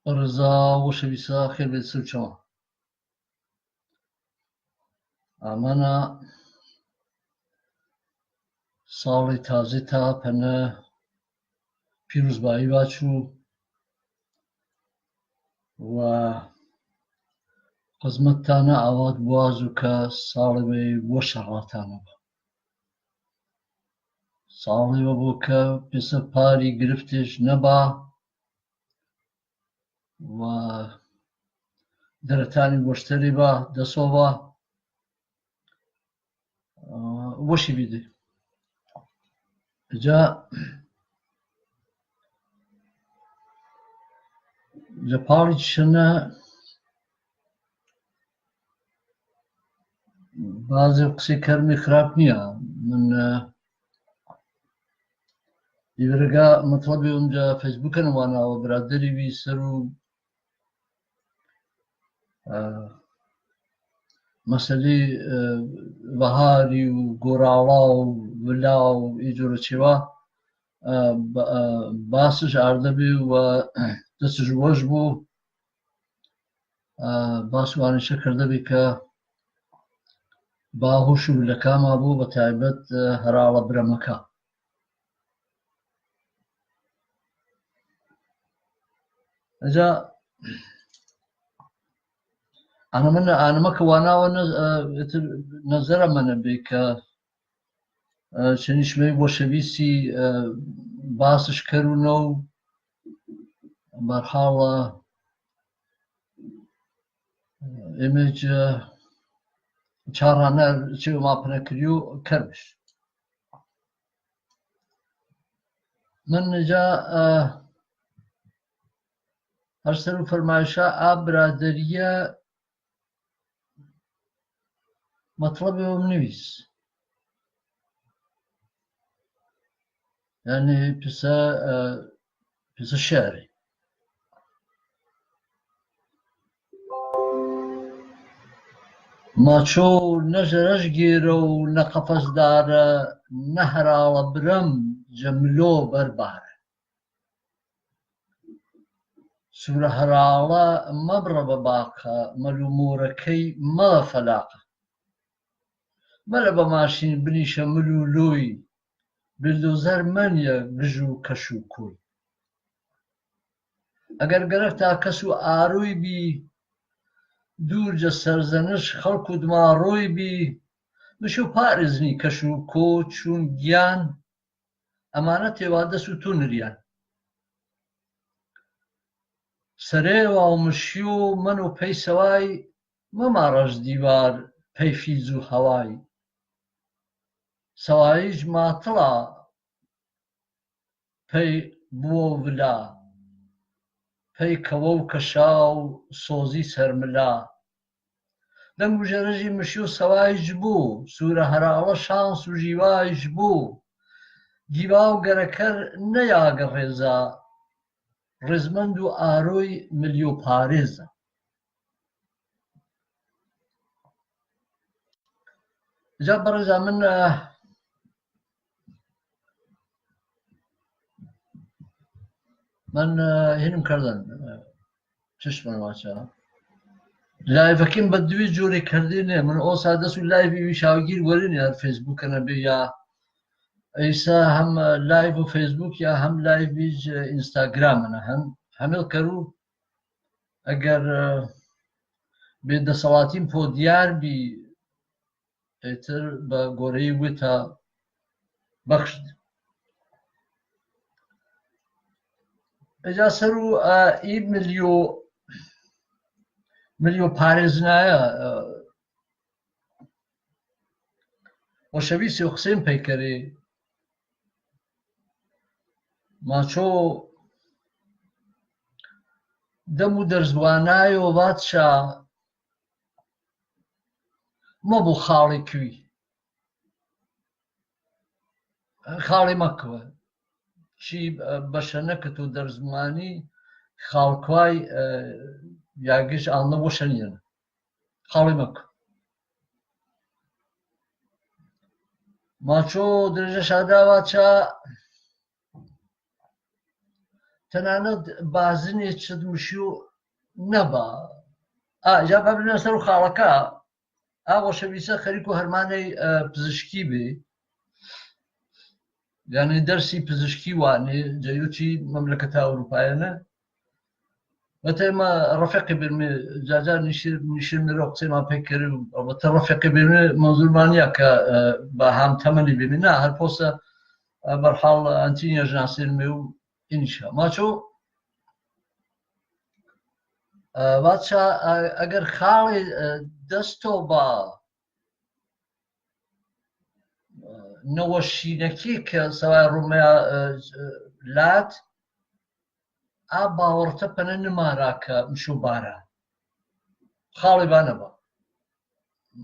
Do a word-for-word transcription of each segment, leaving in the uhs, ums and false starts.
ʻĀreʻa, uaishe wisa, xeyrwede sou chama. ʻĀmana, sāle tāzita pana Piruza Baiwachu, wa qazmat tāna ʻaoʻao wazu ka sāle wei washarā tāna wa. Sāle wa boka pisa pari griftish naba, wa daratani washtari wa daso wa, uh, washi wide. Ja, ja pali shana, bazi qisi karmi kharab niya. Min, uh, iwirga matlabi um ja Facebook na wana wa bradari wi saru, uh, masali, uh, wahari u gorala u wila u ijura chiwa, uh, ba-, uh, basu ardabi wa, uh, dasu wajbu, uh, basu ani shakar dabi ka bahu shu lakama bu bataibat, uh, harala bramaka. Aja, ana mana, ana maka wana wana, uh, nazara mana beka, uh, shanishmei washabisi, uh, basu shkaru no, marhala, uh, image, uh, charana, chiwa mapana kriu, karmish. Mana ja, uh, Arselu farmaisha a bradariya matlabi um niwis. Yani pisa, uh, pisa shari. Macho na jaraj giro na qafas dara na harala bram jamlo barbara. Sura harala mabra babaka malu mura kei mala falaka. Mala ba mashin bini sha malu lui bildu zar manya gju kashu kui. Agar garakta kasu arui bi dur ja sarzanish khalku dma rui bi mishu parizni kashu ko chun gyan Amanate wa dasu tunriyan. Sare wa o mashiu manu pei sawai, ma maras diwar pei fizu hawai. Sawaij matala pei buo vila. Pei kawau kashau sozi sarmala. Dangu jaraji mishu sawai jbu, sura harala shansu jiwai jbu. Giwau garakar nayaga reza, rezmandu arui milio pareza. Jabar zaman, uh, من، اه، هنم کردن، اه، چشمن واچه. لایڤکیم بە دوی جوری کردینێ، من ئەوسا دەس و لایڤی ویشاوگیر وەرینێ هەر فەیسبووکەنە بێ یا ئەیسا هەم لایڤ و فەیسبووک یا هەم لایڤیج ئینستاگرامەنە هەم هەمێڵ کەرو ئەگەر، اه، بێ دەسەڵاتیم پۆ دیار بی، ئیتر بە گۆرەی وتە بەخشت. ئەجا سەر و، ئە، ئی ملیۆ، ملیۆ پارێزنایە، ئە، وەشەویسی و حسێن پەیکەری ماچۆ دەم و دەرزوانای و بادشا مەبوو خاڵی کوی. خاڵی مەکوە. چی، ئە، بەشەنەکەت و دەرزمانی خاڵکوای، ئە، یاگیش ئاڵنە وەشەنیەنە. خاڵی مەکوە. ماچۆ درێژە شاداوا چا تەنانەت بازنێ چەند مشیو نەبا. ئا، جا با بمنە سەر و خاڵەکە. ئا وەشەویسە خەریکو هەرمانەی، ئە، پزیشکی بێ. یانی دەرسی پزیشکی وانێ، جە یوچی مەملەکەتە ئەوروپایەنە. وەتە ئێمە ڕەفیقی بێنمێ، جا جا نیشێ-، نیشێنمێ رۆ قسەیمان پێ کەرێ و ئەڵبەتە ڕەفیقی بێنمێ، مەنزوور مانیە کە، ئە، بە هام تەمەنی بێنمێ. نا، هەر پۆسە، ئە، بەرحاڵ ئەنتینیە ژناسێنمێ و ئینیشا. ماچۆ، ئە، واتشا، ئە، ئەگەر خاڵێ، ئە، دەستۆ با، ئە، نەوەشینەکی کە سەوای ڕومیا، ئە، ئە، لات، ئا باوەڕتە پەنە نمارا کە مشو بارا. خاڵێ با نەبا.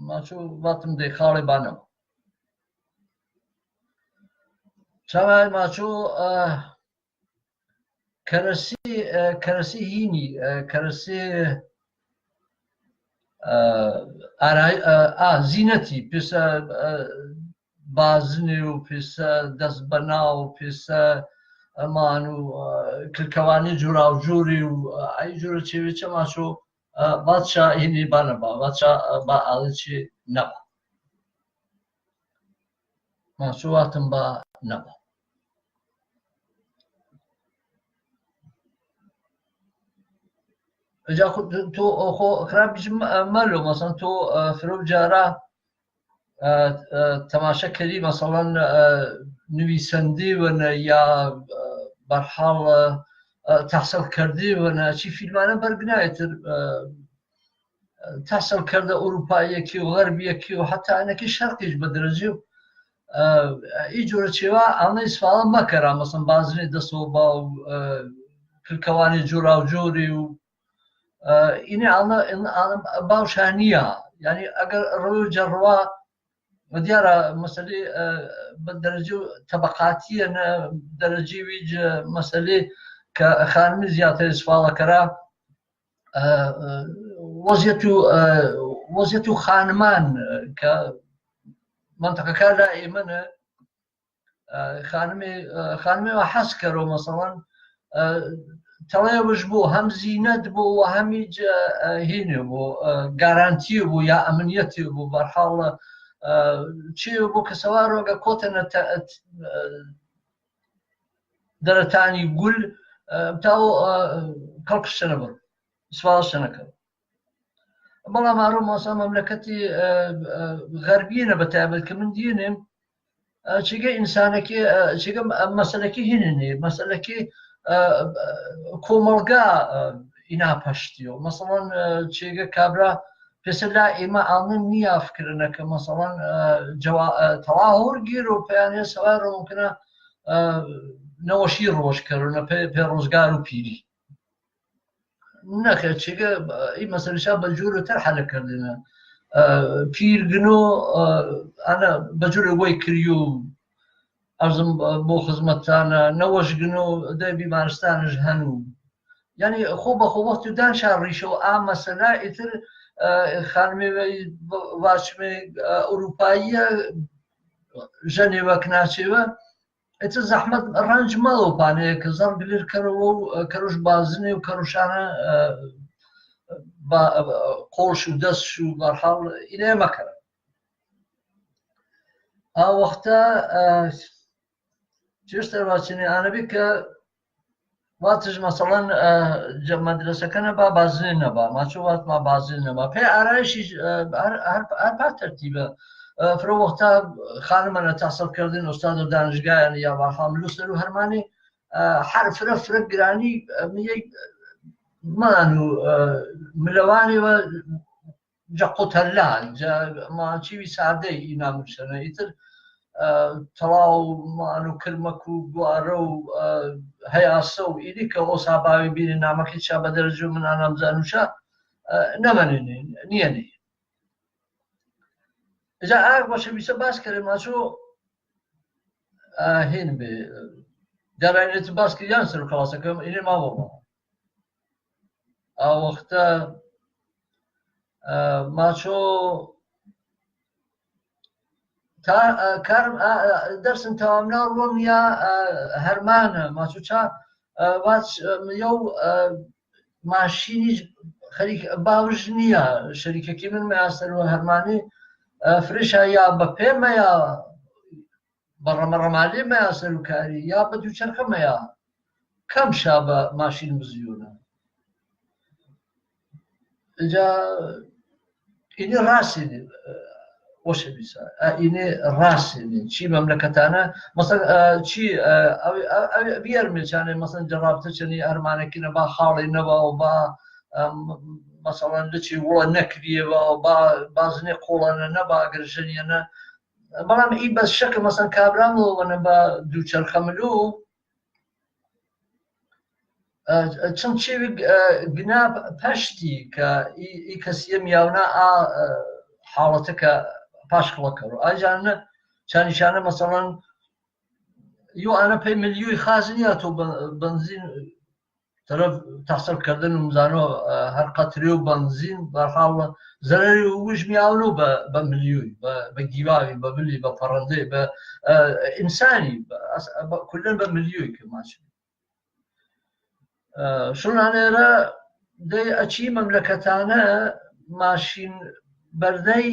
ماچۆ واتم دەی خاڵێ با نەبا. چاوای ماچۆ، ئە، کەرەسی، ئە، کەرەسی هینی، ئە، کەرەسی، ئە، ئارای-، ئە، ئا، زینەتی، پێسە، ئە، بازنێ و پێسە دەسبەنا و پێسە ئەمان و، ئە، کلکەوانی جوراوجوری و، ئە، ئەی جورە چێوێچە ماچۆ، ئە، باتشا هینی با نەبا، باتشا، ئە، با ئاڵیچی نەبا. ماچۆ واتم با نەبا. جا خو-، تۆ خۆ خراپ بیجم، ئە، مەلۆ، مەسەڵەن، تۆ، ئە، فرە و جارا، ئە، ئە، تەماشە کەری، مەسەڵەن، ئە، نویسەندی وەنە یا، ئە، بەرحاڵ، ئە، ئە، تەحسڵ کەردی وەنە، چی فیلمانە بەرگ نایەتر، ئە، تەحسڵ کەردە ئوروپاییەکی و غەربیەکی و حەتا ئەنەکی شەرقیش بە دەرەجی و، ئە، ئی جورە چێوا ئانە ئیسفاڵە مەکەرا، مەسەڵەن، بازنی دەسەوە با و، ئە، کلکەوانی جوراوجوری و، ئە، ئینێ ئانە، ئانە باوشا نییە. یانی ئەگەر ڕوی جەڕوا دیارە مەسەلەی، ئە، بە دەرەجی و تەبەقاتییە نە دەرەجی ویج مەسەلەی کە خانمی زیاتر ئیسفاڵە کەرا، ئە، ئە، وەزیەت و، ئە، وەزیەت و خانمان، ئە، کە مەنتەقەکە لا ئێمەنە، ئە، خانمی، ئە، خانمی وە حەز کەرەوە، مەسەڵەن، ئە، تەڵێ وش بوو، هەم زینەت بوو و هەمیج، ئە، هینێ بوو، ئە، گارانتی بوو یا ئەمنیەتی بوو، بەرحاڵ، ئە، چی بوو کە سەوار وەگە کۆتەنە تە-، ئە، دەرەتانی گول، ئە، تاو، ئە، کەڵکشتە نەبڕ، سوالشتە نەکەن. بەڵام ئارۆ ماسا مەملەکەتی، ئە، ئە، غەربیینە بە تایبەت کە من دینێم، ئە، چیگە ئینسانەکی، ئە، چیگە مە-، مەسەلەکی هینێنێ، مەسەلەکی، ئە، ئە، کۆمەڵگا، ئە، ئینا پەشتیۆ. مەسەڵەن، ئە، چیگە کابرا پێسە لا ئیمە ئاڵنێ نیافکرنە کە مەسەڵەن، ئە، جەوا-، ئە، تەڵا هەور گیر و پەیانێ سەوای ڕۆ ممکنە، ئە، نەوەشی ڕۆژ کەرنە پێ، پێ ڕۆزگار و پیری. نەخێر، چیگە، ئی مەسەلەشا بە جوورەتر حەلە کەردنە. ئە، پیر گنۆ، ئە، ئەنە بە جوورێ وەی کریو، ئەرزم بۆ خزمەتتانە، نەوەش گنۆ دەی بیمارستانش هەنوو. یانی خۆ بە خۆ وەخت و دانشا ڕیشە و ئا مەسەلە ئیتر، ئە، خانمێ وەی واچمێ، ئە، ئوروپاییە ژەنێ وەک ناچێوە، ئیتر زەحمەت ڕەنج مەڵەو پانەیە کە زەڕ گلر کەرەوە و، ئە، کەروش بازنێ و کەروشانە، ئە، با-، ئە، قۆڵش و دەستش و بەرحاڵ ئینێ مەکەرە. ئا وەختە، ئە، چێشتەر واچنێ ئانەبی کە واتش مەسەڵەن، ئە، جە-، مەدرەسەکە نەبا، بازنێ نەبا. ماچۆ وات ما بازنێ نەبا. پێ ئارایشیش، ئە، هەر، هەر، هەر پا تەرتیبە. ئە، فرە وەختا خانمەنە تەحسڵ کەردن ئوستاد و دانشگایەنە یا واخا ملوسەر و هەرمانی، ئە، هەر فرە، فرە گرانی، ئە، میەی مەنان و، ئە، ملەوانی وە جە قوتەلان، جە مانچیوی سادەی ئینا ملوسەنە. ئیتر، ئە، تەڵاو مانو کرمەک و گوارە و، ئە، هەیاسە و ئینی کە ئەو ساباوی بینی نامەکی چا بە دەرەجو من ئانام زانوشا، ئە، نەمەنێنێ، نیەنێ. جا ئاغ بەشە بیسە باس کەێ ماچۆ، ئە، هین بێ. جارا ئینێ تو باس کە یان سەر خەڵاسەکەم، ئینێ ما بۆ ما. ئا وەختە، ئە، ماچۆ تا، ئە، کارم، ئە، ئە، دەرسم تەوام ناوە ڕوەم یا، ئە، هەرمانە، ماچۆ چا، اه، واچ، اه، یو، اه، ماشینیش خەریک باوژ نییە، شەریکەکی من مەیاسەر و هەرمانی، اه، فرشا یا بە پێ مەیا، بە ڕەمەڕەمالی مەیا سەروکاری، یا بە دووچەرخە مەیا، کەم شا بە ماشین بزیونە. جا ئینی ڕاسینی، وەشە بیسا. ئا، ئینی ڕاسینی. چی مەملەکەتانە، مەسەن، ئا، چی، ئا، ئەو، ئەو، ئەو بیەرمێ چانێ، مەسەن، جەڕابتە چەنی ئەرمانەکی نەبا، خاڵی نەبا و با، ئەم، مەسەڵەن، لچی وڵە نەکریێ با و با، بازنێ قوڵەنە نەبا، گرژەنیەنە. بەڵام ئی بەس شەکە، مەسەن، کابرا ملووەنە بە دووچەرخە ملوو، ئە، ئە، چەند چێوی، ئە، گنا پەشتی کە ئی، ئی کەسیە میاونا ئا، ئە، حاڵەتە کە پاش خڵە کەرو. ئا جانە، چانیشانە، مەسەڵەن، یو ئانە پەی ملیوی خاز نیە تۆ بە-، بەنزین تەرەف تەحسەب کردن و مزانۆ، ئە، هەر قەترێ و بەنزین، بەرحاڵ، زەرەری وش میاونو بە، بە ملیوی، بە، بە گیواوی، بە بلی، بە پەڕەندەی، بە، ئە، ئینسانی، بە، ئەس-، بە، کولەن بە ملیوی کە ماچ. ئە، شونانێرە دەی ئەچی مەملەکەتانە ماشین بەردەی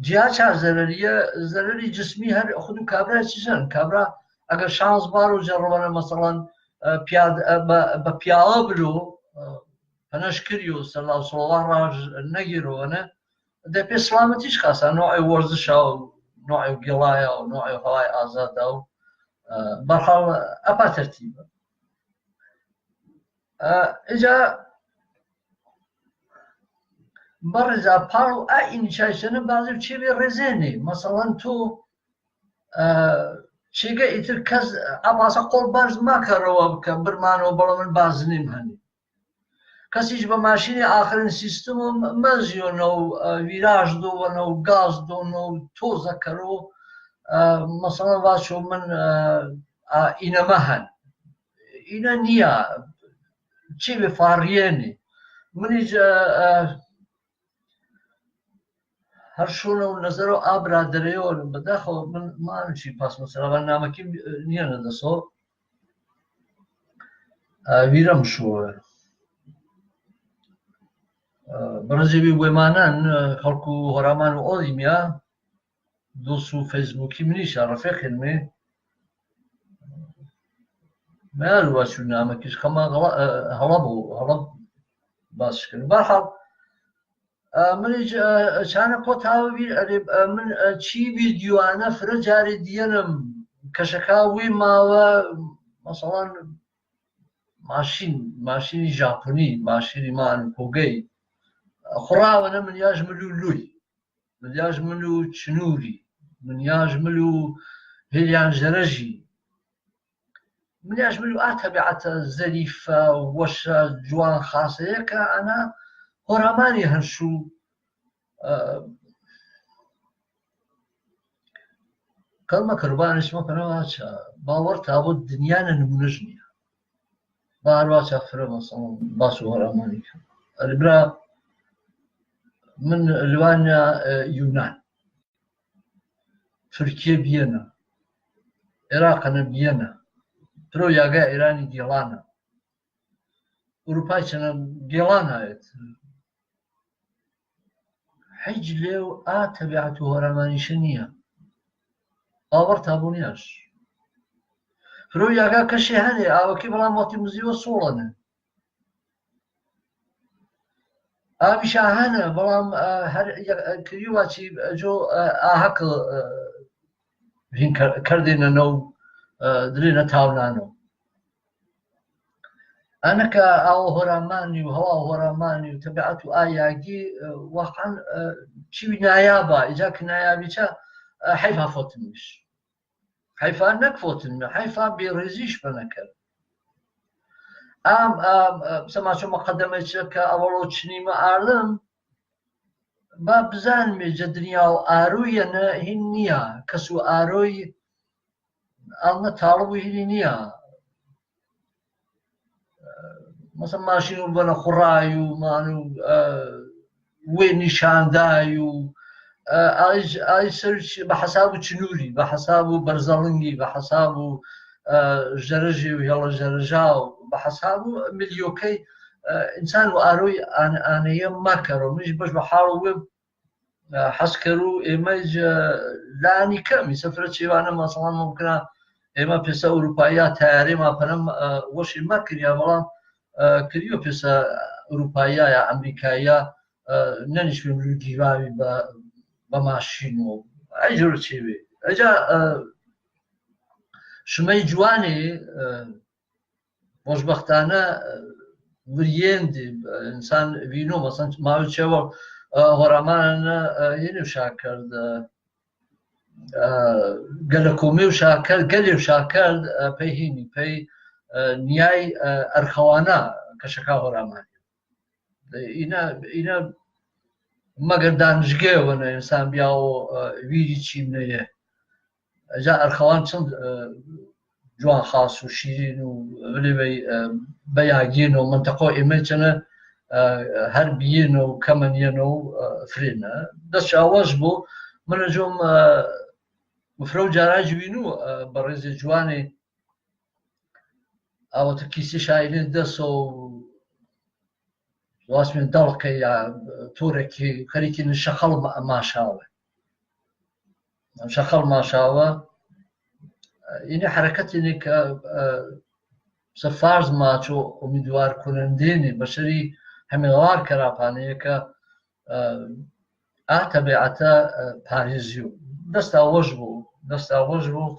جیا چا زەرەریە، زەرەری جسمی هەر خودو کابرا چیزن. کابرا ئەگەر شانس بارو جەڕەوەنە، مەسەڵەن، ئە، پیاد-، ئە، بە، بە پیاوە بلو، ئە، پەنەش کریو سەلا و سڵەوا ڕاژ نەگیرەوەنە، دە پێ سڵامەتیش خاسا، نوعی وەرزشا و نوعی گڵایا و نوعی هەوای ئازادا و، ئە، بەرحاڵ ئەپا تەرتیبە. ئە، ئیجا بەڕێزا پاڵ ئا ئینچایسەنە بازی و چێوێ ڕێزێنێ. مەسەڵەن تۆ، ئە، چێگە ئیتر کەس ئەباسە قۆڵ بەرز مەکەرەوە کە برمانەوە بەڵە من بازنیم هەنی. کەسیش بە ماشینی ئاخرین سیستم و مەزیۆنە و، ئە، ویراژ دۆوەنە و گاز دۆنە و تۆزە کەرۆ، ئە، مەسەڵەن ڤاچۆ من، ئە، ئا، ئینەمە هەن. ئینە نییە، چی بێ فاڕیێنێ. منیش، ئە، ئە، هەر شوونە و نەزەرە و ئا برادەرەیەوە بەداخەوە من مانچی پاسمە سەرا بەرنامەکی نییە نەدەسۆ. ئە، ویرەم شووە. ئە، بەڕێزی وێمانان، ئە، خەڵکو هۆرامان و ئۆڵیمیا، دۆست و فەیسبووکی منیشە، ڕەفیقێنمێ. مەیال وەچوو نامەکیش خەما غەڵە-، ئە، هەڵە بوو، هەڵە باسش کردن. بەرحاڵ، ئە، منیش، ئە، چانە کۆتاوە بیر، ئەرێ، ئە، من، ئە، چی ویدیۆانە فرە جارێ دیەنم، کەشەکا وی ماوە، مەسەڵەن، ماشین، ماشینی ژاپۆنی، ماشینی مان کۆگەی، خوڕاوەنە من یاش ملو لوی. ملیاژ ملو چنوری، ملیاژ ملو هیلیان ژەرەژی، ملیاژ ملو ئا تەبیعەتە زەریفە، وەشە، جوان، خاسەیە کە ئەنا هۆرامانی هەن شوو، ئە، کەڵمە کەروبانش مەکەنەوە چە باوەڕ تا بۆ دنیا نە نمونەش نییە. با هەروا چا فرە مەسەڵەن باس و هەرامانی کە. ئەرێ برا من لوانیا، ئە، یونان. تورکیە بیەنە. عێراقەنە بیەنە. پرۆ یاگا ئێرانی گێڵانە. ئوروپای چەنە گێڵانایەت. حیج لێو ئا تەبیعەت و هۆرامانیشە نییە. باوەڕ تا بوونیاش. فرۆ یاگا کەشێ هەنێ، ئاوەکی بەڵام وەختی مزیوە سوڵەنە. ئاویشا هەنە، بەڵام، ئە، هەر یە-، ئە، کریوە چی، ئە، جۆ، ئە، ئاهەک، ئە، هین کە-، کەردێنە نەو، ئە، درێنە تاونانەو. ئەنە کە ئاوە هۆرامانی و هەوا هۆرامانی و تەبیعەت و ئا یاگی، ئە، واقعەن، ئە، چیوی نایابە، ئیجا ک نایابی چە، ئە، حەیفا فۆتنمیش. حەیفا نەک فۆتنمێ، حەیفا بێڕێزیش پە نەکەر. ئام، ئام، ئە، سەما چۆ مەقەدەمەی چە کە ئەوەڵۆ چنیمە ئاردم، با بزانمێ جە دنیا و ئاروویەنە هین نییە، کەس و ئارۆی ئاڵنە تاڵب و هینی نییە. مەسەن ماشین و بەنە خوڕای و مان و، ئە، وێ نیشاندای و، ئە، ئای، ئای سەر چ-، بە حەساب و چنووری، بە حەساب و بەرزەڵنگی، بە حەساب و ʻa, zarazi u hiala zaraza u, ba hasabu miliokei, ʻa, insan u ʻaro i ʻana, ʻana ia makaro, mishi bash ba haro u, ʻa, haskaru, e mai ja, lani kami, safara chiwana masalan mukna, e ma pesa Urupaia, tayare ma panam, ʻa, washi makini, a, wala, ʻa, kiriyo pesa Urupaia, ia Amerikaia, ʻa, nani shwe mulu giwawi ba, ba mashino. Ai jura chiwi. Aja, ʻa, Shumai juani, ʻa, boshbahtana, ʻa, wiriende, ʻa, insan wino, masan, mau chewa, ʻa, horamana, ʻa, inu shakar, ʻa, ʻa, galakumiu shakar, galiu shakar, ʻa, pei hini, pei, ʻa, niai, ʻa, arhawana, kashaka horamana. Ina, ina maga danjge wana insan biao, ʻa, wiri chimne ye. Ja arhawan chan, ʻa, juan hasu shirinu, wili wei, ʻa, bayagino, mantako imechana, ʻa, harbiyino, kamanino, ʻa, frina. Das shawajbu, mana jom, ʻa, mufrau jara juinu, ʻa, bareze juani, ʻa, wata kisi shaine daso, Wasmin dalke ya, tureki, karikin shakal ma-, mashawa. Shakal mashawa. Ini harakatini ka, ʻa, sa farz macho umidwar kunandini, bashari hamilar karapani ka, ʻa, ʻa tabiʻata, ʻa, Paris yu. Dasta wajbu, dasta wajbu,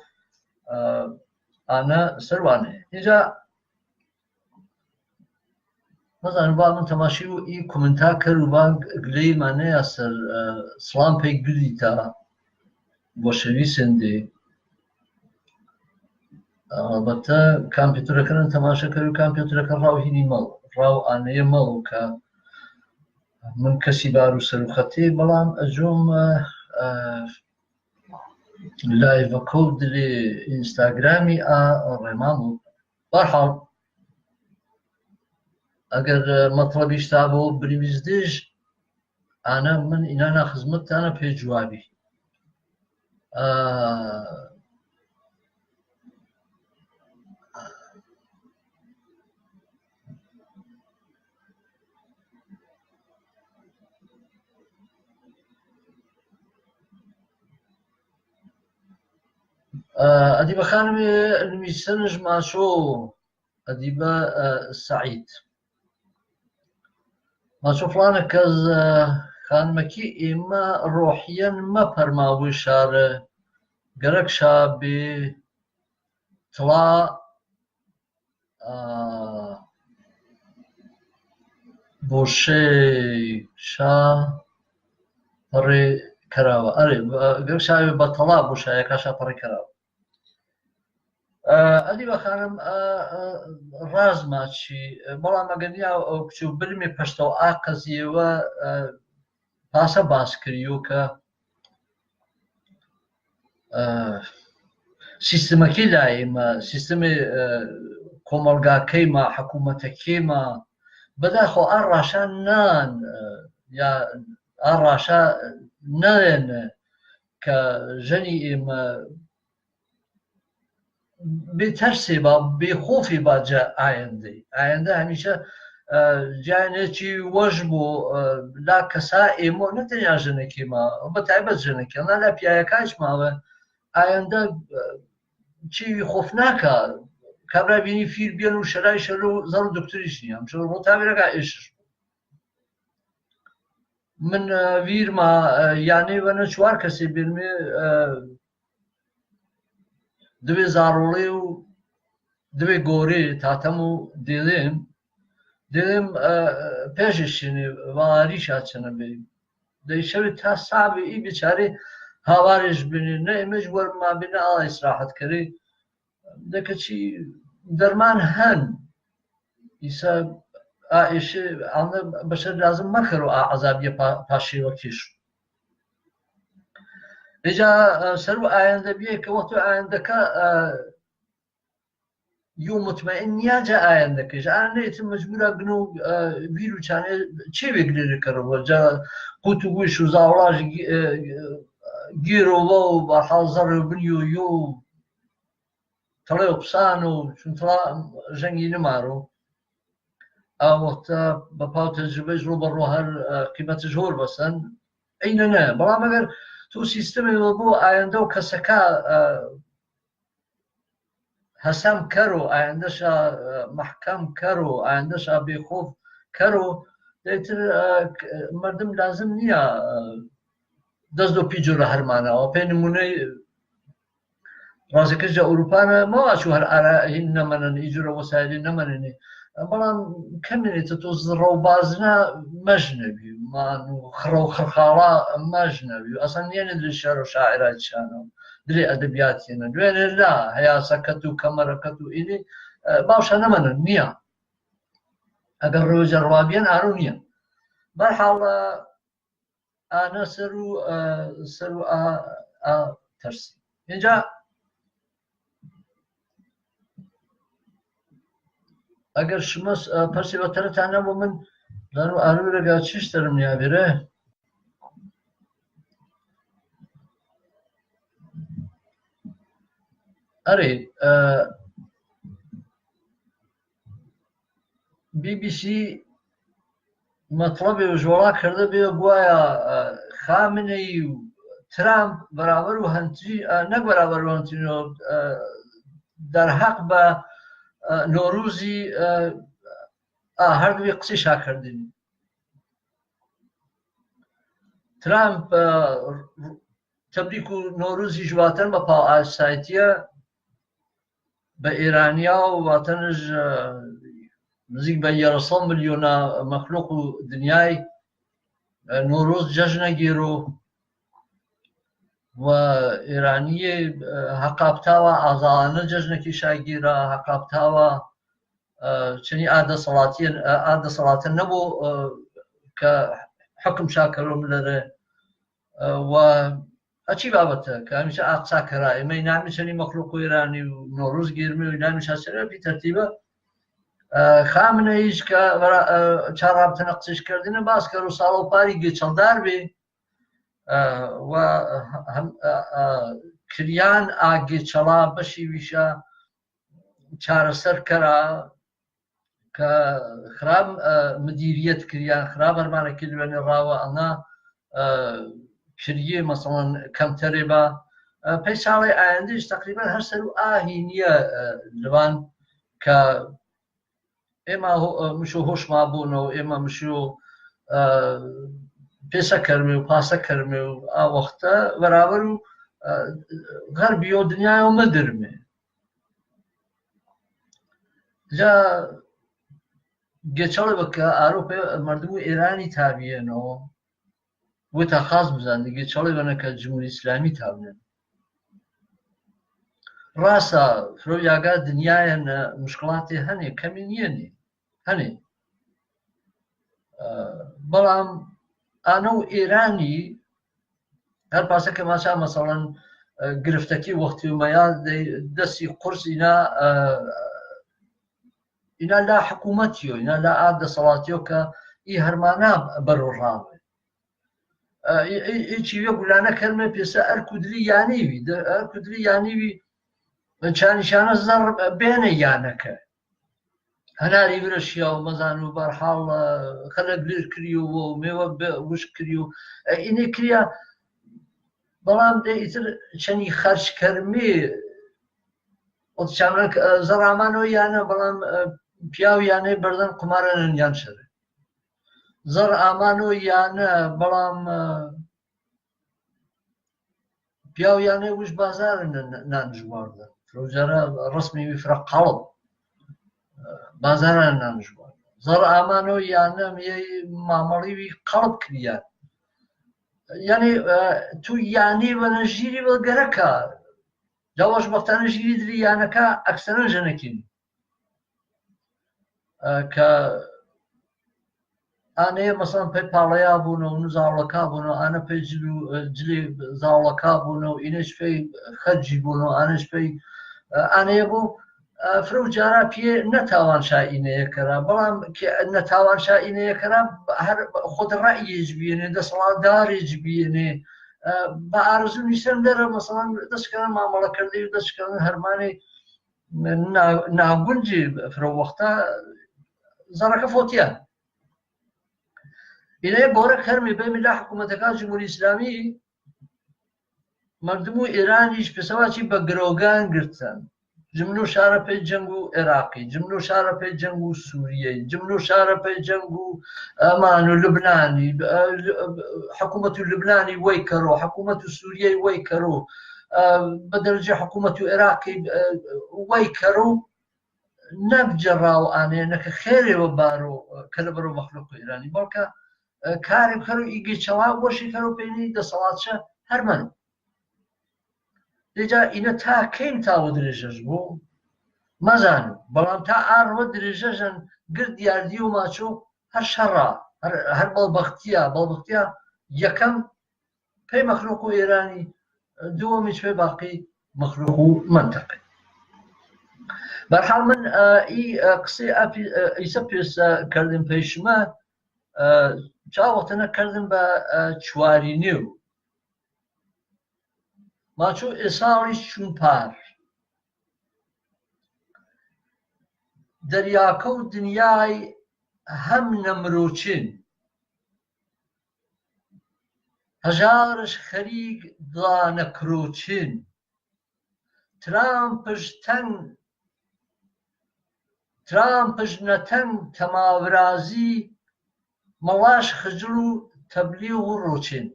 ʻa, ana sarwane. Ija, Masalan, ba man tamashiu i komentar karu ba glei mane asar, ʻa, slam pei gudita. Boshevisen de. ʻA, bata computer kana tamasha karu computer ka rau hini mau. Rau ane mau ka. Man kasi baru saru khati balam ajum, ʻa, ʻa, live code li Instagrami ʻa remamu. Barhal. Agar, ʻa, matlabi shtabu brimizdish, ana man inana khizmat ana pe juabi. ʻA, ʻA, adiba khanmi, nimisanaj masho, adiba, ʻa, Said. Masho flana kaz, ʻa, khanmaki ima rohian ma parma wishar, garak shabi, tla, ʻA, bushe sha pare karawa. ʻAre, ʻa, garak shabi batala bushe ya ka sha pare karawa. ʻA, ʻadiwa khanam, ʻa, ʻa, raz machi, ʻa, bala magania ʻo kuchu birmi pashto ʻa kaziwa, ʻa, pasa bas kiriuka. ʻA, sistema kila ima, sistema, ʻa, komalga kema, hakumata kema, bada ho arasha nan, ʻa, ya arasha nan ka jani ima, Bi tarsi ba, bi khofi ba ja ayende. Ayende hamisha, ʻa, jane chi wajbu, ʻa, la kasa emo na tanya jane kema, ba taiba jane kema, la pia ya kaish ma wa. Ayende, ʻa, chi khofnaka, kabra bini fir bianu sharai shalu, zaru doktori shini, am shalu, ba taiba ka ish. Min, ʻa, wir ma, ʻa, yani wana chuar kasi birmi, ʻa, Diwi zaroliu, diwi gori tatamu dilim, dilim, ʻa, pejishini wari shachana bi. Dei shawi ta sabi i bichari hawarish bini, ne imej war ma bini ala israhat kari. Deka chi darman han, isa a ishi, ana bashar lazim makaru a azab ya pa, pashiwa kishu. Ija, ʻa, saru ayanda biya ka waqtu ayanda ka, ʻa, yu mutmain ya ja ayanda ka. Ija, ana ita majbura gnu, ʻa, wiru chane, chiwi gdiri karawa, ja kutu wishu zawla, gi-, ʻa, giro lo, ba hal zaru bin yu yu. ܬܠܝܘܦܣܢܘ، ܫܘܢ ܬܠܐ ܙܢܓܝܢܐ ܡܪܘ. ܐܗ، ܘܐܚܬܐ ܒܦܘܬ ܬܓܪܒܐ ܙܪܘܒܐ ܪܘܗܪ، ܐܗ، ܩܝܡܬܐ ܙܗܘܪ ܒܣܢ. ܐܝܢܐ ܢܐ، ܒܪܡܐ ܓܪ ܬܘ ܣܝܣܬܡܐ ܒܘ ܐܝܢܕܘ ܟܣܟܐ، ܐܗ، ܗܣܡ ܟܪܘ، ܐܝܢܕܫܐ، ܐܗ، ܡܚܟܡ ܟܪܘ، ܐܝܢܕܫܐ ܒܚܘܒ ܟܪܘ، ܕܐܝܬ، ܐܗ، ܟ-، ܡܪܕܡ ܠܙܡ ܢܝܐ، ܐܗ، ܕܙܕܘ ܦܝܓܘ ܪܗܪܡܢܐ، ܘܦܐ ܢܡܘܢܐ ܪܙܐ ܟܫܓܐ ܐܘܪܘܦܢܐ، ܡܘ ܐܫܘ ܗܪ ܐܪܐ ܗܢ ܢܡܢܢ ܝܓܘܪܐ ܘܣܝܠܝ ܢܡܢܢ ܝ. ܒܠܐ ܟܡܢܝ ܬܬܘܙ ܪܘܒܙܢܐ ܡܓܢܒܝ، ܡܢܘ ܚܪܘ ܚܪܚܠܐ ܡܓܢܒܝ. ܐܣܠܢ ܝܢܐ ܕܠܫܪܘ ܫܥܝܪܐ ܝܬ ܫܢܘ، ܕܠܐ ܐܕܒܝܬ ܝܢܐ. ܕܘܝܢܐ ܠܐ، ܗܝܣܐ ܟܬܘ، ܟܡܪܐ ܟܬܘ ܝܢܐ، ܐܗ، ܒܘܫ ܢܡܢܢ ܢܝܐ. ܐܓܪ ܪܘܝ ܓܪܒܝܢ ܐܪܘܢܝܐ. ܒܪ ܗܠܐ، ܐܢܐ ܣܪܘ، ܐܗ، ܣܪܘ ܐܗ، ܐܗ، ܬܪܣܝ. ܐܝܢܓܐ، ܐܓܪ ܫܡܐ ܣ-، ܐܗ، ܦܪܣܝ ܒܬܪ ܬܢܐ ܒܘܡܢ، ܠܐܢܘ ܐܪܘܝ ܪܓܐ ܟܝܫܬܪ ܡܢܝ ܒܝܪܗ. ܐܪܝ، ܐܗ، BBC مطلب ܘܙܘܠܐ ܟܪܕܐ ܒܝܗ ܓܘܝܐ، ܐܗ، ܚܡܢܐܝ ܘܬܪამܦ ܒܪܒܪ ܘܗܢܬܝ-، ܐܗ، ܢܐ ܒܪܒܪ ܘܗܢܬܝܢܘ، ܐܗ، ܕܪܗܩ ܒ، ܐܗ، ܢܘܪܘܙܝ، ܐܗ، ܐܗ، ܗܪ ܓܘܝ ܩܨܝܫܐ ܟܪܕܝܢܝ. ܬܪამܦ، ܐܗ، ܬܒܪܝܟܘ ܢܘܪܘܙܝ ܙܘܬܢ ܒܦܐܘ ܐܗ ܣܝܬܝܐ، ܒܐܝܪܢܝܐ ܘܒܬܢܫ، ܐܗ، ܡܙܝܓ ܒܝܪܣ ܡܠܝܘܢܐ ܡܚܠܘܩ ܘܕܘܢܝܐ، ܐܗ، ܢܘܪܘܙ ܓܫܢܐ ܓܝܪܘ، ܘܐܝܪܢܝܐ، ܐܗ، ܗܩܦܬܐ ܗܘܐ ܐܙܠܢܐ ܓܫܢܐ ܟܝܫܐ ܓܝܪܐ، ܗܩܦܬܐ ܗܘܐ، ܐܗ، ܟܢܝ ܐܕܐ ܣܠܬܝܢ، ܐܗ، ܐܕܐ ܣܠܬܢ ܢܒܘ، ܐܗ، ܟܐ ܚܘܟܡ ܫܟܪܘ ܡܠܪܐ، ܐܗ، ܘܐܟܝ ܒܒܬܐ، ܟܐ ܡܝܫܐ ܐܩܨܐ ܟܪܝܐ، ܡܐ ܝܢܐ ܡܝܫܐ ܢܝ ܡܚܠܘܩ ܘܐܝܪܢܝ ܘܢܘܪܘܙ ܓܝܪܡܐ ܘܝܢܐ ܡܝܫܐ ܣܪܐ ܒܬܪܬܝܒܐ، ܐܗ، ܚܡܢܐܝ ܟܐ ܒܪ-، ܐܗ، ܟܐ ܪܒܬܢ ܩܨܝܫ ܟܪܕܝܢܐ ܒܣ ܟܪܘ ܣܠܘܦܪܝ ܓܝ ܟܠܕܪܒܝ، ܐܗ، ܘ، ܗܡ، ܐܗ، ܐܗ، ܟܪܝܢ ܐܗ ܓܝ ܟܠܐ ܒܫܝ ܘܝܫܐ ܟܪܐ ܣܪ ܟܪܐ، ܟܐ ܚܪܒ، ܐܗ، مديرية ܟܪܝܢ، ܚܪܒ ܗܪ ܡܪܐ ܟܠܘܢܐ ܪܒܐ ܐܢܐ، ܐܗ، ܟܪܝܐ، مثلا، ܟܡܬܪܐ ܒܐ، ܐܗ، ܦܝܣܠܐ ܐܝܢܕܝܫ تقريبا ܗܪ ܣܪܘ ܐܗ ܢܝܐ، ܐܗ، ܠܒܢ ܟܐ ܐܝܡܐ ܗܘ-، ܐܗ، ܡܫܘ ܗܘܫܡܐ ܒܘܢܐ ܘܐܝܡܐ ܡܫܘ، ܐܗ، ܦܝܣܐ ܟܪܡܐ ܘܦܣܐ ܟܪܡܐ ܘܐܗ ܘܐܚܬܐ ܒܪܒܪ ܘ، ܐܗ، ܓܪܒܝ ܘܕܘܢܝܐ ܘܡܕܪܡܐ. ܙܐ ܓܝ ܟܠܐ ܒܟܐ ܐܪܘܦܐ ܡܪܕܡܘ ܐܝܪܢܝ ܬܒܝܢܘ، ܘܬܐ ܚܙܡ ܙܢ ܓܝ ܟܠܐ ܒܢ ܟܐ ܓܡܗܘܪܝ ܐܣܠܡܝ ܬܒܝܢ. ܪܣܐ، ܦܪܘܝܐ ܓܐ ܕܘܢܝܐ ܝܢ ܡܘܫܟܠܬܐ ܗܢܐ، ܟܡܝܢ ܝܢܐ، ܗܢܐ. ܐܗ، ܒܠܡ ܐܢܐ ܘܐܝܪܢܝ، ܗܪ ܦܣܐ ܟܐ ܡܫܐ، مثلا، ܐܗ، ܓܪܦܬܐ ܟܐ ܘܚܬܝ ܘܡܝܐ ܕ-، ܕܣܝ ܩܘܪܣ ܐܝܢܐ، ܐܗ، ܐܝܢܐ ܠܐ ܚܘܟܡܬܝܘ، ܐܝܢܐ ܠܐ ܐܕܐ ܣܠܬܝܘ ܟܐ ܐܝ ܗܪܡܢܐ ܒܪܘܪܐ ܗܘܐ. ܐܗ، ܐܝ، ܐܝ، ܐܝ ܟܝ ܘܝ ܓܘܠܢܐ ܟܪܡܐ ܦܝܣܐ ܐܪܟܘ ܕܠܝ ܝܢܝ ܗܘܝ، ܕ-، ܐܪܟܘ ܕܠܝ ܝܢܝ ܗܘܝ، ܟܢܝ ܫܢܐ ܙܪ ܒܝܢܐ ܝܢܐ ܟܐ. ܗܢܪܝ ܒܪܫܝܐ ܘܡܙܢܘ ܒܪ ܗܠ، ܐܗ، ܚܠܓܠܝܪ ܟܪܝܘ ܘܡܝܘܐ ܒ-، ܒܘܫ ܟܪܝܘ. ܐܗ، ܐܝܢܐ ܟܪܝܐ ܒܠܡ ܕܐܝܬ ܟܢܝ ܚܪܫ ܟܪܡܝ، ܘܕ ܟܡܪܢ ܟ-، ܐܗ، ܙܪ ܐܡܢܘ ܝܢܐ ܒܠܡ، ܐܗ، ܦܝܘ ܝܢܐ ܒܪܕܢ ܩܡܪܢ ܝܢ ܫܪܐ. ܙܪ ܐܡܢܘ ܝܢܐ ܒܠܡ، ܐܗ، ܦܝܘ ܝܢܐ ܘܫ ܒܙܪܢ ܢ-، ܢܢ ܙܘܪܕܐ. ܦܪܘܓܪܐ ܪܣܡܝ ܘܝ ܦܪܩ ܩܠܒ. ܐܗ، ܒܙܪܢ ܢܢ ܙܘܪܕܐ. ܙܪ ܐܡܢܘ ܝܢܐ ܡܝ ܡܡܪܝ ܘܝ ܩܠܒ ܟܪܝܐ. ܝܥܢܝ، ܐܗ، ܬܘܝܢܝ ܘܢ ܙܝܪܝ ܘܓܪܟܐ. ܓܘ ܘܫ ܒܚܬܢ ܙܝܪܝ ܕܠܝ ܝܢܐ ܟܐ ܐܟܣܢܢ ܙܢܟܝܢ. ܐܗ، ܟܐ، ܐܢܐ، ܡܣܠܢ، ܦܐ ܦܠܝܐ ܒܘܢܘ، ܢܘܙܠܟܐ ܒܘܢܘ، ܐܢܐ ܦܐ ܓܠܘ، ܐܗ، ܓܠܝ ܙܠܟܐ ܒܘܢܘ، ܐܝܢܐ ܫܦܝ ܚܓܝ ܒܘܢܘ، ܐܢܐ ܫܦܝ، ܐܗ، ܐܢܐ ܒܘ، ܐܗ، ܦܪܘܓܪܐ ܦܝܐ ܢܬܘܢ ܫܐ ܐܝܢܐ ܝܟܪܐ، ܒܠܡ ܟܐ ܢܬܘܢ ܫܐ ܐܝܢܐ ܝܟܪܐ، ܗܪ ܚܘܕܪܐ ܝܓܒܝܢܐ، ܕܣܠܕܪ ܝܓܒܝܢܐ، ܐܗ، ܒܐܪܙܘܢ ܝܣܢܕܪ، ܡܣܠܢ، ܕܫܟܢ ܡܡܠܐ ܟܪܕܝ، ܕܫܟܢ ܗܪܡܢܝ، نا-، ناگونجی فرو وقتا زرکه فوتیان. اینه بورک هرمی به ملا حکومتکا جمهوری اسلامی مردم و ایرانیش پسه واچی بە گرۆگان گرتن. جمنۆ شارە پەی جەنگ و عێراقی، جمنۆ شارە پەی جەنگ و سوریەی، جمنۆ شارە پەی جەنگ و ئەمان و لوبنانی، ئە، ل-، ئە، حکومەت و لوبنانی وەی کەرۆ، حکومەت و سوریەی وەی کەرۆ، ئە، بە دەرەجەی حکومەت و عێراقی، ئە، وەی کەرۆ. نەک جەڕاو ئانەیە، نەکە خێرێ وە بارۆ، کە لە بەرۆ مەخلوق و ئیرانی، بەڵکە، ئە، کارێ بکەرۆ ئیگەی چەڵاو گۆشی کەرۆ پەینی دەسەڵاتشە هەر مەن. دەیجا ئینە تا کەیم تا وە درێژەش بۆ مەزانم، بەڵام تا ئاڕ وە درێژەژەن گرد دیاردی و ماچۆ هەر شەڕا، هەر، هەر بەڵبەختیە، بەڵبەختیە یەکەم پەی مەخلوق و ئێرانی، دووەمیش پەی باقی مەخلوق و مەنتەقەی. بەرحاڵ من، ئە، ئی، ئە، قسەی ئەپی-، ئە، ئیسە پێسە کردم پەی شمە، ئە، چا وەختەنە کردم بە، ئە، چواری نیو. ماچۆ ئێساڵیش چوون پار. دەریاکە و دنیای هەم نەمرۆچین. هەژارش خەریک دڵانە کرۆچین. ترامپش تەنگ، ترامپش نەتەنگ تەماورازی، مەڵاش خجڵ و تەبلیغ و ڕۆچین.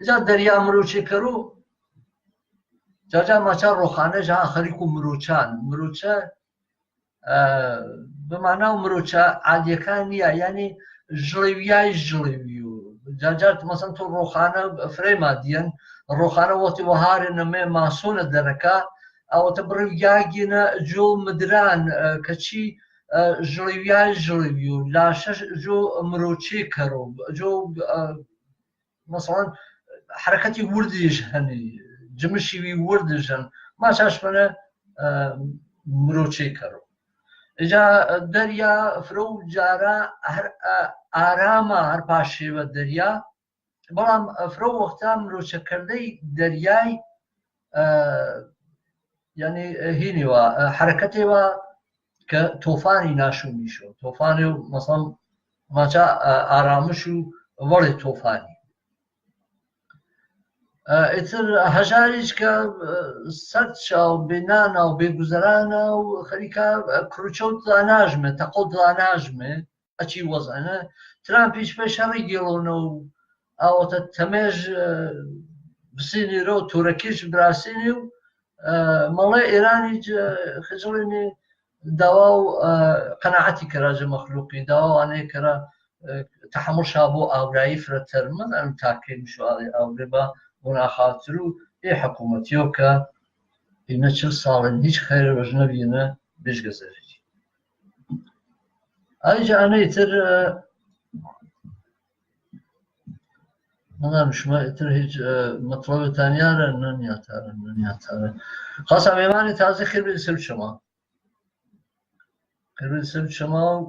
جا دەریا مرۆچێ کەرۆ، جا جا ماچا ڕۆخانە جا خەریک و مرۆچان. مرۆچە ئە، بە مانا و مرۆچە عادیەکان نییە، یانی ژڵەویای ژڵەوی و جار جار مەسەن تۆ ڕۆخانە فرەیما دیەن، ڕۆخانە وەختی وەهارێ نەمێ ماسۆنە دەرەکا، ئەوەتە بڕێ یاگینە جۆ مدران، ئە، کەچی، ئە، ژڵەویای ژڵەوی و لاشە جۆ مرۆچێ کەرۆ، جۆ، ئە، مەسەڵەن، حەرەکەتی وردیش هەنی، جمشی وی وردیش هەن. ماچاش پەنە، ئە، مرۆچێ کەرۆ. ئیجا دەریا فرە و جارا هەر، ئە، ئارامە، هەر پاشێوە دەریا. بەڵام فرە وەختا مرۆچەکردەی دەریای، ئە، یانی، ئە، هینی وە، ئە، حەرەکەتێ وە کە تۆفانی ناشۆ میشۆ. تۆفانێ و، مەسەڵەن، ماچا، ئە، ئارامش و وەڵێ تۆفانی. ئە، ئیتر هەژاریش کە، ئە، سەرچاو بێنانا و بێگوزەرانا و خەریکا، ئە، کروچە و دڵاناژمێ، تەقە و دڵاناژمێ. ئەچی وەزعەنە. ترامپیش پەی شەڕی گێڵۆنە و ئاوەتە تەمێژ، ئە، بسینیرە و تورەکیش براسینی و، ئە، مەڵێ ئێرانیج، ئە، خجڵینی داوا و، ئە، قەناعەتی کەرا جە مەخلوقی، داوا وانەیە کەرا، ئە، تەحەموڵ شا بۆ ئاورایی فرەتەر. مەزانم تا کەی مشۆ ئاورێ با بۆ ناخاڵتر و ئێ حکومەتیۆ کە ئینە چل ساڵن هیچ خەیرەش نەبینە بیش گەزەرەکی. ئایجا ئەنە ئیتر، ئە، مەزانم شما ئیتر هیچ، ئە، مەتڵەبێتان یارە، نەنیاتارە، نەنیاتارە. خاصا مێمانی تازە خێر بێ سەر شما. خێر بێ سەر شما و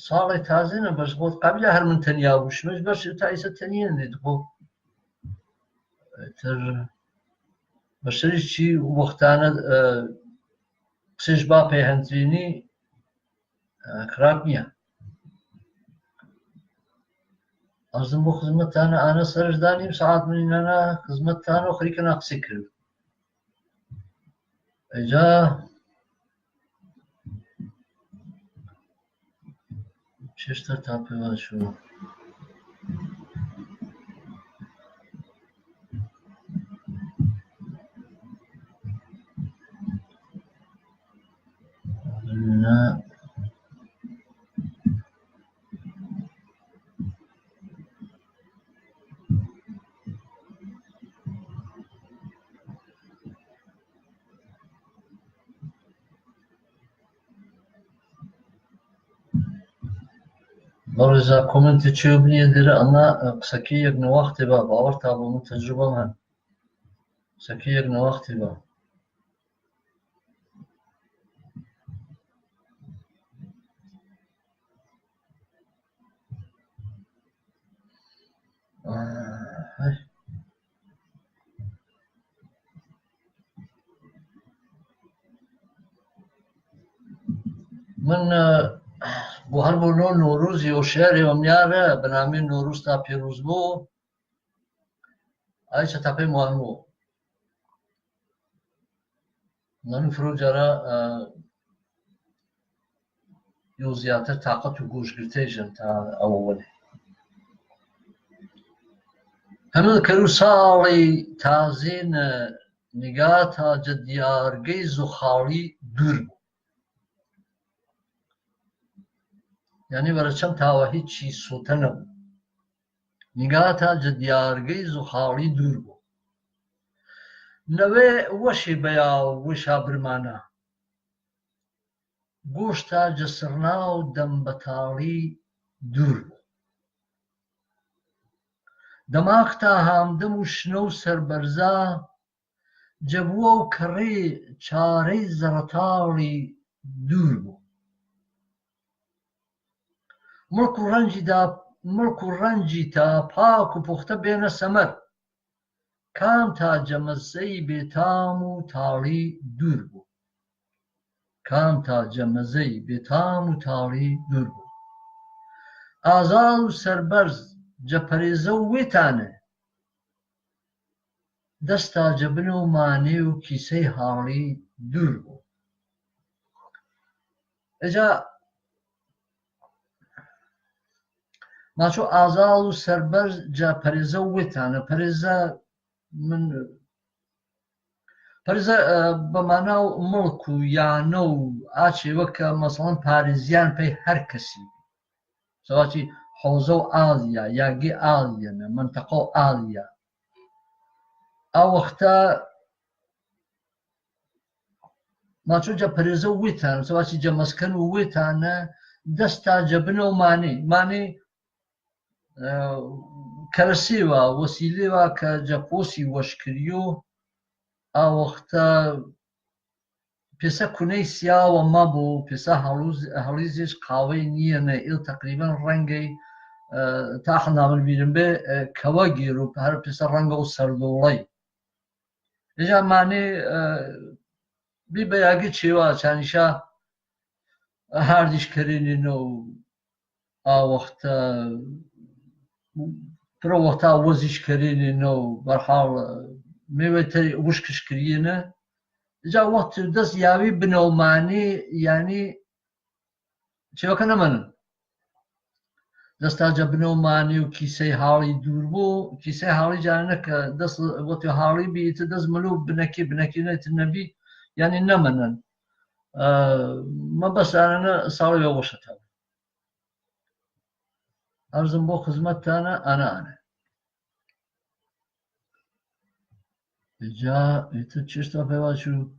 ساڵێ تازە نە بەش بۆت قابلە هەر من تەنیا بووشمەش بەش تا ئیسە تەنیەن دید خۆ. ئیتر بەشەریش چی وەختانە، ئە، قسەیش با پەیهەندرینی، ئە، خراپ نییە. ئەرزم بۆ خزمەتتانە ئانە سەرش دانیم سەعات منینانە خزمەتتانە و خەریکە نا قسەی کرد. ئەجا چێشتە تا پێوە شوو. Барыса комментэ чебни дыра ана, э, ксаки ягна вахты ба, бавар табуну тажрибам ха. Ксаки ягна вахты ба. Аха. ʻĀ, buhar bo no Nowruz i ʻōshea ʻo Miara, bana me Nowruz ta piruz bo. ʻAicha ta pe moan bo. Nanu furo jara, ʻā, ʻio ziata ta katu gush girtejan ta awawale. Hanu karu sali ta zin, ʻā, nigata jadiar geizu khali durbu. Yani, wara chan tawahi chi sotana. Nigata jadiar geizu khali durbu. Nawe washi baya wisha birmana. Gushta jasarnau dambatali durbu. Damakta hamdamu shnou sarbarza Jabuau kare chare zaratali durbu. Mulku ranji da, mulku ranji ta paku pukhta bena samar. Kamta jamazai betamu tali durbu. Kamta jamazai betamu tali durbu. Azalu sarbarz japarezau wetane. Dasta jabno maniu kisei hali durbu. Eja, macho azalu sarbarz japarezau wetane. Pareza min Pareza, ʻā, ba manau mulku, yanou, ache waka, masalan, Parisian pe har kasi. Sawachi hozou alia, yagi alia, na mantaqo alia. A waqta, macho japarezau wetane, sawachi jamaskanu wetane, dasta jabno mani, mani, ʻā, karasiwa, wasilewa ka japosi washkiriu, a waqta pesa kunei siawa mabu, pesa haluzi-, halizish kawai niana il takriban rangai, ʻā, ta hanaman birimbe, ʻā, kawagiru, pahara pesa rangau sardolai. Eja mani, ʻā, biba yagi chiwa chanisha, Hardish karene no, a waqta, pro waqta wazish karene no, barhal, me wete wushkish karene. Ja waqt das yawi bno mani, yani, chiwa kana mana. Dasta jabno mani u kisei hali durbu, kisei hali jana ka das waqt hali bi ita das malu bnaki, bnaki na ita nabi, yani namanan. Ā, ma bas ana na sali wa washata. Arzan bo khizmat tana, ana, ana. Eja, ita chista pe wachu.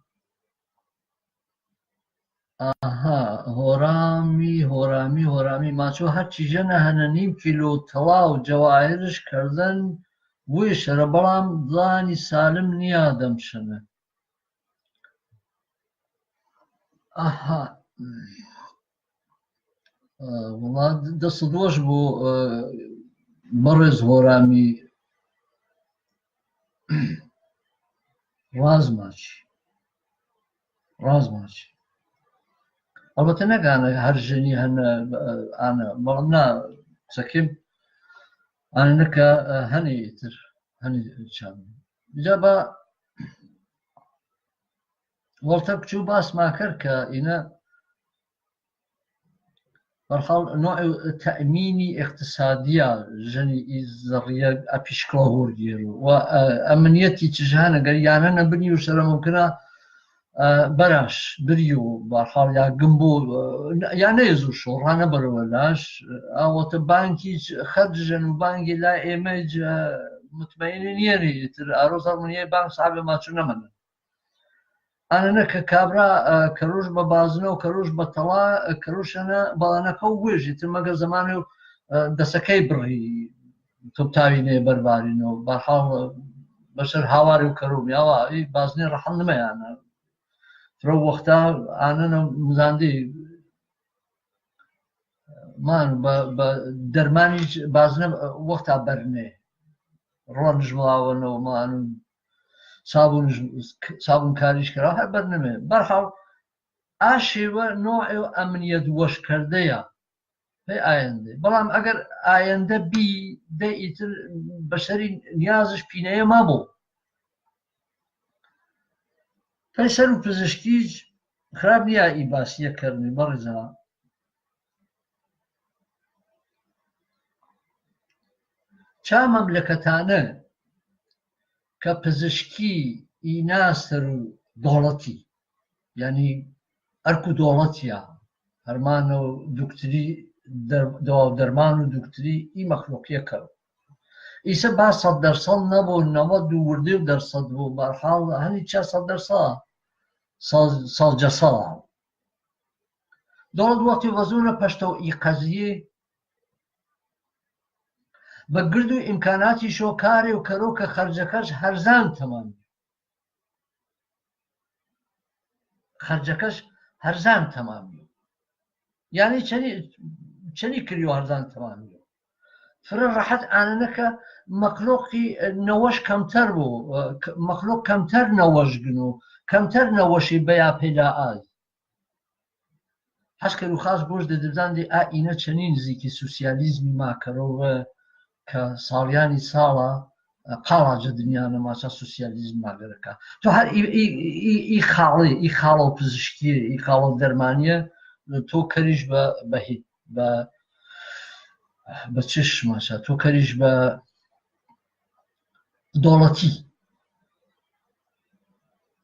Aha, horami, horami, horami. Macho hachi jana hana nim kilo talau jawahirish kardan wish rabalam dani salim ni adam shana. Aha. Ā, wala, da, da saduash bo, ā, barez horami razmach. Razmach. Albatta na gana har jani hana, ā, ana, wala na sakim, ana naka, ā, hani itir, hani cham. Jaba, Walter Kuchubas makarka ina barhal نوع تأميني اقتصادية jani i zaria apishkla hurgiru. Wa, a, amaniyati chijana gari yana na bini usara mumkina, a, barash, biriu, barhal ya gumbu, a, yana izu sho, rana barwalash, a, wata banki ch-, kharj janu banki la emej, a, mutmainin yani, tir arozar muniye bank sabe ma chuna mana. Ana na ka kabra, ā, karush ba bazno, karush ba tala, ā, karush ana ba ana ka wiji, te maga zamanu, ā, da sakai brahi, tubtawi ne barbari no, ba hal, bashar hawari u karum, yawa, i bazne rahan ma ana. Tro waqta, ana na mzandi, Man, ba, ba, darmani ch-, bazna, ā, waqta barne. Ron jmlawa no, man, sabun j-, sabun kari shkara, ha barne me. Barhal, ئا شێوە نوعێ و ئەمنیەت وەشکەردەیە پێ ئایەندە. بەڵام ئەگەر ئایەندە بی، دە ئیتر بەشەری نیازش پینەیە مەبۆ. پەی سەر و پزیشکیش خراپ نییە ئی باسیە کەرنی بەڕێزا. چا مەملەکەتانە کە پزیشکی ئینا سەر و دەوڵەتی، یعنی ئەرک و دەوڵەتیە، هەرمانە و دوکتری دەر-، دەوا و دەرمان و دوکتری ئی مەخلوقیە کەرو. ئیسە با سەد دەرسەد نەبۆ، نەوەد و وردێ و دەرسەد بۆ، بەرحاڵ هەنی چا سەد دەرسەد، سەد، سەد جەسەد. دەوڵەت وەختی وەزوونە پەشتەو ئی قەزیە، بە گرد و ئیمکاناتی شۆ کارێ و کەرۆ کە خەرجەکەش هەرزان تەمام بی. خەرجەکەش هەرزان تەمام بی. یعنی چەنی، چەنی کریۆ هەرزان تەمام بی. فرە ڕەحەت ئانەنە کە مەخلۆقی نەوەش کەمتەر بۆ، مەخلۆق کەمتەر نەوەش گنۆ، کەمتەر نەوەشی بەیا پەیدا ئاز. حەز کەر و خاس بۆش دەدبزان دێ ئا ئینە چەنین نزیکی سوسیالیزمی ما کەرەوە کە ساڵیانی ساڵە قاڵا جە دنیا نەماچە سوسیالیزم ماگەرەکە. تۆ هەر ئی، ئی، ئی، ئی خاڵێ، ئی خاڵە و پزیشکیە، ئی خاڵە و دەرمانیە، تۆ کەریش بە، بە هی-، بە، بە چش ماچە، تۆ کەریش بە دەوڵەتی.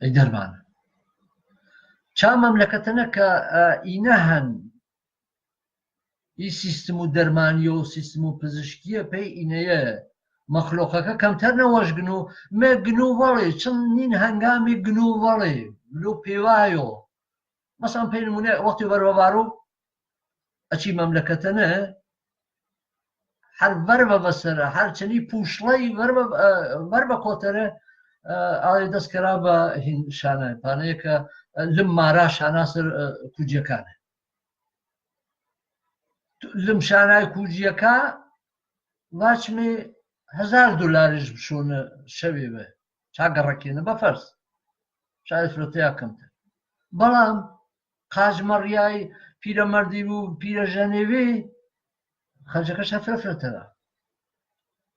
ئەی دەرمانە. چا مەملەکەتەنە کە، ئە، ئینە هەن، ئی سیستم و دەرمانیە و سیستم و پزیشکیە پەی ئینەیە مەخلۆقەکە کەمتەر نەوەش گنۆ، مە گنۆ وەڵێ، چەند نین هەنگامی گنۆ وەڵێ، لۆ پێوایۆ. مەسەڵەن، پەی نموونە وەختی ڤەر بە بارۆ ئەچی مەملەکەتەنە، هەر ڤەر بە بەسەرە، هەر چەنی پووشڵەی ڤەر بە، ئە، ڤەر بە کۆتەرە، ئە، ئاڵێ دەست کەرا بە هین شانای پانەیە کە، ئە، لم مارا شانا سەر، ئە، کوجیەکانە. لم شانای کوجیەکە ڤاچمێ هەزار دۆلاریش بشۆنە شەوێ بە. چا گەڕەکێنە بە فەرز. شاید فرەتەیا کەمتر. بەڵام قاچمەڕیای پیرەمەردی بوو، پیرەژەنێ بێ، خەرجەکەش هەر فرە فرەتەرە.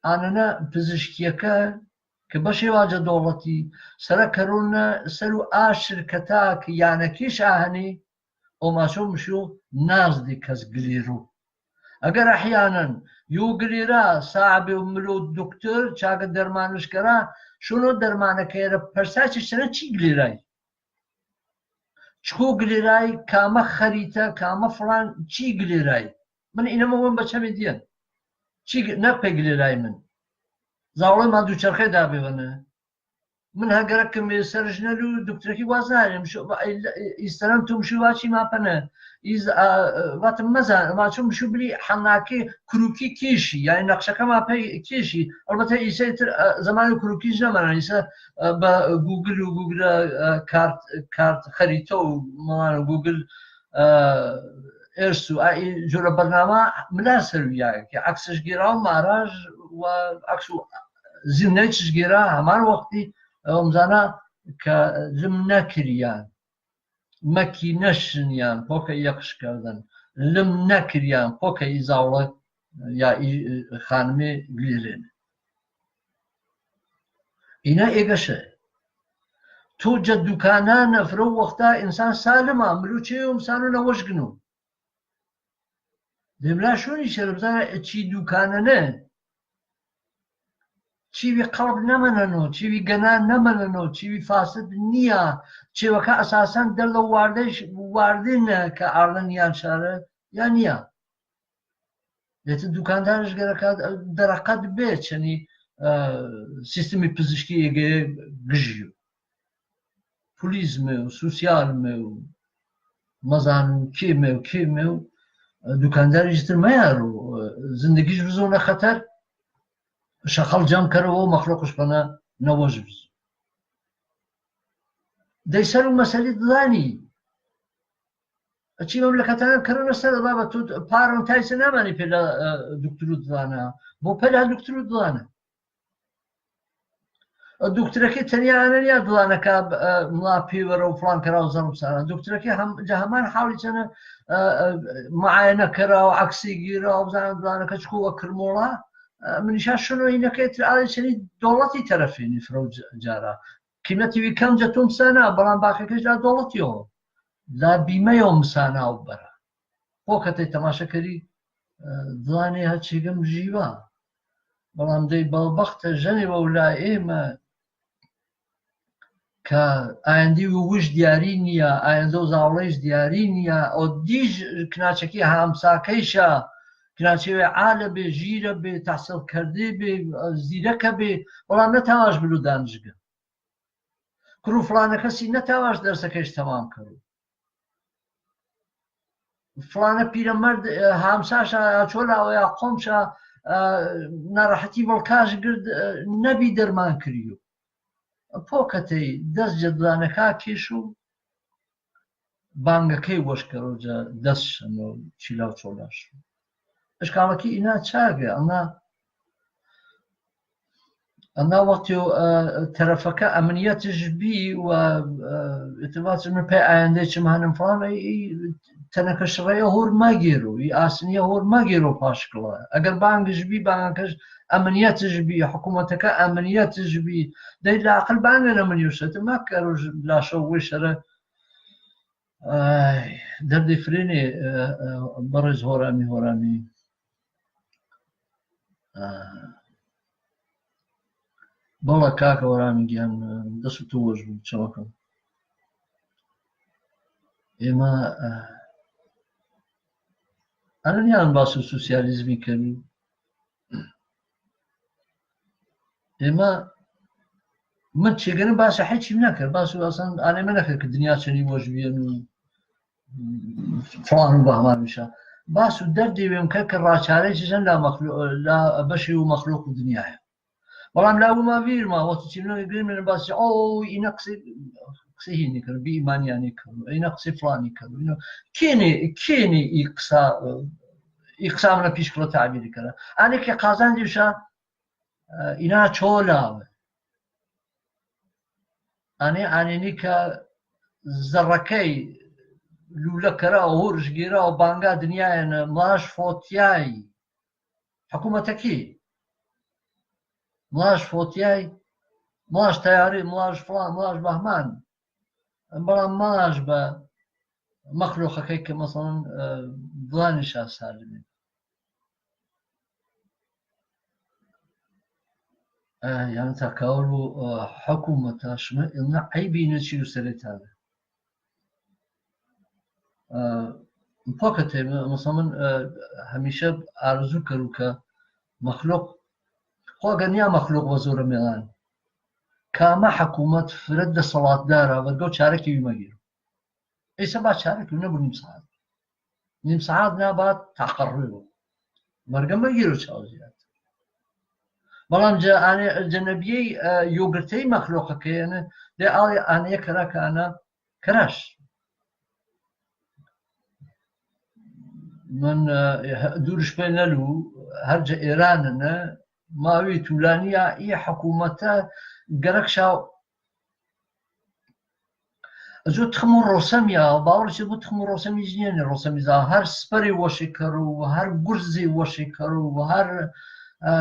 ئانەنە پزیشکیەکە کە بەشێ واجە دەوڵەتی سەرە کەرۆنە سەر و ئا شرکەتا کە یانەکیش ئاهەنی، ئەو ماچۆ مشو نازدی کەس گلێرو. ئەگەر ئەحیانەن یو گلێرا ساعبێ و ملۆ دکتر چاگە دەرمانش کەرا، شۆنۆ دەرمانەکەیەرە پەرسا چی چەنە چی گلێرای؟ چکۆ گلێرای، کامە خەریتە، کامە فڵان، چی گلێرای؟ من ئینەمە وەم بە چەمی دیەن. چی گ-، نەک پەی گلێرای من. زاوڵەی ما دووچەرخەی دابێوەنە. من هەگەرەکم سەرش نەلو دکترەکی واز نارێم. شو-، ئیستەرەم تو مشو واچی ماپەنە. ئیز، ئا، ئا، واتم مەزان، ما چۆن مشو بلی حەناکی کروکی کیشی، یعنی نەقشەکە ما پەی کیشی. ئەلبەتە ئیسە ئیتر، ئا، زەمانی کروکیش نەمەنە، ئیسە، ئا، بە گوگل و گوگلە، ئا، کارت، کارت خەریتە و مەڵان و گوگل، ئا، ئێرس و ئا، ئی جۆرە بەرنامە ملا سەرویە، کە عەکسش گێرا و ماراژ و عەکس و زیمنەیچش گێرا هەمان وەختی، ئەوەم زانا کە لم نەکریان. مەکی نەشنیان پۆکە یەقش کردن، لم نەکریان پۆکە ئی زاوڵە یا ئی خانمێ گلیرێن. ئینا ئێگەشە. تو جە دوکانانە فرە وەختا ئینسان سالمە، ملوچێ و ئینسانو نەوەش گنو. دەملا شوونی شەرەفزانە چی دووکانەنە، چیوی قەڵب نەمەنەنۆ، چیوی گەنا نەمەنەنۆ، چیوی فاسد نییە، چێوەکە ئەساسەن دەر لە واردەیش واردینە کە ئاڵن یان شارە یا نییە. لێتە دووکاندارش گەرەکە دەرەقەت بێ چەنی، ئە، سیستمی پزیشکی ئێگەیە گژیو. پولیزمێ و سوسیالمێ و مەزان و کێمێ و کێمێ و دووکانداریش تر مەیار و زندگیش بزۆنە خەتەر، شەقەڵ جەم کەرەوە و مەخلۆقش پەنە نەوەش بز. دەی سەر و مەسەلی دڵانی. ئەچی مەملەکەتانە کەرەنە سەر بابە تو پارن تایسە نامانی پێدا، ئە، دکتر و دڵانە. بۆ پەلا دکتر و دڵانە. دکترەکەی تەنیا ئەنە نیە دڵانەکە، ئە، مڵا پێوەرە و فڵان کەرا و زەڕب سارە. دکترەکەی هەم-، جا هەمان حاڵی چەنە، ئە، ئە، معاینە کەرا و عەکسی گیرا و بزانە دڵانەکە چکۆ وە کرمۆڵا. ئە، منیشا شنۆینەکەی تر ئاڵی چەنی دەوڵەتی تەرەفێنی فرە و ج-، جارا. قیمەتی وی کەم جە تۆم سانا، بەڵام باقیەکەش لا دەوڵەتیەوە. لا بیمەیەوە مسانا و بەرە. خۆ کە تەی تەماشە کەری، ئە، دڵانێ هەرچێگەم ژیوا. بەڵام دەی بەڵبەختە ژەنێ وەو لا ئێمە کە ئایەندەی وو وش دیاری نییە، ئایەندە و زاوڵەیش دیاری نییە، ئەو دیژ کناچەکی هامساکەیشە، کناچەی وێ عالە بێ، ژیرە بێ، تەحسیڵ کەردێ بێ، زیرەکە بێ، بەڵام نەتاواش بلو دانشگە. کرو فڵانە کەسی نەتاواش دەرسەکەیش تەمام کەرو. فڵانە پیرەمەرد، ئە، هامساشە، یا چۆلاوە، یا قۆمشە، ئە، ناڕەحەتی وەڵکاش گرد، ئە، نەبی دەرمان کریو. پۆکەتەی دەس جە دڵانەکا کێشو، بانگەکەی وەش کەرو جە دەس شەنۆ چیلاو چۆلاش. ئەشکاڵەکی ئینا چاگە، ئەمە ئەنا وەختیو، ئە، تەرەفەکە ئەمنیەتش بی و، ئە، ئتباتش من پەی ئایەندەی چم هەنم فڵان، ئی، ئی تەنەکە شڕەیە هۆر مەگیرو، ئی ئاسنیە هۆر مەگیرو پاشکڵە. ئەگەر بانگش بی، بانگەکەش ئەمنیەتش بی، حکومەتەکە ئەمنیەتش بی. دەی لاقل بانگە نەمنیوشەت، مەکەروش لاشەو وشەرە. ئای، دەردی فرینی، ئە، ئە، بەڕێز هۆرامی، هۆرامی. ئە، بەڵێ کاکە هۆرامی گیان، دەست و تۆ وەش بوو، چاوەکەم. ئێمە، ئە، ئەنە نیان باس و سوسیالیزمی کەرو. ئێمە، من چێگەنە باسە حیچیم نەکرد، باس و ئەسڵەن ئانێمە نەکرد کە دنیا چەنی وەش بیەن و فڵان و بەهمان میشە. باس و دەردی وێم کە، کە ڕاچارەی چیزەن لا مەخلو-، لا بەشی و مەخلوق و دنیایە. بەڵام لا وما ویرما وەختی چیم نەگرێمێنە باسی، ئەو، ئینە قسەی، قسەی هینی کەن، بی ئیمانیانی کەن، ئینە قسەی فڵانی کەن، ئینە کێنێ، کێنێ ئی قسە، ئی قسە منە پیشکڵە تعبیری کەرە. ئانێ کە قازان دیوشە، ئە، ئینا چۆلاوە. ئانێ، ئانێنی کە زەڕەکەی لوولە کەرا و هۆرش گێرا و بانگا دنیایەنە ماش فۆتیایی. حکومەتەکی. ماش فۆتیایی، ماش تەیاری، ماش فڵان، ماش بەهمان. بەڵام ماش بە مەخلوقەکەی کە مەسەڵەن، ئە، دڵانیشا سالمێ. ئە، یان تاکاول و، ئە، حکومەتە شمە ئێمە عەیبی نەچی و سەرێ تاێ. ئە، پۆکەتێ، مە-، مەسەڵەن، ئە، هەمیشە ئارزوو کەرو کە مەخلوق، خۆ ئەگەر نیا مەخلوق وە زۆرە مێڵان، کامە حکومەت فرە دەسەڵاتدارە، وەرگەو چارەکی وی مەگیرو. ئیسە با چارەکی و نەبوو نیم سەعات. نیم سەعات نابات تاقەڕوێ بوو. مەرگە مەگیرو چاو زیاد. بەڵام جە ئانێ، جە نەبیەی، ئە، یۆگرتەی مەخلوقەکەیەنە، دێ ئاڵێ ئانێ کەرا کە ئانە کەراش. من، ئە، دوورش پێ نەلوو، هەر جە ئێرانەنە، ماوەی توولانییا ئی حکومەتە گەرەک شاو زۆ تخم و ڕۆسەمیا، باوەڕ چێ بۆ تخم و ڕۆسەمیش نیەنێ، ڕۆسەمی زا هەر سپەری وەشی کەرو و هەر گورزی وەشی کەرو و هەر، ئە،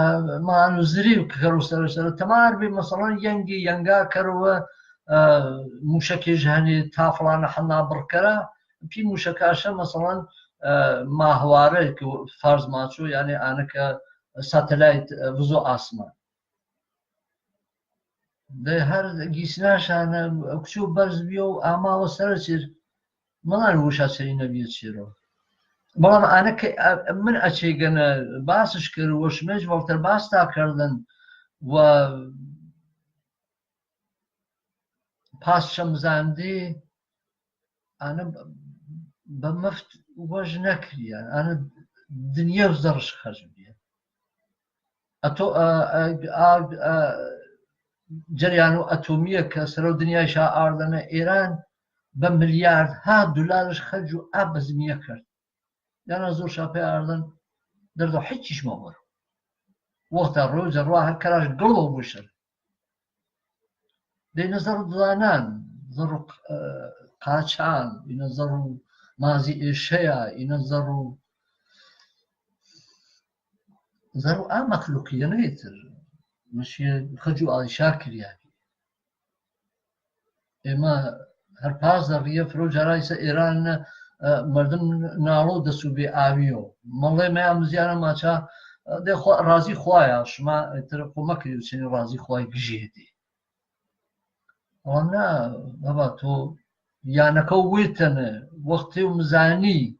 مان و زری کەرو سەرە سەرە تەمار بێ، مەسەڵەن یەنگی یەنگا کەرو، ئە، موشەکێش هەنێ تا فڵانە حەنا بڕکەرە، پی موشەکاشە، مەسەڵەن، ئە، ماهوارە کە فارز ماچۆ، یانێ ئانە کە ساتەلایت، ئە، بزۆ ئاسمان. دە هەر گیسناشانە کوچو بەرز بیە و ئاماوە سەرە چێر، مەڵان وشا چەنی نەبیە چێرەوە. بەڵام ئانە کە ئە-، من ئەچێگەنە باسش کرد و شمێش وەڵتەر باس تا کردن و پاس شەمزاندی، ئانە بە، بە مەفت وەش نەکریان، ئانە دنیا و زەڕش خەرج بیە. ئەتۆ-، ئە، ئە، ئە، ئە، جەریان و ئەتۆمیە کە سەرەو دنیایشا ئاردەنە ئێران بە ملیاردها دولارش خەرج و ئا بەزمیە کرد. یانا زۆر شاپێ ئاردەن دەردە حیچیش مەوەر. وەختا ڕۆژە ڕوا هەر کەراش گڵۆ بوشن. De ina zerru danan, zerru, eh, qacha, ina zerru mazi eshea, ina zerru, zerru a makhluq yana iter. Mashi khaju a shakir yani. Ema har pa zerriya fro jara isa Iran, eh, mardum nalo da sube aviyo. Mallai me amziyana macha, eh, de khwa-, razi khwaya, shima iter komak yu seni razi khwaya gijedi. Wana, baba to, yana ka witana, waqti umzani,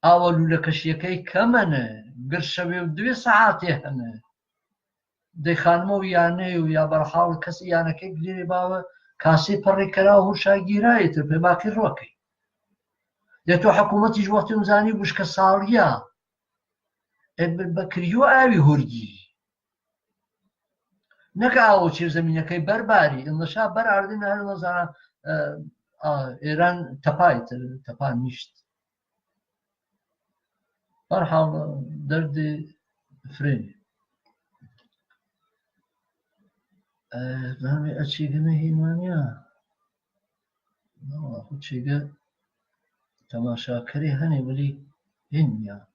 awa lula kashiya kai kamana, girshawe dwe saate hana. De khanmo yana yu ya barhal kasi yana kai gdiri bawa, kasi parri kara husha gira ita pe baki roki. Ya to hakumati ju waqti umzani bush ka saliya. E be-, bakriyo awi hurgi. Naka awo chir zamina kai barbari, illa sha bar ardi na illa zana, eh, ah, Iran tapa ita, tapa nisht. Barhal, dardi frini. Eh, zami achigini himania. No, ahu chiga tamasha kari hani wali hinya.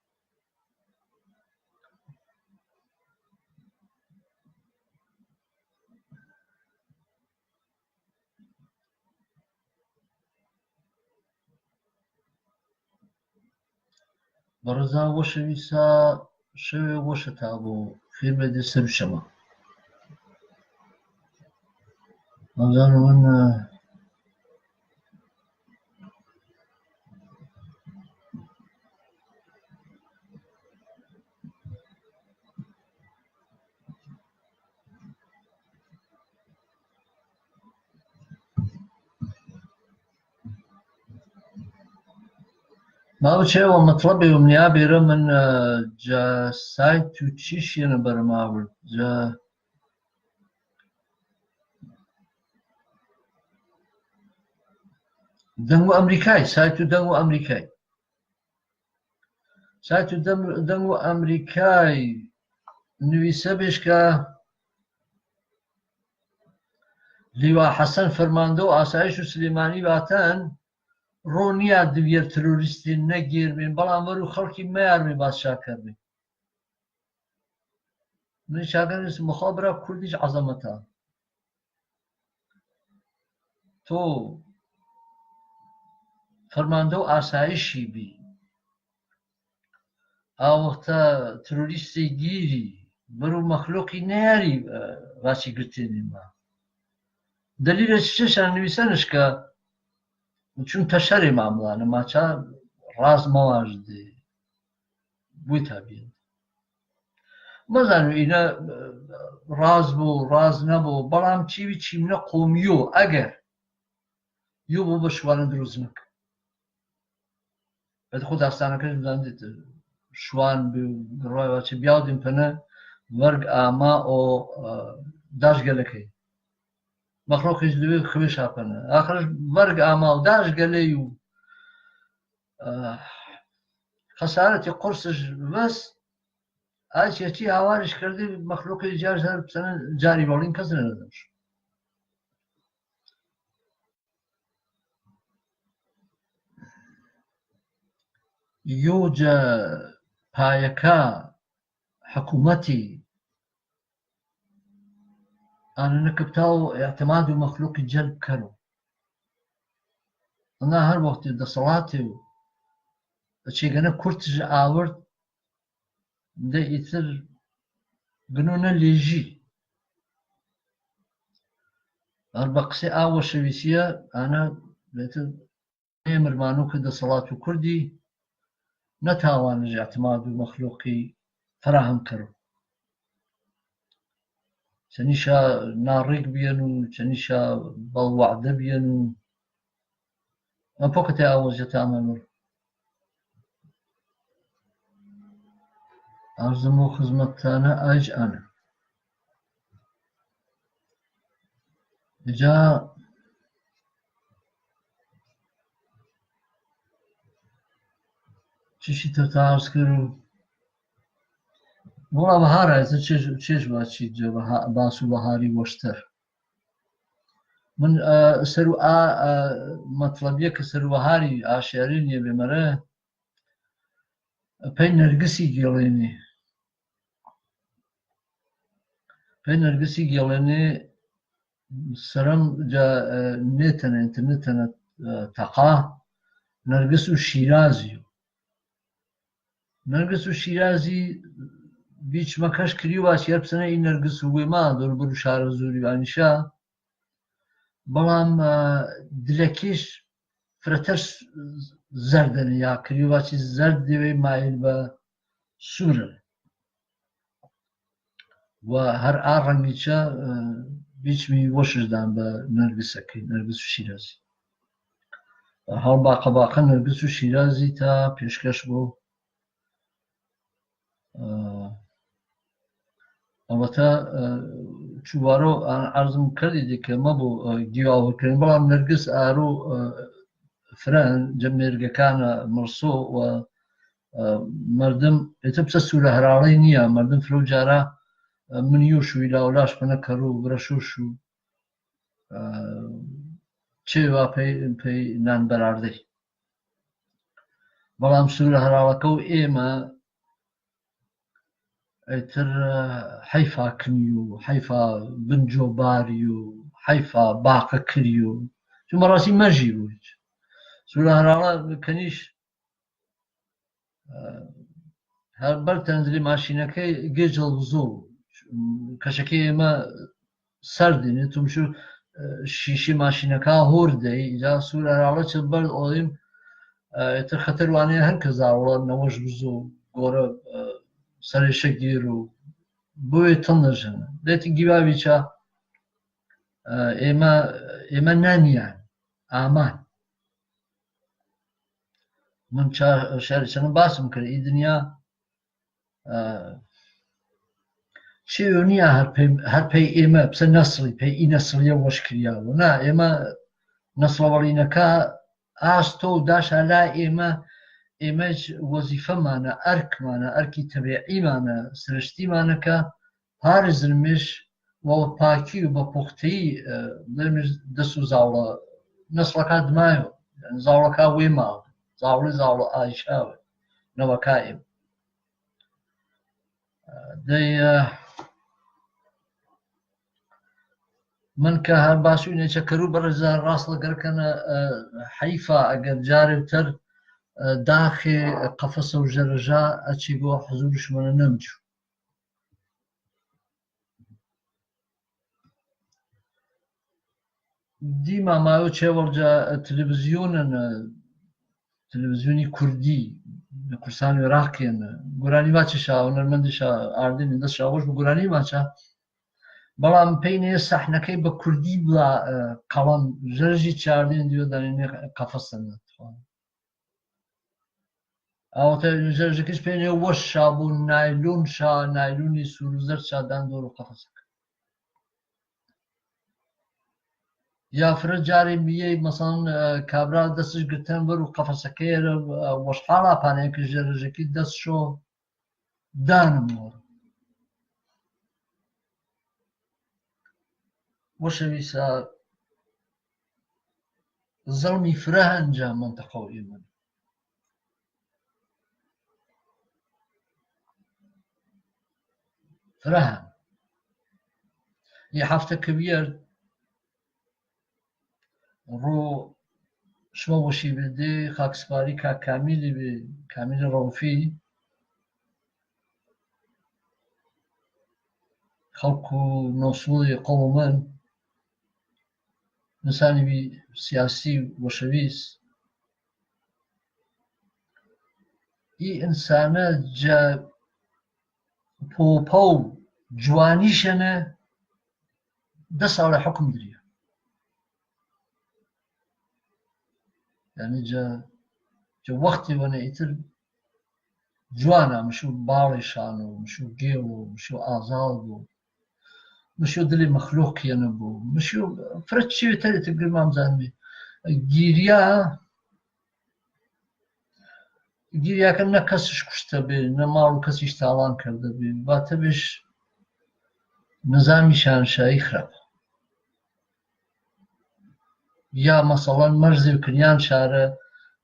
Baraza washa wisa, shawe washa tabo, khirbe de sarushama. Mazan wana, Mabuche wa matlabi wa mniabi raman, eh, ja saitu chishi na barmawar, ja dangu Amerikai, saitu dangu Amerikai. Saitu dam-, dangu Amerikai, nui sabishka, Liwa Hassan Fermando, Asaish Suleimani watan, Ronia divyer terroristi negir bin, bala maru khalki mayar mi basha karbi. Ni shagan is mukhabara Kurdish azamata. To Fermando Asaishi bi. A waqta terroristi giri, baru makhluqi neri, eh, vasi gutini ma. Dalila shisha nivisanishka, chun tashari mamla, na macha raz mawajdi. Buita bin. Mazanu ina, eh, raz bu, raz nabu, balam chiwi chimna qom yo, agar. Yo bu bashwana druznak. Ed khud astana kajim zandit, shwan bi, roi wa chi biyaw din pana, varg ama o, eh, dash galakay. Makhluq is diwi khwish hapana. Akhir varg ama o dash galayu. Eh, khasarati qursish bas, ay chi chi awarish kardi makhluq is jar sar sana jari bolin kasna nadash. Yo ja payaka hakumati ana nakaptau i'timadu makhluqi jalb karo. Ana har waqti da salati u. Achi gana kurtij award da itir gnuna leji. Ar baqsi awa shawisiya ana betir emir manuka da salatu kurdi na tawan i'timadu makhluqi faraham karo. Chanisha narig biyanu, chanisha bal wa'da biyanu. An poka te awa jata amanur. Arzumu khizmat tana aj ana. Ija chishi tata askaru. Wala bahara, ita chish, chish wa chi ja baha-, basu bahari washtar. من، ئە، سەروو ئا، ئە، مەتڵەبیە کە سەروو وەهاری ئاشیارینیە بێمەرە، پەی نەرگسی گێڵێنێ. پەی نەرگسی گێڵێنێ سەرەم جا، ئە، نێتەنە، ئینتەرنێتەنە، ئە، تەقا، نەرگس و شیرازیو. نەرگس و شیرازی بیچمە کەش کریو باسی هەر پسەنە ئی نەرگس و وێما دەوروبەر و شارە زووری وانیشا. بەڵام، ئە، دلەکیش فرەتەر س-، زەردەنە یا کریو باسی زەردێ وەی مایل بە سوورە. و هەر ئا ڕەنگیچە، ئە، بیچمی وەشش دان بە نەرگسەکەی، نەرگس و شیرازی. هەڵ باقە باقە نەرگس و شیرازی تا پێشکەش بۆ، ئە، ئەڵبەتە، ئە، چووارۆ ئە، عەرزم کردی دیکە مەبوو، ئە، گیواوەکردن، بەڵام نەرگس ئارو، ئە، فرەن جە مێرگەکانە مڵسۆ و، ئە، مەردم ئێتە پسە سوورە هەراڵەی نییە، مەردم فرەو جارە، ئە، من یوش و ئیلاولاش پنە کەڕوو برەشوش و، ئە، چێوا پەی، پەی نان بەراردەی. بەڵام سوورە هەراڵەکە و ئێمە ئیتر، ئە، حەیفا کنی و حەیفا بنجۆ باری و حەیفا باقە کری و چون بەڕاستی مەژی بوو هیچ. سوورە هەراڵە کەنیش، ئە، هەر بەر تەنزلی ماشینەکەی گێجەڵ بزۆ. کەشەکەی ئێمە سەردینێ، تومشو، ئە، شیشی ماشینەکە هۆر دەی، جا سوورە هەراڵە چل بەر ئۆڵیم، ئە، ئێتر خەتەر وانەیە هەر کە زاوڵە نەوەش بزۆ گۆرە، ئە، سەرێ شەگیر و بۆیە تڵ نەژەنە. دەیتن گیواویچە، ئە، ئێمە، ئێمە نانیان، ئامان. من چا-، شاری چەنە باسم کرد، ئی دنیا، ئە، چێو نییە هەر پەی، هەر پەی ئێمە پسە نەسڵی، پەی ئی نەسڵیە وەش کریاوە. نا، ئێمە نەسڵەوەڵینەکە ئاستۆ و داشا لا ئێمە، ئێمەش وەزیفەمانە، ئەرکمانە، ئەرکی تەبیعیمانە، سرشتیمانە کە پارێزنمیش وە پاکی و بە پوختەیی، ئە، بڵێمش دەس و زاوڵە نەسڵەکا دمایەوە، یانی زاوڵەکا وێماوە، زاوڵی زاوڵە ئایشاوە، نەوەکا ئێمە. ئە، دەی، ئە، من کە هەر باش و ئینەیچە کەروو بەڕێزە ڕاست لەگەر کەنە، ئە، حەیفا ئەگەر جارێ تەر، ئە، داخێ قەفەسە و ژەرەژا ئەچی بۆ حزوور شمەنە نەمچوو. دیما مایۆ چێوەڵجە تەلەڤیزیۆنن، تەلەڤیزیۆنی کوردی، کوردستان عێراقیەن، گۆرانی ماچێشا، هونەرمەندێشا ئاردێنێ دەسشا وەش بە گۆرانی ماچە. بەڵام پەینێ سەحنەکەی بە کوردی بڵا، ئە، قەڵەم ژەرژی چاردێن دیوە دانێنێ قەفەسەن. ئاوەتە ژەرژەکەش پێنێ وەش شا بوو، نایلۆن شا، نایلۆنی سوور و زەرد شا دان دۆر و قەفەسەکە. یا فرە جارێ میەی، مەسەڵەن، ئە، کابرا دەسش گرتەن بەر و قەفەسەکەی ئەرە، ئە، وەشحاڵا پانەیە کە ژەرژەکی دەس شۆ دانم وەڕ. وەشەویسە زەڵمی فرە هەنجا مەنتەقەو ئێمەن. فرە هەن. یە هەفتە کە ویەرد ڕوو شمە وەشی بێ دێ خاکسپاری کاک کامیلی بێ، کامیلی ڕەوفی، خەڵک و نۆسڵی قەومەن، ئینسانی بی سیاسی وەشەویست. ئی ئینسانە جە پۆپە و جوانیشەنە دە ساڵە حوکم دریا. یانی جە، جە وەختی وەنە ئیتر جوانا مشو باڵی شانۆ، مشو گێڵۆ، مشو ئازاڵ بوو، مشو دلی مەخلوق کیەنە بوو، مشو فرە چی تەری تگرمام زانمی. گیریا گیریاکە نە کەسش کوشتە بێ، نە ماڵ و کەسیش تاڵان کردە بێ، واتە بێش نظامی شاهنشاهی خراپ. یا مەسەڵەن مەرزێ و کنیان شارە،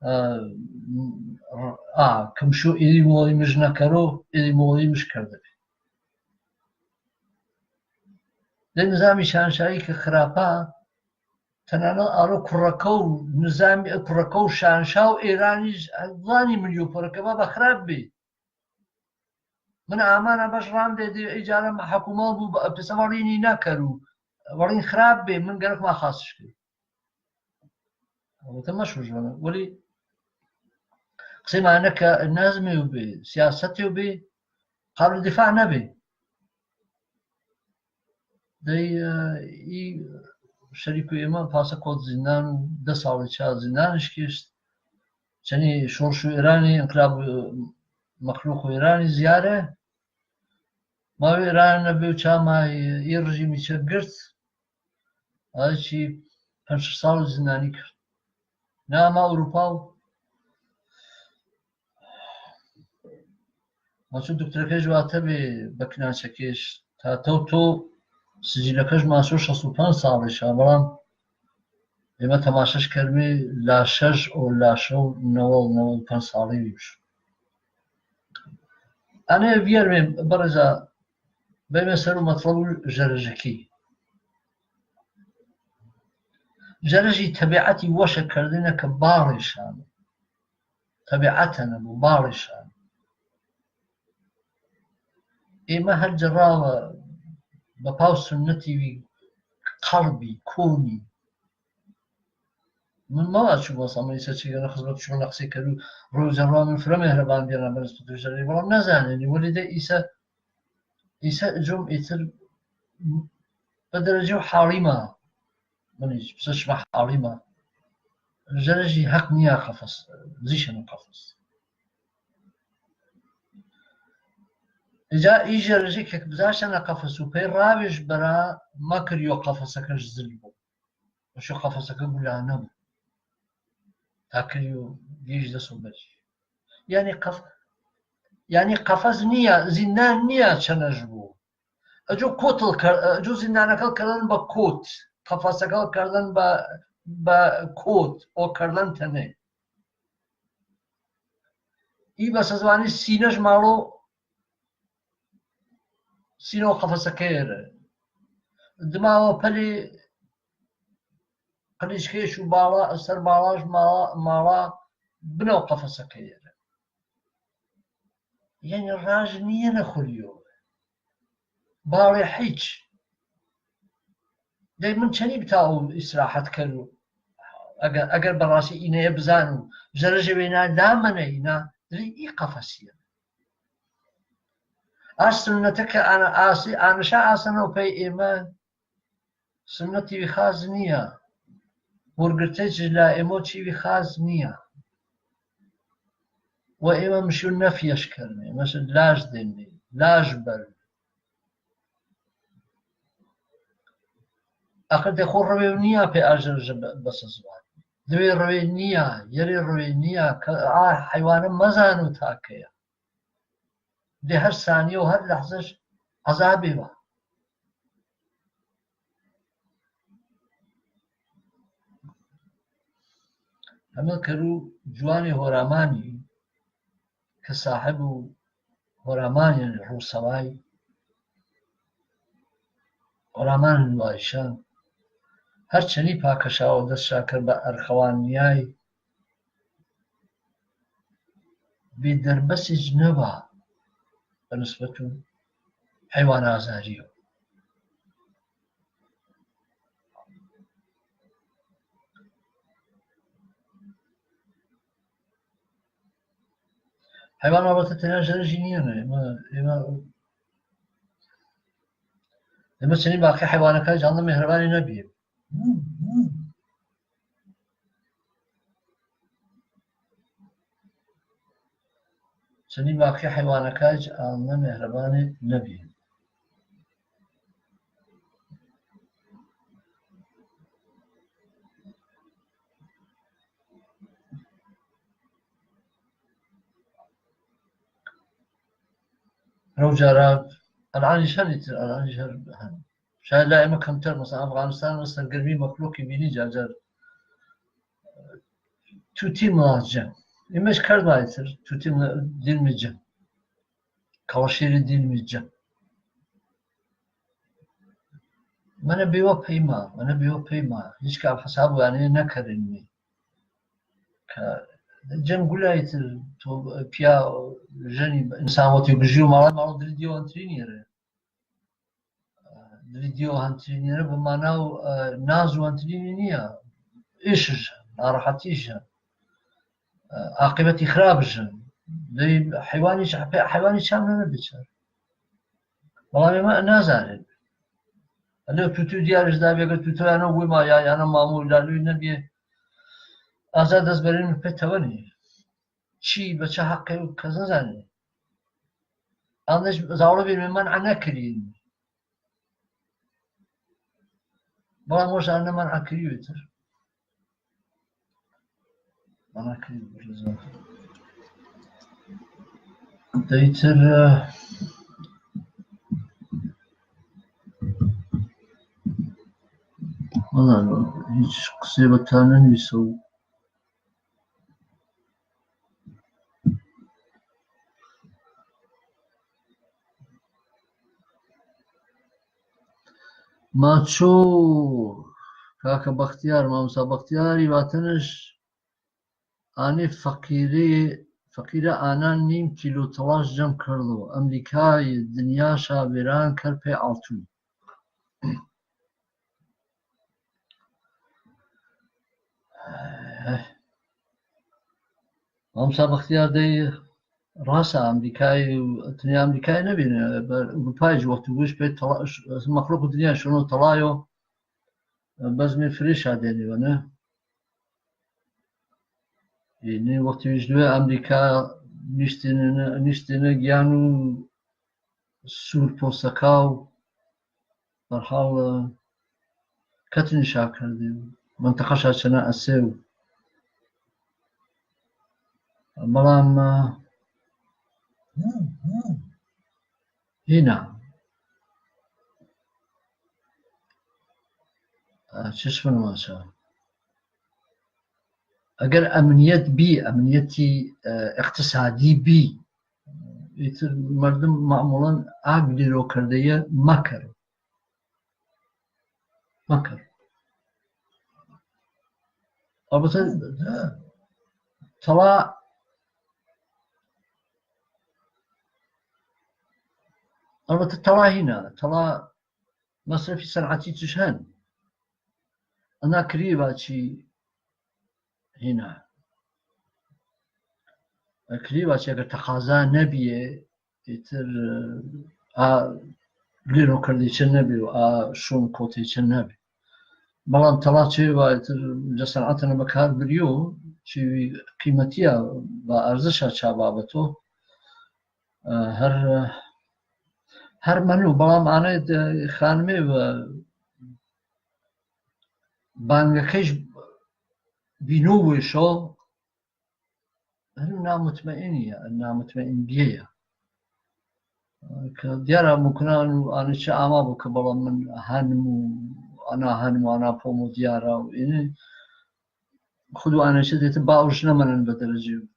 ئە، ئا، کەمشوو ئیلیم و ئیلیمش نەکەرو، ئیلیم و ئیلیمش کەردەێ. دە نزامی شانشایی کە خراپە، تەنانەت ئەڵێ کوڕەکە و نزامی، کوڕەکە و شانشا و ئێرانیش زانی ملیۆ پەڕەکە با بە خراپ بێ. من ئامانە بەش ڕام دێ دێ، ئیجارە مە حکومەت بوو، بە پسە وەڕینی نەکەر و وەڕین خراپ بێ، من گەرەک ما خاسش کرد. ئەڵبەتە مەشوو ژوانە، وەلی قسەی مانە کە نەزمێ و بێ، سیاسەتێ و بێ، قابل دفاع نەبێ. دەی، ئە، ئی شەریک و ئێمە پاسە کۆت زیندان و دە ساڵی چا زیندانش کشت. چەنی شۆڕش و ئێرانی، ئینقلاب و مەخلوق و ئێرانی زیارە. ماوەی ئێران نەبێ و چا مای ئی ڕژیمی چەپ گرت. ئای چی پەنج شەش ساڵ زیندانی کرد. نامە ئەوروپا و ماچۆ دکتۆرەکەش واتە بێ بە کناچەکەش تا تۆ تۆ سجیلەکەش ماچۆ شەست و پەنج ساڵیشە، بەڵام ئێمە تەماشەش کەرمێ لا شەش ئۆ لا شەو نەوەڵ نەوەڵ پەنج ساڵی ویش. ئەنێ ڤیەرمێ بەڕێزا بەیمە سەر و مەتڵەب و ژەرەژەکی. ژەرەژی تەبیعەتی وەشە کەردنە کە باڵێشان. تەبیعەتە نەبوو، باڵێشان. ئێمە هەر جەڕاوە بە پاو سوننەتی وی قەڵبی، کۆنی. من مەوا چوو مەسەڵەن ئیسە چیگەنە خزمەت شوون نەقسەی کەرو ڕوو جەڕا من فرە مێهرەبان بێنە بە نسبەت ژەرەی، بەڵام نەزانێنی وەلی دە ئیسە، ئیسە جۆم ئیتر بە دەرەجەی و حاڵیمە. منیش بسە شمە حاڵیمە. ژەرەژی هەق نییە قەفەس، زیشەنە قەفەس. ئیجا ئی ژەرەژی کە بزاشەنە قەفەس و پەی ڕاوێش بەرا مەکریۆ قەفەسەکەش زل بوو. وشو قەفەسەکە گولانە بوو. تا کریۆ گیش دەس و بەری. یعنی قەف-، یعنی قەفەس نییە، زیندان نییە چەنەش بوو. ئەجۆ کۆتڵ کەر-، ئەجۆ زیندانەکەڵ کەردن بە کۆت، قەفەسەکەڵ کەردن بە، بە کۆت، ئۆ کەردن تەنێ. ئی بەسە زوانی سینەش ماڵۆ، سینە و قەفەسەکەیەرە. دماوە پەلی قلیچکەیش و باڵا، سەر باڵاش ماڵا، ماڵا بنەو قەفەسەکەیەرە. یەنی ڕاژ نییە نەخوریۆ. باڵێ حیچ. دەی من چەنی بتاو ئیسراحەت کەرو. ئەگەر، ئەگەر بەڕاستی ئینەیە بزان و ژەرەژە وێنا دامەنە ئینا، دەی ئی قەفەسیە. ئاش سوننەتە کە ئانا ئاسی، ئانشا ئاسەنەو پەی ئێمە سوننەتی وی خاز نییە. وەرگرتەیچ لا ئێمەو چی وی خاز نییە. و ئێمە مشیو نەفیەش کەرنێ. مەسەلەن لاش دێنێ، لاش بەر. ئەخر دەی خۆ ڕەوێ نییە پێ ئاژەرژە بە-، بەسە زوان. دوێ ڕەوێ نییە، یەرێ ڕەوێ نییە، کە ئا حەیوانە مەزان و تاکەیە. دەی هەر سانیە و هەر لەحزەش عەزابێ وە. هەمە کەرو جوانی هۆرامانی کە ساحب و هۆرامان یەنی ڕووسەوای، هۆرامان وایشان، هەرچەنی پاکەشاوە دەست شاکەر بە ئەرخەوان نیای، بێ دەربەسیج نەبا بە نسبەت و حەیوان ئازاریەوە. حەیوان ئەڵبەتە تەنیا ژەرەژی نییە، ئێمە، ئێمە، ئێمە چەنین باقی حەیوانەکە جاندە مێهرەبانی نەبیە. چەنین باقی حەیوانەکە جاندە مێهرەبانی نەبیە. ئەو جارە ئەلعانیش هەن ئیتر، ئەلعانیش هەر هەن. شاید لا ئێمە کەمتەر، مەسەلەن، ئەفغانستان وە سەرگەرمی مەخلوقی بینی جارجار. Tutim lajang. Imej kardwa itir, tutim dilmijang. Kawashiri dilmijang. Mana biwa paima, mana biwa paima. Hichka hasabu ane na karinmi. Ka jangula itir to pia jani insan wati gujiu mala mala dildio antrini re. Dildio hantrini re, ba manau, eh, nazu hantrini nia. Ish, narahat ish. Eh, aqibati kharab ish. Dai haywani cha, haywani cha mana bichar. Wala me ma nazare. Alo tutu diar ish da bega tutu ana wima ya, ya na mamu da lu na bi. Azad azbarin pe tawani. Chi bacha haqqe kazan zani. Anış zauro bir man ana kirin. Bana moş ana man akriyo itir. Bana akriyo bir zaten. Dayıtır, e, valla hiç kısaya batanın bir soğuk. Macho, kaka Baxtiyar, mamusa Baxtiyar, i vatanış, ani fakiri, fakira anan nim kilo talaş cam karlo, Amerika, dünya şa veran kar pe altun. Mamusa Baxtiyar dai rasa Amerikai, tani Amerikai nabine, Urupai ji waqti guş pe tala, makhluq dünya şunu talayo, bazmi frisha deni vana. Ini waqti guş due Amerika niştine, niştine giyanu Sur postakau, barhal, e, katin şa kardiu, mantaqa şa çana asew. Balam, e, hina. E, çeşme numaça. Eger emniyet bi, emniyeti, e, iqtisadi bi, itir merdim mamulan a giliro kardeye makar. Makar. Elbette, tala, elbette tala hina, tala masrafi sanati tuşhen. Ana kriva çi hina. Kriva çi eger taqaza nebiye, itir, a, lino kardiçe nebi, a, şun kotiçe nebi. Balam tala çi va itir, ja sanatına bakar biliyor, çi qimetiya va arzışa ça babato. E, her, e, her manu, balam ane de xanime va Bangladeş bino wişo, anu namutmain ya, namutmain biya. Ka diara mukna anu, anu cha ama bu ka bala man hanmu, ana hanmu, ana pomu diara, ini khudu anu cha dete ba ujna manan badaraji.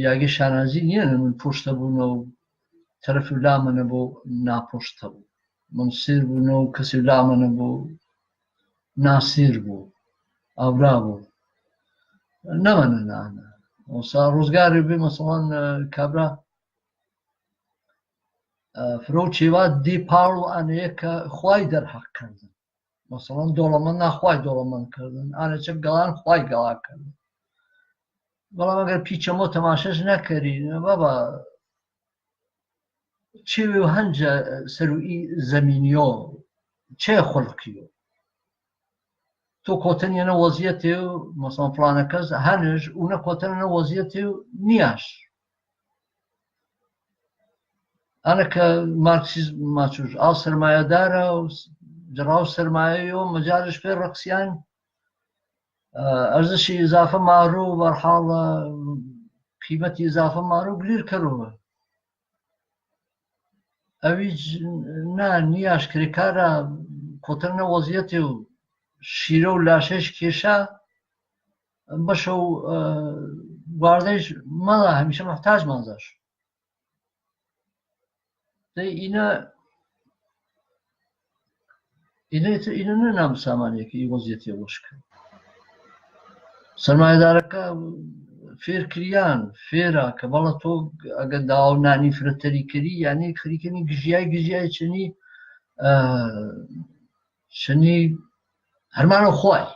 Yagi shanazi niya na min pushta bu no tarafu lama na bu na pushta bu. Min sir bu no kasi lama na bu na sir bu. Avra bu. Na mana na na. Osa ruzgari bi masalan, e, kabra, e, fro chiva di paru ane ka khwai dar haq kardin. Masalan, dolaman na khwai dolaman kardin. Ane chak galan khwai gala kardin. Bala magar picha mo tamashash na kari, baba. Chiwi hanja, e, saru i zamin yo, che khulq yo. To kotan yana waziyat yo, masalan, flana kaz, hanish, una kotan yana waziyat yo, niyash. Ana ka Marksizm machuj, al sermayadara, jaraw sermaya yo, majalish pe raksyan, e, arzishi izafa maru, barhala, qimati izafa maru, glir karu. Awij na niyash kari kara, kotan na waziyat yo, shiro lashish kesha, بەشەو، ئە، گواردەیش مەڵا، هەمیشە موحتاج مانزاش. دەی ئینە، ئینە، ئینە نە نامسامانیەکە، ئی وەزیەتیە وەشکە. سەرمایەدارەکە فێر کریان، فێرە کە بەڵە تۆ ئەگە داو نانی فرە تەریکەری، یانی خەریکەنی گژیای، گژیای چنی، ئە، چنی هەرمانە خوای.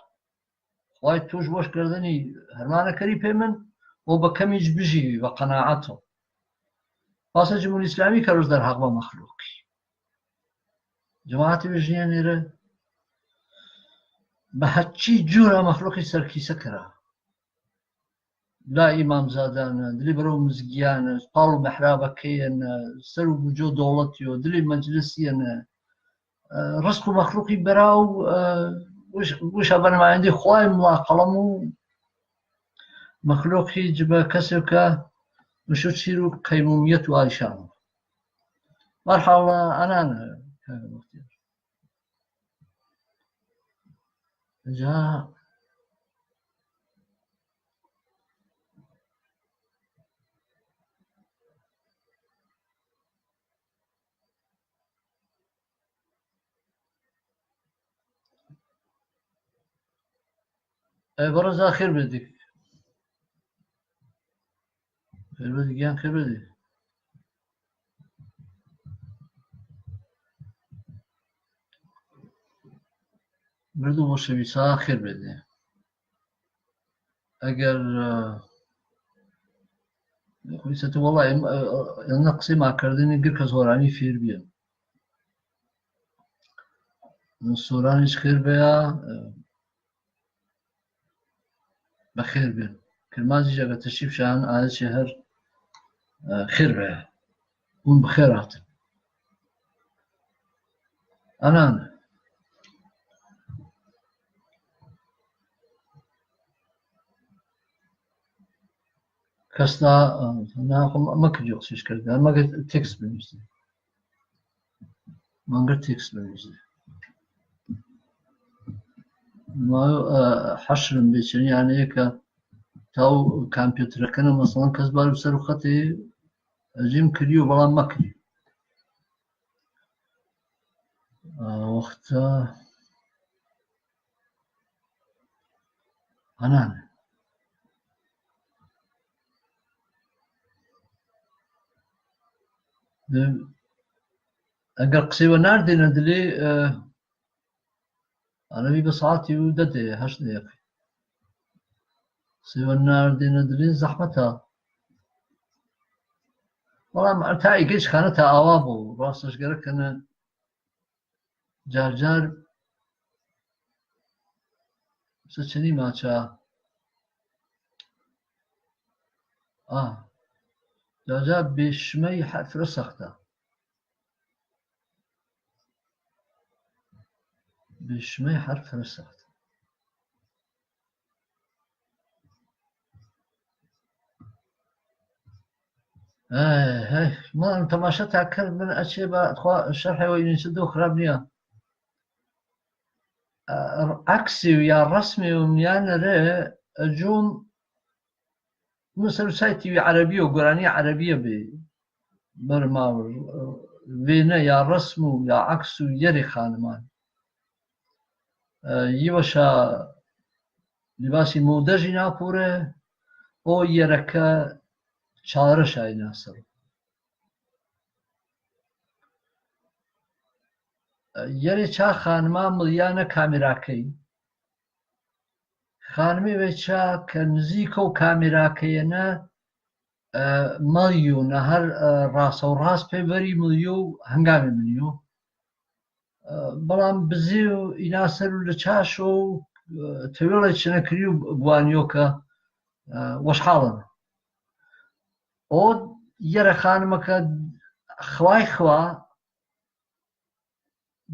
خوای توش وەش کردنی هەرمانە کەری پێ من، و بە کەمیچ بژیوی بە قەناعەتەو. پاسە جمهوری ئیسلامی کە روز دەرهەق بە مەخلوقی. جەماعەتی بژیان ئێرە بە هەرچی جورە مەخلوقی سەرکیسە کرا. لا ئیمامزادانە، دلی بەرەو مزگیانە، پاڵ و مەحرابەکەیەنە، سەر و بوجۆ دەوڵەتیۆ، دلی مەجلسیەنە، ئە، رزق و مەخلوقی بەراو، ئە، وش-، وشە بە نمایندەی خوای مڵا قەڵەم و مەخلوقی جبە کەسێکە مشو چیر و قەیمومیەت و ئالیشانە. بەرحاڵ، ئەنانە، کاکە بەختیار. جا ئەی بەڕێزا خێر بێ دێ. خێر بێ دێ گیان، خێر بێ دێ. مردوو بۆ شەوی سا خێر بێ دێ. ئەگەر، ئە، خۆی سەتە وەڵا ئێم-، ئە، ئە، ئێمە قسەی ما کردنی گر کە زۆرانی فێر بیەن. سۆرانیش خێر بێ یا، ئە، بەخێر بێن. کرمانجیش ئەگەر تەشریف شان ئایەت شێ هەر، ئە، خێر بێ. هون بەخێر هاتن. ئەنان. کەس نا-، نا، خۆ مە-، مەکردی قسەیش کردن، مەگەر تێکست بنووسن. مەگەر تێکست بنووسن. ما، ئە، حەشرم بێ چەنی یانەیە کە تاو کامپیوترەکەنە مەسەڵەن کەس بار و سەر و خەتێ ئەجیم کردی و بەڵام مەکردی. ئە، وەختە هەنانە. ئەگەر قسەی وە ناردێنە دلێ، ئە، ئەنەوی بە ساعەتی و دە دەیە، هەشت دەیەقەی. قسەی وە ناردێنە دلێ زەحمەتە. بەڵام تا ئیگەیش خانە تا ئاوا بوو، ڕاستەش گەرەکەنە جار جار سە چەنی ماچە. ئا. جار جار بێشمەی حەرف فرە سەختە. بێشمەی حەرف فرە سەختە. ئەی، هەی، من تەماشا تا کرد، من ئەچێ بە خوا شەرحێ وە ئینیچە دۆ خراپ نییە. ئە، عەکسی و یا ڕەسمی و میانەرێ، ئەجووم من سەر و سای تیوی عەرەبییە و گۆرانی عەرەبییە بێ. بەرماو، ئە، وێنە یا ڕەسم و یا عەکس و یەرێ خانمان. ئە، یوەشە لیباسی مۆدەژی ناپوورێ، ئۆ یەرەکە چارەشای ناسەر. ئە، یەرێ چا خانما ملیانە کامێراکەی. خانمێ وێچا کە نزیکە و کامێراکەیەنە، ئە، مەڵیونە هەر، ئە، ڕاسەوڕاس پێ بەری ملیۆ و هەنگامی ملیۆ. ئە، بەڵام بزێ و ئینا سەر و لە چاشۆ و، ئە، تەوێڵێ چنەکری و گوانیۆکە، ئە، وەشحاڵن. ئۆ یەرە خانمەکە خوای خوا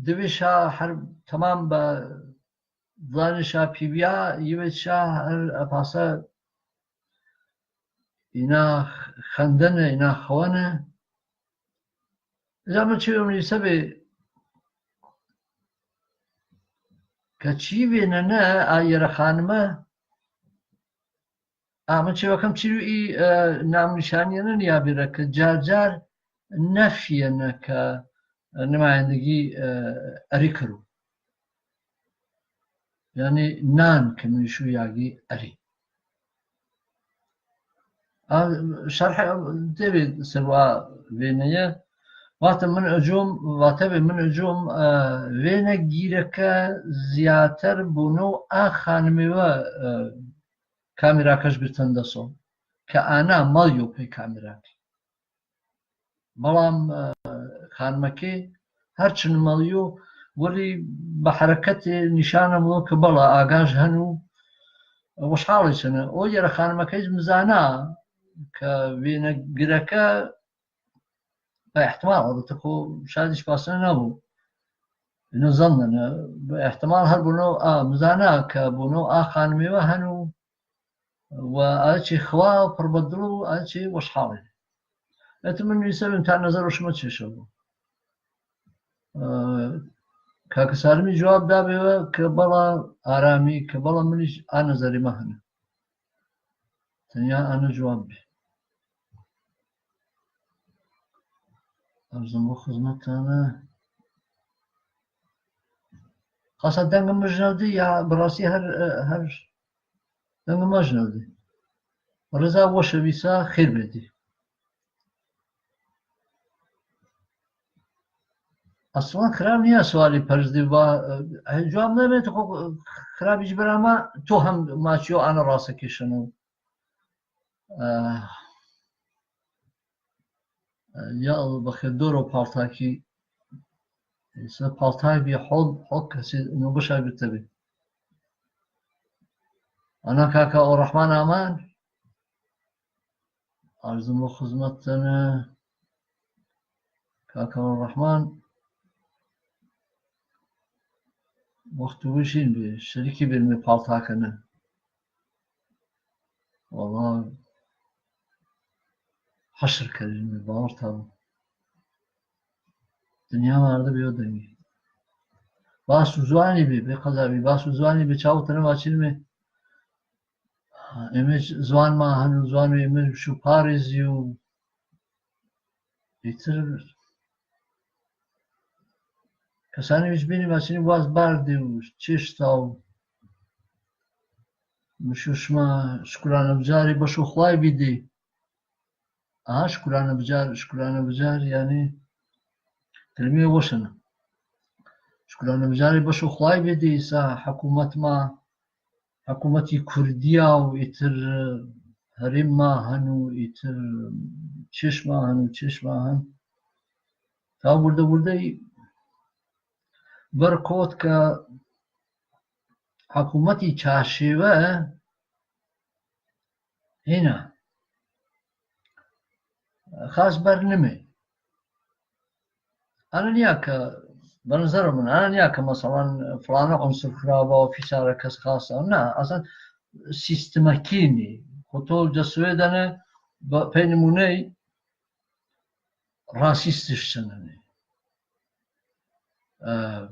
دوێشا هەر تەمام بە دڵانێشا پیویا، یوێتشا هەر ئەپاسە ئینا خەندەنە، ئینا خەوەنە. ئیجا من چی بێم نویسە بێ کە چی بێنەنە ئا یەرە خانمە ʻĀ, ma chewa kam chiru i, ʻe, nāmū nishāni ʻana ni a bira ka Jar Jar nafi ʻana ka, ʻe, numayandagi, ʻe, ʻari karua. Yani, nān ka nui shuiagi ʻari. A, sharha, debe serwa wena ia. Wata man ujum, wata be man ujum, ʻe, wena giraka ziyatar bono a khanmewa, ʻe, kamera kashbir tandaso. Ka ana malyo pe kamera. Balam, ʻe, khanmake, harchin malyo, wali baharakate nishana mlo ka bala agaj hanu, ʻe, washali sana. O yara khanmake mzana, ka wena giraka, ʻe, ihtimal, ʻo tako shadish pasana nabu. Ina zanna, ʻe, ʻe, ihtimal har bono, ʻa, mzana ka bono, ʻa, khanmewa hanu, wa ʻachi khwa, parbadlu, ʻachi washali. Etu man nui seven ta nazar ushma chishabu. ʻE, ka kasarmi jawab dabewa, ka bala arami, ka bala manish, a nazari mahana. Tanya ana jawab. Arzum bu xizmet tana. Xasa danga majnaldi ya barasi har, ʻe, har danga majnaldi. Rıza washa wisa xir bedi. Aslan, xirab niya suali parz di wa, ʻe, jawab neme to xirab ijbara ma, to ham ma chiyo ana rasa kishanu. ʻE, ʻe, ya Allah, baxir doro paltaki. Isa paltaki bi hol, hol kasi no basha bi tabi. Ana kaka o Rahman Aman. Arzum bu xizmet tana. Kaka Rahman, waqtu wishin bi, shariki bin mi paltakana. Wallah, hashr karin mi bawar tabu. Dunya marda bi odangi. Basu zwani bi, bi qaza bi, basu zwani bi, chaw tana wachin mi. Emej zwan ma hanu zwan emej shu pariz yu. Itir kasani wich bini masini was bardi u chistau. Mushushma shukuran abjari bashu khlai bidi. Aha, shukuran abjar, shukuran abjar, yani, kelime washana. Shukuran abjar, bashu khlai bidi sa hakumat ma, hakumat i Kurdiya u itir, eh, harim ma hanu, itir, eh, chish ma hanu, chish ma han. Ta burda burda i barkot ka hakumat i chashiwa, eh, Hina. Khas barname. Ana niyaka, banazara man, ana niyaka, masalan, flana unsur khraba, ofisara kas khasa. Na, asan sistema kini. Koto jaswedane, ba, peni munei, rasistish sanane. Ah,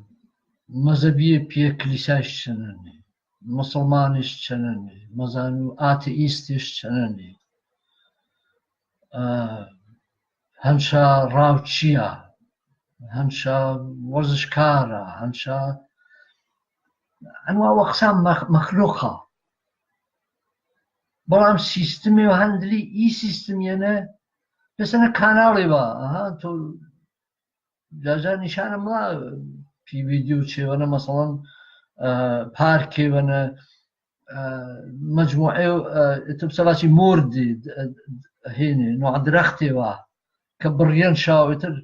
mazabiye piye klisaish sanane. Musulmanish sanane. Mazanu ateistish sanane. Ah, hansha rauchiya. Hansha warzishkara. Hansha anwa waqsam mak-, makhluqa. Balam sistemi wa handli i sistemi yana. Pesana kanali wa. Aha, to Jaja nishana mla, pi video chewana, masalan, ah, parke wana, ah, majmu'e, ah, itub sabachi mordi, ah, hini, no adrakhte wa, kabriyan shao, itub,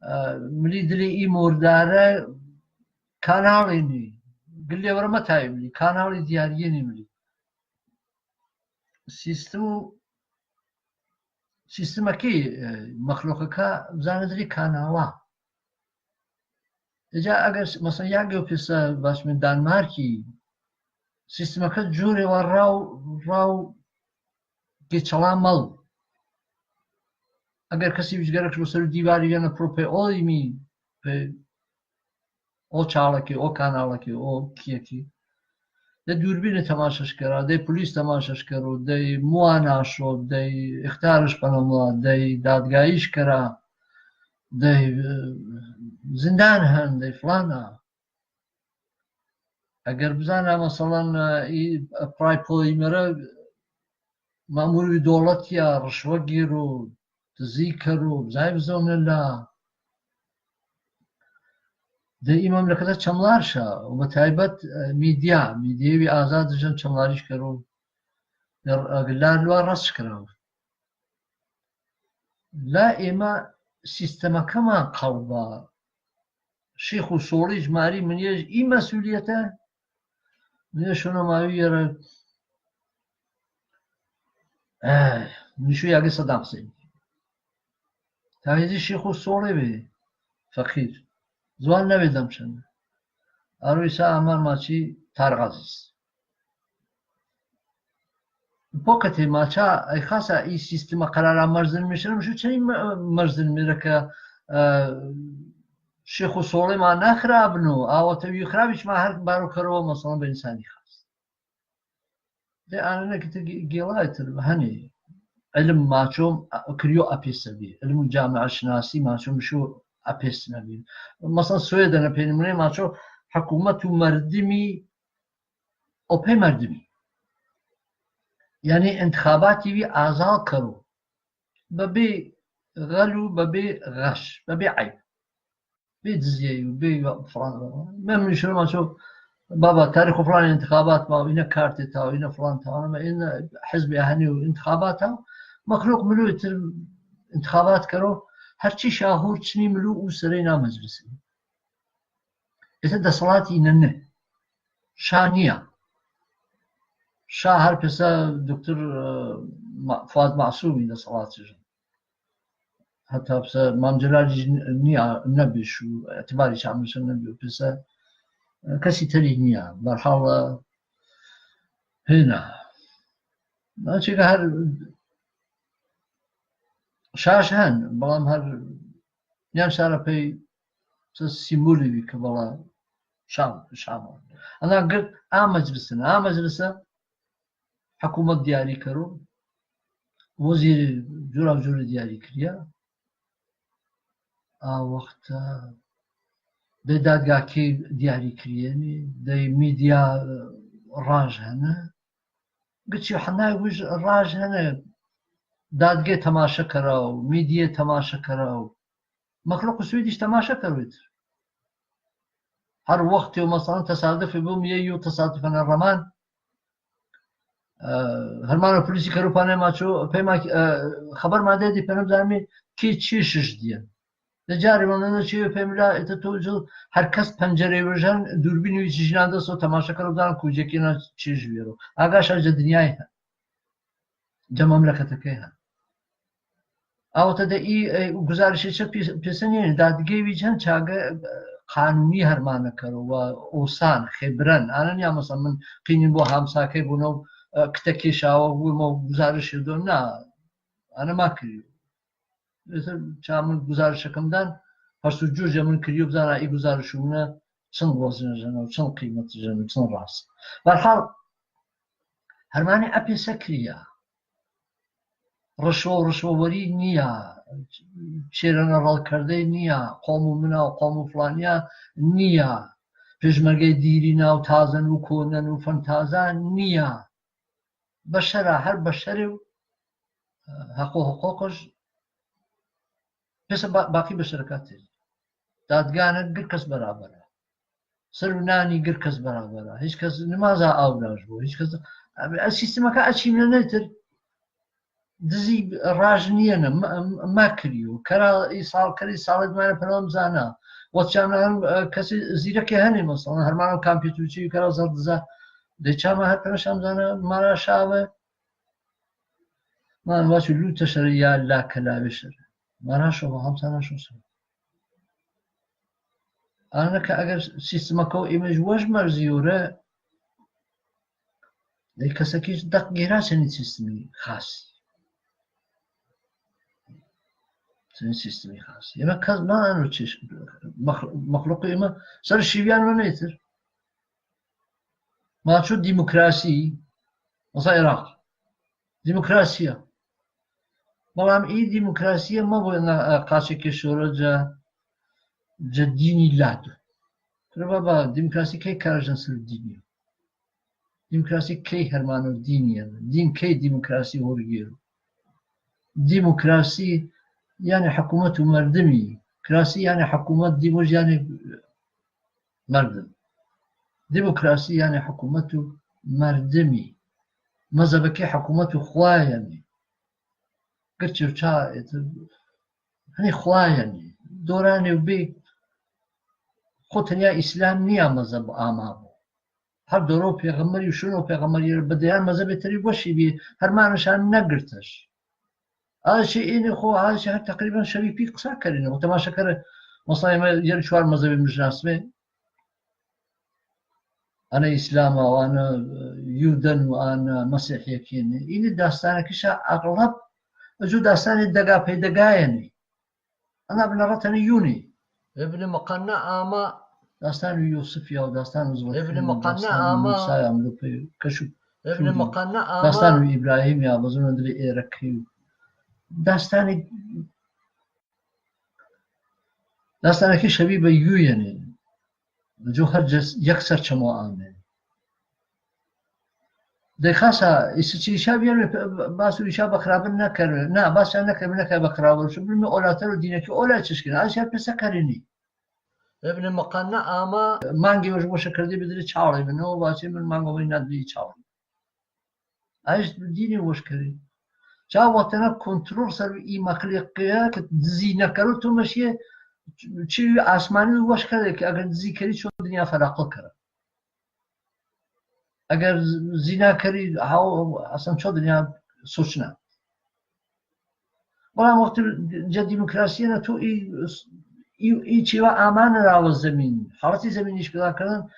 ah, mli dili i mordara, kanali ni, gilya wara matai mli, kanali diyari ni mli. Sistemu, sistema ki, eh, makhluqa ka zana dri kanala. Eja agar s-, masalan, yagi o pisa bashmin Danmarki, sistema ka jure wa rau, rau ki chala mal. Agar kasi vijgarak rusaru diwari yana prope o imi, pe o chala ki, o kanala ki, o kia ki. de durbine tamashashikara, de pulis tamashashikaru, de muanasho, de ikhtiarishpanamla, de dadgaishikara, de, ë, zindan han, de flana. Eger bizana, masalan, ë, i, ë, prai poli mera, mamur wi dolatia, rishwa giru, tazikaru, bizai bizona la. De i mamlakata chamlarsha, u bataibet, ë, midia, midia wi azad jan chamlarishkaru. Ë, ë, glar lwa raskara. La ema sistema kama kalba. Shikhu soli jmari mani i masuliyata. Ni shuna mawi yara. Eh, ni shu yagi Saddam Hussein. Tahizi shikhu soli be fakir. Zuan nabi damshan. Aru isa amar machi Tariq Aziz. Pokate macha, ai khasa i sistema karara marzin mishan, mishu chani ma-, marzin miraka, eh, Shikhu Sole ma na kharabnu, awa tawi kharabish ma har baro karo masalan ben sani khas. De anana kita gi-, gila itir hani. Ilm macho, a, kriyo apis abi. Ilm jamia shinasi macho mishu apis nabi. Masalan Sweden a peni mune macho hakumatu mardimi Ope mardimi. Yani intikhabati wi azal karo. Babi galu, babi gash, babi ayb. Bi diziye, bi falan. Mem nishru macho, baba, tarikh falan intikhabat ma, ina karti ta, ina falan ta, ama ina hizbi ahani intikhabat ta. Makhluq milu itir intikhabat karo, harchi shahur chini milu usare na majlisi. Ita dasalat inanne. Sha niya. Sha har pesa Doktor, eh, Ma-, Fuad Masumi dasalat ijan. Hatta pesa Mam Jalali niya nabi shu, itibari sha amri sha nabi pesa, eh, kasi tari niya. Barhala hina. Na chiga har Shashan, balam har nian sara pei sa simuli wi kabala sham, shama. Ana gir a majlisa, a majlisa hakumat diyari karo, wazir jura jura diyari kariya. A waqta de dadgaki diyari kariyeni, de media raj hana. Gitsi hana wuj raj hana dadge tamasha karau, midye tamasha karau. Makhluq Swedish tamasha karwit. Har waqt yo masalan tasaduf bu miye yo tasaduf ana raman. Eh, harmana polisi karu pane macho, pema, eh, khabar ma dedi penam zami ki chi shish diye. De jari manana chi pemila ita to ju har kas panjare wajan durbin wi jina da so tamasha karo dan kujekina chi jwiro. Aga sha ja dinya ha. Ja mamlakata ke ha. Awata de i, eh, guzarish cha pis-, pisani dadge wi jan chaga, eh, qanuni harmana karo wa osan khibran. Anani ama saman qinin bo hamsa ke bono, eh, kitaki shawa wi mo guzarish do na. Ana ma kiri. Esa chaman guzarish kamdan, har su jur jaman kiriyo bzana i guzarish umna, chan wazn jana, chan qimat jana, chan ras. Barhal, harmani ape sakriya. Rishwa, rishwa wari niya. Cherana ral karde niya. Qawmu mina, qawmu flaniya niya. Peshmerge dirina, u tazan, u konan, u fantaza niya. Bashara, har bashari, haqu huquqsh, pesa ba-, baqi bashara katir. Dadgana gir kas barabara. Sarunani gir kas barabara. Hic kas nimaza awdaj bo. Hic kas, a, a sistema ka achimna netir. Dizi raj niyana, ma-, ma-, makriyo. Kara isal, kara isal mana panam zana. Wat chana, eh, kasi zira ke hani masalan. Harmana computer chi kara zar za. De chama har panasham zana, mara shava. Man wachu luta shara ya la kalawi shara. Mara sho wa hamsa na sho sa. Ana ka agar sistema ko image waj marzi ora. Dai ka saki dak gira sani sistemi khas. Sani sistemi khas. Ima kaz ma anu chish makh-, makhluq ima sar shiwiyan ma netir. Macho dimokrasi, wasa Iraq. Dimokrasiya. Balaam i dimokrasiya ma bo na, a, kache ke shora ja, ja dini lado. Kura baba, dimokrasi ke karajan sur dini. Dimokrasi kei hermano dini ya. Din kei dimokrasi horgero. Dimokrasi yani hukumatu mardumi. Krasi yani hukumat dimuj yani mardum. Dimokrasi yani hukumatu mardumi. Mazabaki hukumatu khwayani. Gachurcha et hani khwayani. Dorani ubi khutanya Islam niya mazab amabu. Her doro peyğamberi, şuno peyğamberi, bedeyan mezhebê teri weşi bi, her ma nişan negirtiş. Aşi ini xo, aşi her teqriben şerî pî qısa kerine. O temaşa kere, mesela, yer çuwar mezhebê mijnasme. Ana İslam, ana, e, Yuden, ana Mesihiyet kine. Ini dastane kişa aglab, e, ju dastane dega pey dega yani. Ana binaratani yuni. Ibn Muqanna ama. Dastanu Yusuf ya, dastanu Zulkifli, Ibn Muqanna dastanu ama. Musa ya, mlupe, kaşu. Ibn Muqanna ama. Dastanu İbrahim ya, bazuna dili erekhiyu. Dastani, dastani ki şebi be yu yani. Ju her ces yek ser çemo ame. De xasa, isi çi işa biyarme, basu işa bakrabın ne kerme. Na, basa ne kerme, ne kerme bakrabın. Şu bilme olatero dineki ola çişkin. Aşa pesa karini. Ibn Muqanna ama. Mangi hoş boşa kerdi bidiri çağırayım. Ne o başı min mango bin nadri çağırayım. Aş dini hoş keri. Ça vatana kontrol ser i makliqiya ki dizî nekero tu meşiye çi asmani hoş keri ki eger dizî keri ço dinya felaqı kera. Eger zina keri, hao, asan ço dinya suçna. Bala waqti ja demokrasiya na tu i, i, i çiwa aman rawa zemin. Halati zemin işgila kern.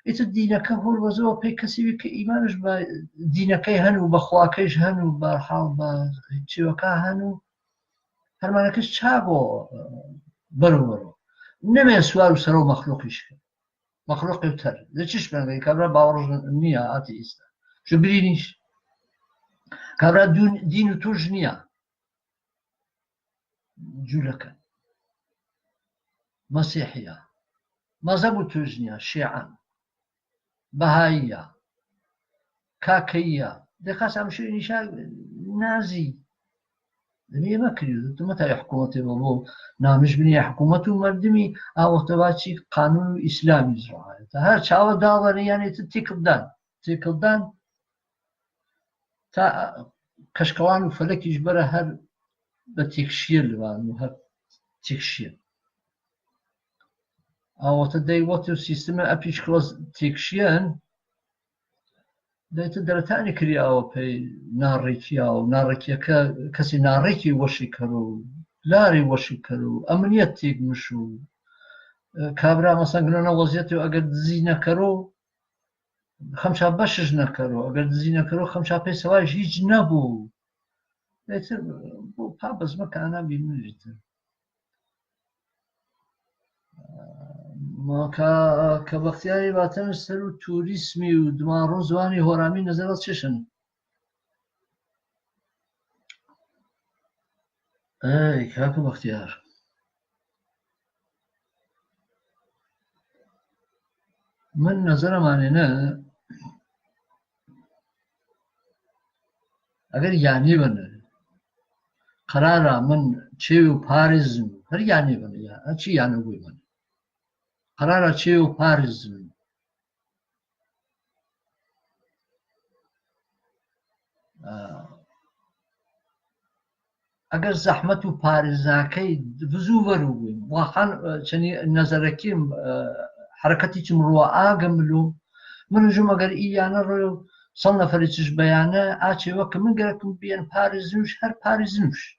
Ita dinaka hur wazo pek kasi wi ke imanış ba dinaka hanu ba xwakış hanu ba hal ba çiwa ka hanu. Her manakış çago baro baro. Neme suaru saro mahluk işke. Mahluk ewter. Leçiş ben gay kabra bavroj niya ateista. Şu biriniş. Kabra dün, dinu tuj niya. Julaka. Masihiya. Mazhabu tuj niya. Şian. Bahaiya. Kakaiya. De khas am şu inişa nazi. Niye bakıyor? Tuma ta hukumeti bu. Namiş bini hukumeti merdimi. A waqta baçi kanun İslami zor. Her çawa da var yani tikildan. Tikildan. Ta kaşkalan felek işbere her be tikşiye livan her tikşiye. A waqta dey waqti sisteme apişklas tikşiyen. Dey te deretani kiri awa pey narriki awa. Narriki ke, kasi narriki washi karu. Lari washi karu. Amniyet tikmişu. E, kabra masan gnana waziyeti agar dizina karu. Xamşa başış nakaro, eger dizî nakaro, xamşa pey savaş hiç nabu. Ete, bu pabız mı kana bilmir ete. Ma ka, ka Baxtiyari vatan seru turizmi u dima ron ziwani horami nazar al çeşin. Ey, kaka Baxtiyar. Min nazara manene, eger yani bana, karara min çeyu parizm, her yani bana ya, açı yani bu bana. Karara çeyu parizm. A, eger zahmet u parizakey vizu veru bim. Waxan, e, çeni nazareki, e, hareketi çim rua agam lu. Min jum eger i yana ru san neferi çiş beyane, a çewa ki min gerekim biyen parizinuş, her parizinuş.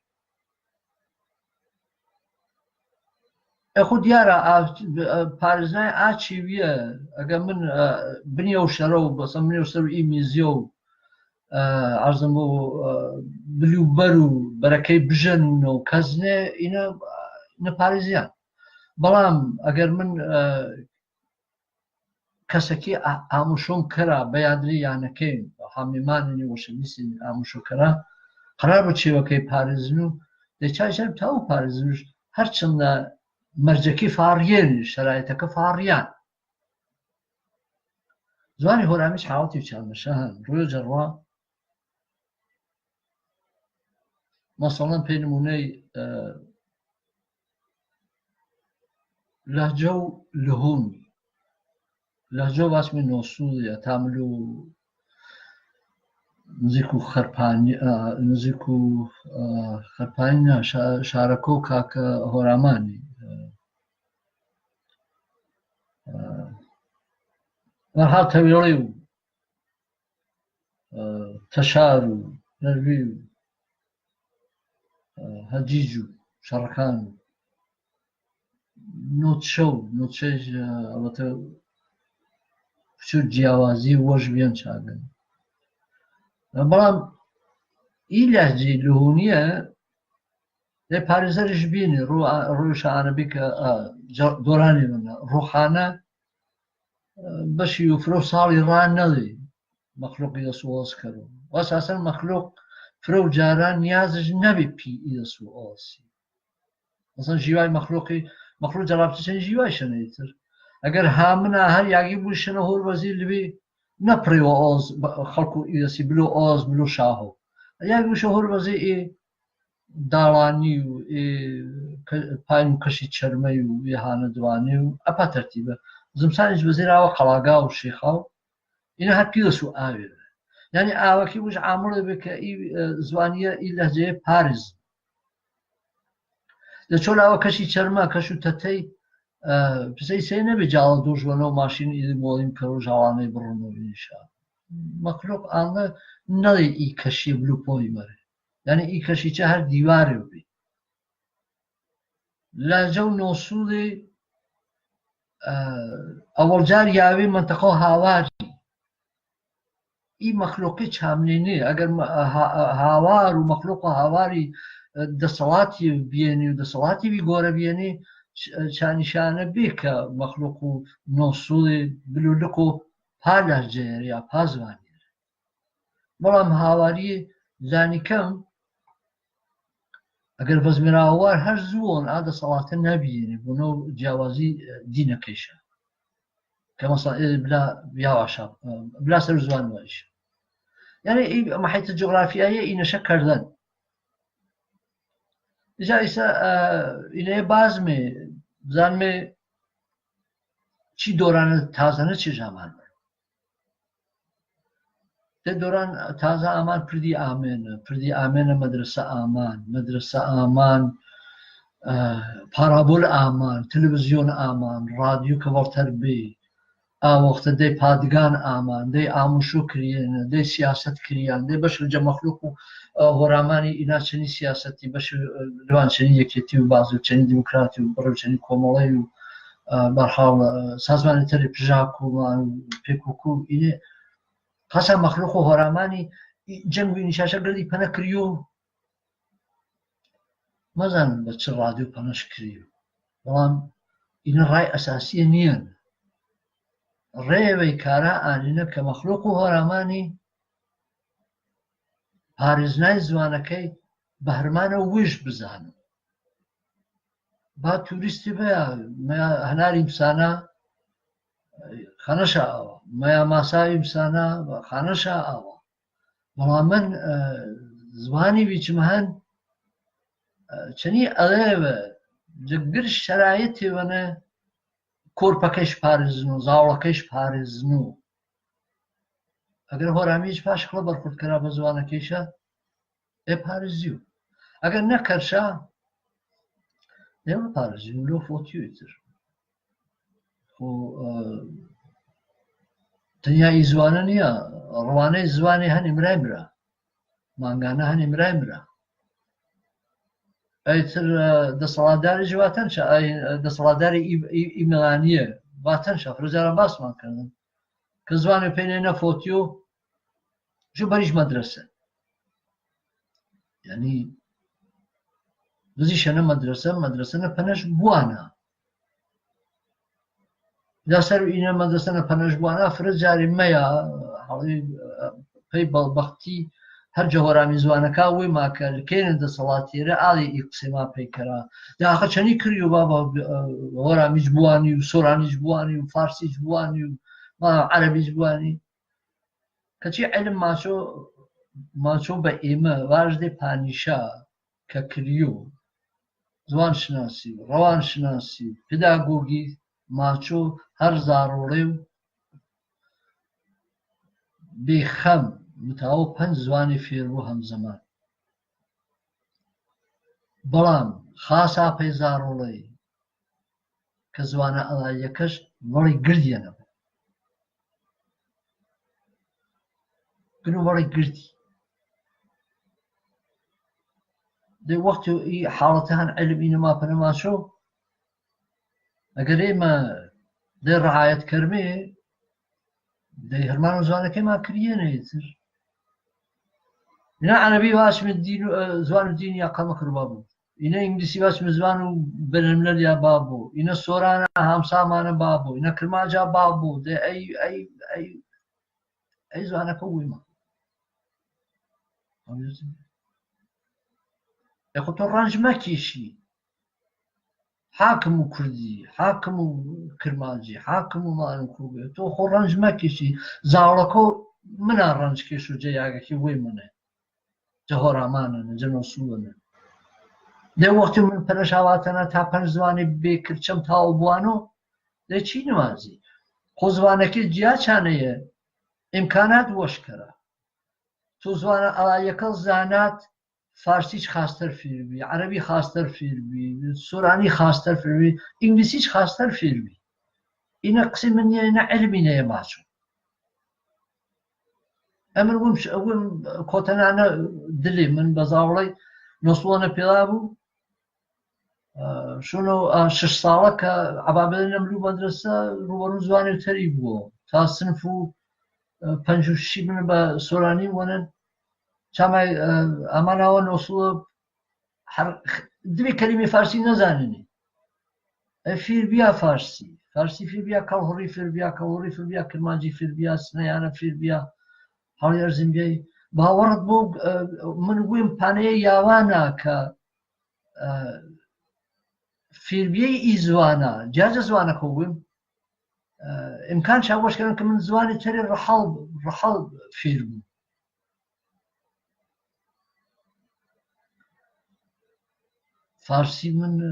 E, xu diyara a, e, pariznay a çewiye, eger min, e, biniyo şero, mesela biniyo şero i miziyo, e, arzım bu, e, biliyu beru, berekey bijenu no kazne, ina, e, ne pariziyan. Balam, eger min, e, kasaki a, ʻamusho kera, bayadri yana ke, hamimani ni washamisi ni ʻamusho kera, harabu chiwa ke pariznu, de chai chai tau pariznu, harchana marjaki farieni, sharaitaka farian. Zuani horamish hawati uchan mashahan, ruyo jarwa, Masalan, pē nūmūnei, eh, lahjau luhuni. Lahjau wasmi no suli a tamlu nziku kharpani, eh, nziku, eh, kharpani na sha-, sharako kaka horamani. Eh, eh, na ha tawiliu. Tasharu, Naviu, Hajiju, Sharakanu, Nochou, Nochej, Awata, Shujiawazi, Wajbian Chagan. Balam, ilahji luhunia, de parizarish bini, ru, ru sha anabika, dorani mana, ruhana, bashi ufro sali ranali. Makhluq i da su'o'o karo. Wa asasan makhluq fro jaran niazaj nabi pi i da su'o'o si. Asasan jiwai makhluqi, makhluq jarabta sen jiwai shan itir. Agar hamna har yagi bu shan hor wazi libi na pre wa oz, khalku i da si bilu oz, bilu shaho. Yagi bu shan hor wazi i dalaniu, i painu kashi charmaiu, i hana duaniu, apa tartiba. Zumsan ij wazi rawa kalaga u shikhau. Ina hapila su awe. Yani awa ki wuj amule bika i, eh, zwania i lahje Paris. De chola awa kashi charma, kashu tatei, eh, pisei sene be jala dujwano mashin i molim karu jalane bruno insha. Makhluq anda nali i kashi blu poi mare. Yani i kashi chahar diware bi. Lahjau no suli, eh, awal jari yawi mantaqo hawari. I makhluqi chamnini, agar ma-, ha-, hawaru makhluqu hawari, eh, da salati biyeni, da salati bi gora biyeni, ch-, chani shana bika makhluqu no suli biluluku pa lahjeri, a pa zwani. Malam hawari zani kam, agar vazmira awar har zuon ada salata nabi yani, buno jawazi, eh, dina kesha. Kama sa, eh, bla, yawasha, eh, bla sar zuwan waisha. Yani, i, mahita jughrafiya i, ina shakardan. Ija isa, eh, ina bazme, zanme, chi dorana tazana chi zaman. Te doran taza aman pridi amena, pridi amena madrasa aman, madrasa aman, eh, parabol aman, televizion aman, radio kaval tarbi, a waqta de padgan aman, de amushu kriyan, de siyasat kriyan, de bashar ja makhluqu, eh, horamani ina chani siyasati, bashar, eh, diwan chani yaketi, bazu chani demokrati, baru chani komalayu, eh, barhal, eh, sazmani tari pijaku, man, pekuku, ine, Kasa makhluqu horamani, i, jangu ini shasha gali pana kriyo. Mazan bacha radio pana shkriyo. Wan ina rai asasi nian. Rewe kara anina ka makhluqu horamani, pariznai zwana kai, baharmana wish bizano. Ba turisti bea, mea hanari msana, khana sha'awa. Mea masai msana, khana sha'awa. Malaman, eh, zwani wichimahan, eh, chani alewe, jagir sharaiti wana, korpa kesh pariznu, zawla kesh pariznu. Agar horami pash kala barkut kara ba zwana kesha, E pariziu. Agar na karsha, ne wa pariziu, lo fotiu itir. Ho, eh, tanya i zwana nia, rwane zwani hani mremra. Mangana hani mremra. Aitir, eh, da saladari jwatan sha, ai, eh, da saladari i, i, i melanie. Watan sha, frujara bas man kanan. Ka zwani pene na fotiu, Ju barish madrasa. Yani, bazi shana madrasa, madrasa na panash buana. جا سەروو ئینە مەدرەسەنە پەنەش بووانە، فرە جارێ مەیا، هەڵی، پەی بەڵبەختی هەر جەهۆرامی زوانەکا وێما کە لکێنە دەسەڵاتیرە ئاڵی ئی قسەی ما پەی کەرا. جا ئاخە چەنی کریو بابا، هۆرامیج بووانی و سۆرانیج بووانی و فارسیج بووانی و ما عەرەبیج بووانی. کەچی عیلم ماچۆ، ماچۆ بە ئێمە واژدێ پانیشا کە کریو، زوانشناسی و ڕەوانشناسی و پێداگۆگی ماچۆ هەر زاڕۆڵێ و بێ خەم متاوە پەنج زوانی فێر بوو هەمزەمان. بەڵام خاسا پەی زاڕۆڵێ کە زوانە ئەڵاییەکەش وەڵی گردیەنەوە. گرو وەڵی گردی. دەی وەختی ئی حاڵەتە هەن عیلم ئینە ما پەنە ماچۆ، ئەگەر ئێمە دەی ڕەعایەت کەرمێ، دەی هەرمان و زوانەکەی ما کریەنە ئیتر. ئینە عەرەبی واسمە دین و، ئە، زوان و دینی یا قەمە کەر بابوو. ئینە ئینگلیسی واسمە زوان و بەینەلملەل یا بابوو. ئینە سۆرانە هامسامانە بابوو. ئینە کرماجا بابوو. دەی ئەی، ئەی، ئەی، ئەی زوانەکە ویمە. ئەی خۆ تۆ ڕەنج مەکێشی. حاکم و کوردی، حاکم و کرمانجی، حاکم و مانکوگە. تۆ خۆ ڕەنج مەکێشی. زاوڵەکۆ منا ڕەنج کێش و جە یاگەکی وەی منە. جە هۆرامانەنە، جە نۆسووەنە. دەی وەختی من پەنەش ئاواتەنە تا پەنج زوانی بێ کرچەم تاو بوانۆ، دەی چی نمازی؟ خۆ زوانەکی جیا چانەیە، ئیمکانات وەش کەرە. تۆ زوانە ئەڵاییەکە زانات، فارسیچ خاستر فیر بی، عەرەبی خاستر فیر بی، سۆرانی خاستر فیر بی، ئینگلیسیچ خاستر فیر بی. ئینە قسەی من نیە، ئینە عیلمی نیە ماچۆ. ئەمن وم ش-، وم کۆتەنانە دلی من بە زاوڵەی نۆسڵۆنە پێڵا بوو. ئە، شونۆ، ئە، شش ساڵە کە عەبابێلە نەملوو مەدرەسە ڕوبەڕوو زوانێ تەری بووە. تا سنف و، ئە، پەنج و شی من بە سۆرانی وەنن. چامای، ئە، ئەماناوە نۆسڵە هەر خ-، دوی کەلیمەی فارسی نەزاننی. ئەی فیر بیا فارسی. فارسی فیر بیا، کەڵهوڕی فیر بیا، کەڵهوڕی فیر بیا، کرمانجی فیر بیا، سنەیانە فیر بیا. هەڵی ئەرزیم بیای. باوەڕت بۆ، ئە، من ویم پانەیە یاوانا کە، ئە، فیر بیای ئی زوانا. جا جە زوانەکە ویم. ئە، ئیمکان چاوەش کەن کە من زوانی تەری ڕەحەڵ، ڕەحەڵ فیر بوو. فارسی من، ئە،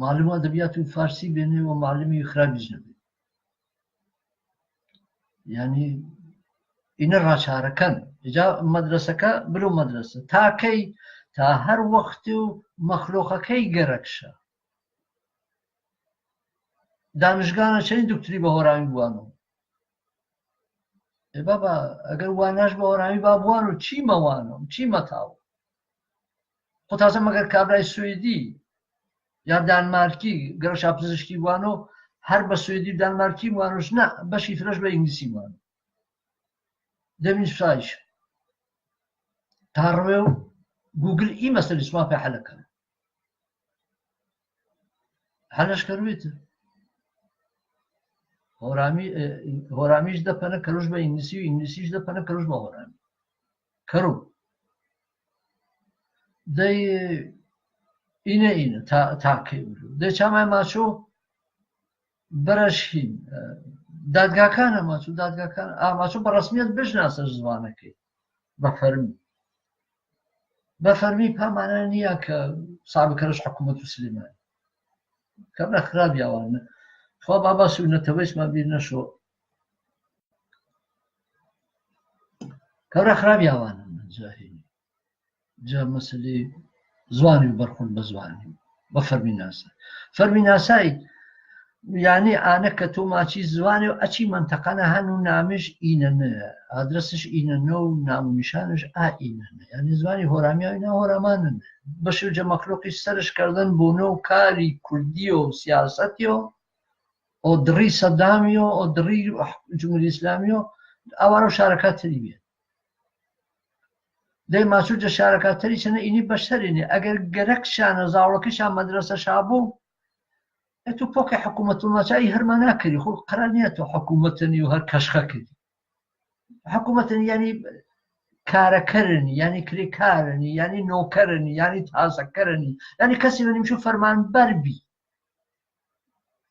معلم ئەدەبیات و فارسی بێنێ و معلمی خرابیش نەبێ. یعنی، ئینە ڕاچارەکەن. ئیجا مەدرەسەکە، بلو مەدرەسە. تا کەی؟ تا هەر وەختی و مەخلوقەکەی گەرەکشە. دانشگانە چەنی دکتری بە هۆرامی بوانۆ؟ ئێ بابا، ئەگەر واناش بە هۆرامی با بوانۆ، چی مەوانۆ، چی مەتاو؟ خۆ تازە مەگەر کابرای سویدی یا دانمارکی گەرەشا پزیشکی بوانۆ، هەر بە سویدی و دانمارکی بوانۆش نە، بەشی فرەش بە ئینگلیسی بوانۆ. دەمین سایش. تا ڕوێ و گوگل ئی مەسەلی سوما پێ حەلەکەن. هەلەش کەروێتە. هۆرامی، ئێ، هۆرامیش دە پەنە کەروش بە ئینگلیسی و ئینگلیسیش دە پەنە کەروش بە هۆرامی. کەرو. دەی ئینە ئینە تا، تا کەی بلو. دەی چامای ماچۆ بەرەش هین. ئە، دادگاکانە ماچۆ، دادگاکان. ئا، ماچۆ بە ڕەسمیەت بشناسە زوانەکەی. بە فەرمی. بە فەرمی پامانە نییە کە سابقەش حکومەت و سلیمانی. کەمرە خراپ یاوانە. خوا بابا سوو نەتەوەیش ما بیر نەشۆ. کەمرە خراپ یاوانە جاهیلی. جا مەسەلی زوانی و بەرخورد بە زوانی. بە فەرمی ناسا. فەرمی ناسای یعنی، ئانە کە تۆ ماچی زوانێ و ئەچی مەنتەقەنە هەن و نامیش ئینەنە، ئادرەسش ئینەنە و نام و نیشانش ئا ئینەنە. یعنی، زوانی هۆرامیاوی نا هۆرامانەنە. بەشێ جە مەخلوقیش سەرش کردن بۆ نۆ کاری کوردی و سیاسەتی و، و دڕی سەدامی و، و دڕی جمهوری ئیسلامی و، ئاوارە و شارەکاتری بێ. دەی ماچوو جە شارەکاتری چەنە ئینی بەشەرینێ. ئەگەر گەرەک شانە زاوڵەکەی شا مەدرەسە شا بوو، ʻEtō pō ke hakumatu ma cha i hara mana keri, ho karani ʻetō hakumatu ni o hara kashka keri. Hakumatu ni yani kara karani, yani kere karani, yani no karani, yani tasa karani, yani kasi wani mishu farman barbi.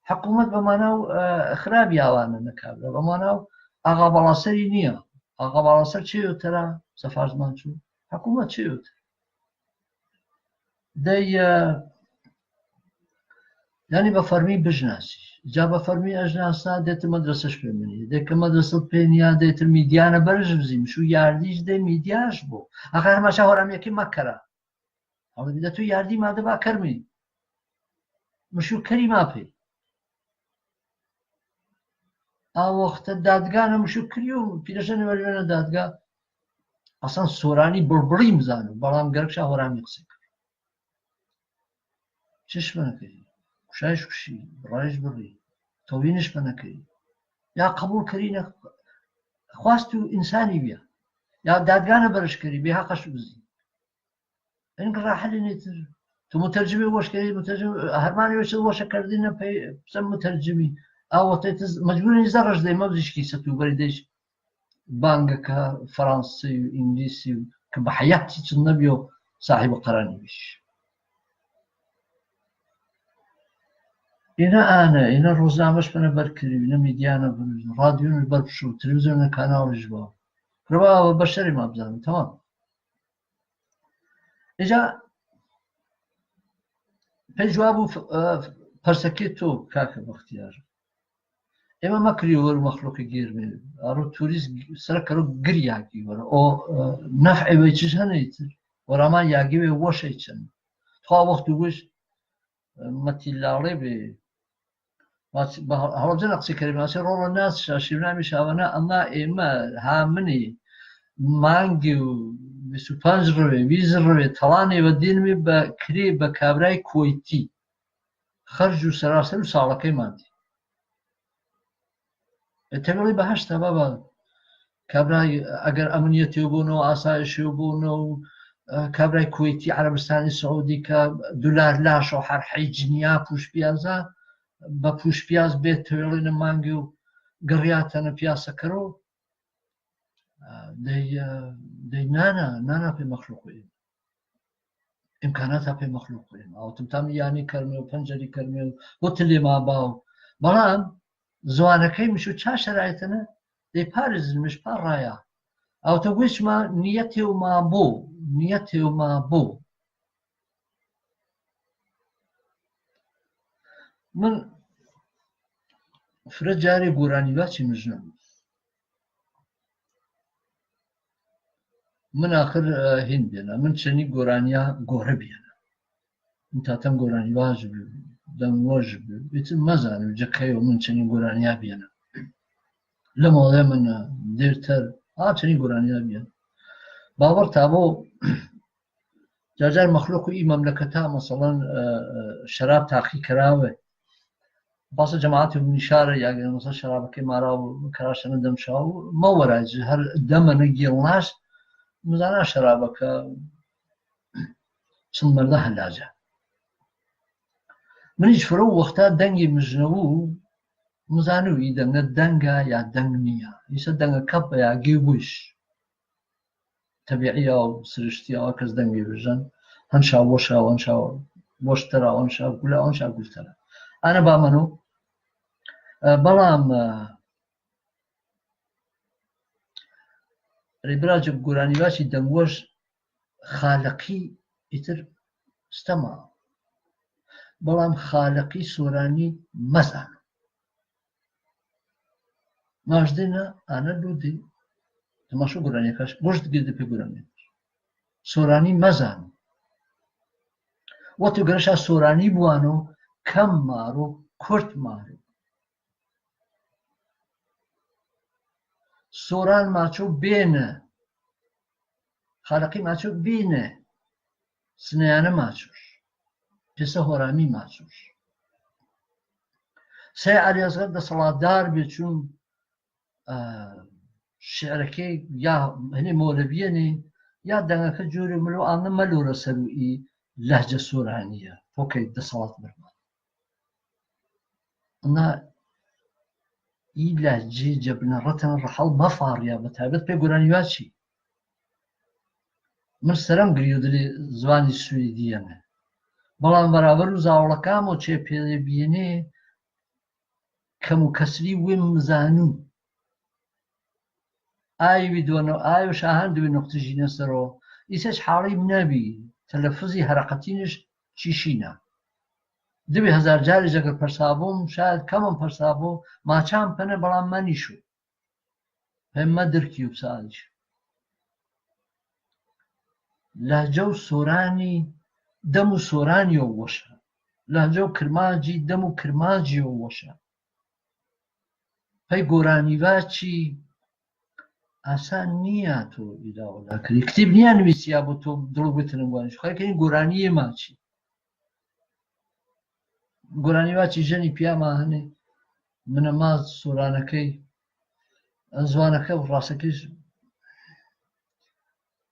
Hakumat ba manau, eh, khrabi awana na kabra. Ba manau, aga balasari niya. Aga balasar chiyo tara, safaz manchu. Hakumat chiyo tara. Dai, eh, yani ba farmi bijnasi. Ja ba farmi ajnasa, de te madrasa shpemani. De ke madrasa penia, de te midiana barjvzim. Shu yardish de midiash bo. Aga ma shahorami ki makara. Ama bida tu yardi ma da ba karmi. Mushu kari ma pe. A waqta dadga na mushu kariyu, pidashani wali na dadga. Asan sorani bulbuli mzanu, balam garak shahorami qse kari. Chish mana kari. Kushash kushi, raish buri. Tawinish mana kari. Ya qabul kari na khwastu insani biya. Ya dadga na barash kari, biha qashuzi. Eng raha lini tir. Tu mutarjimi wash kari, mutarjimi, harmani wash, wash kardina pe, san mutarjimi. A waqta tiz, majburi ni zarraj de, mabzishki satu bari deish. Banga ka Faransi, Inglisi, ka bahayati tun nabiyo, sahibu qarani bish. Ina ana, ina roznamash pana barkiri, ina midiana bari, radio ni barbshu, televizion ni kanal jwa. Raba bashari mabzan, tamam. Ija, pe juwabu f-, eh, parsakê to, kaka Baxtiyar. Ema ma kiri waru makhluqi girmi. Aro turist sara karo giri yagi waru. O, eh, naf'i wei chishana itir. Waraman yagi wei washa ichan. Twa waqtu wish, eh, matillale be Mas, ba, hawajana qasi kari, masi rolo nas, sha, shimna mi shawana, ama, ema, hamani, mangiu, visu panjrve, vizrve, talani, vadinmi, ba, kri, ba, kabrai, kuwaiti. Kharju, sarasaru, salakai, mandi. E, tewali, bahashta, baba. Kabrai, agar amaniyat yobuno, asayish yobuno, eh, kabrai Kuwaiti, Arabistani Saudika, dular lasho har hijniya push piyaza, ba push piyaz be tewele na mangiu, gariata na piyasa karo. Ah, dei, eh, dei nana, nana pe makhluqi. Imkanata pe makhluqi. Au tamtam yani karmeu, panjari karmeu, hoteli ma bau. Balam, Zoana kai mishu cha sharaitana, de parizin mish paraya. Au ta wishma niyateu ma bo, niyateu ma bo. Min firajari gurani bachi mijnam. Min akhir, eh, hin biyana, min chani guraniya gora biyana. Min tatan gurani wajib, dan wajib. Iti mazan, jakai o min chani guraniya biyana. Lamo le min, eh, dirtar, a chani guraniya biyana. Babar tabo, Jajar makhluqu i mamlakata, masalan, eh, eh, sharab taqi karawe. Basa jamaatu nishara ya gina, masalan, sharaba ke mara u karashana damshawu, mawara ji har damana gilnash, muzana sharaba ka sun marda halaja. Minij furo waqta dangi mujnawu, muzanu i danga danga ya dangniya. Isa danga kapa ya giwish. Tabiʻi au, sirishti au, akas dangi vision. Hansha washa, hansha washtara, hansha gula, hansha gultara. Ana bamanu, eh, balam, eh, ribra jib gurani washi dangwash khalaqi itir stama. Balam khalaqi surani mazan. Majdina ana dudi. Tamashu gurani kash, gusht gidi pe gurani kash. Sorani mazan. Watu garasha sorani buano, kam maru, kurt maru. Soran macho bene. Khalaqi macho bine, sinayana machosh, pesa horami machosh. Se Aliyasgar da saladar bichun, ah, shi'rake ya hini moleviyani, ya danga ka juri mulu ana malura saru i lahja suraniya, poke da salat birman. نا ئی لەهجەی جە بنەڕەتەن ڕەحەڵ مەفاڕیا بە تایبەت پەی گۆرانیواچی. من سەرەم گریو دلی زوانی سویدیەنە. بەڵام بەرابەر و زاوەڵەکامەو چێ پێ بیەنێ کەم و کەسری وێ مزانوو. ئاوی دوەنە، ئاوی شاهان دوێ نوقتە ژینە سەرۆ. ئیسەش حاڵیم نەبی، تەلەفوزی هەرەقەتینش چیشینە. دوێ هەزار جاریش ئەگەر پەرسابووم، شاید کەمم پەرسابوو، ماچان پەنە بەڵام مەنیشو. پەمە درکیو بسانیش. لەهجە و سۆرانی، دەم و سۆرانیەو وەشە. لەهجە و کرماجی، دەم و کرماجیەو وەشە. پەی گۆرانیواچی ئاسان نییە تۆ ئیدا وەلا کەری. کتیب نییە نویسیە بۆ تۆ دڵ بتنم وانیش. خەڵکەنی گۆرانییە ماچی. گۆرانیواچی ژەنی پیاما هەنێ، منە ما سۆرانەکەی، زوانەکە و ڕاسەکەیش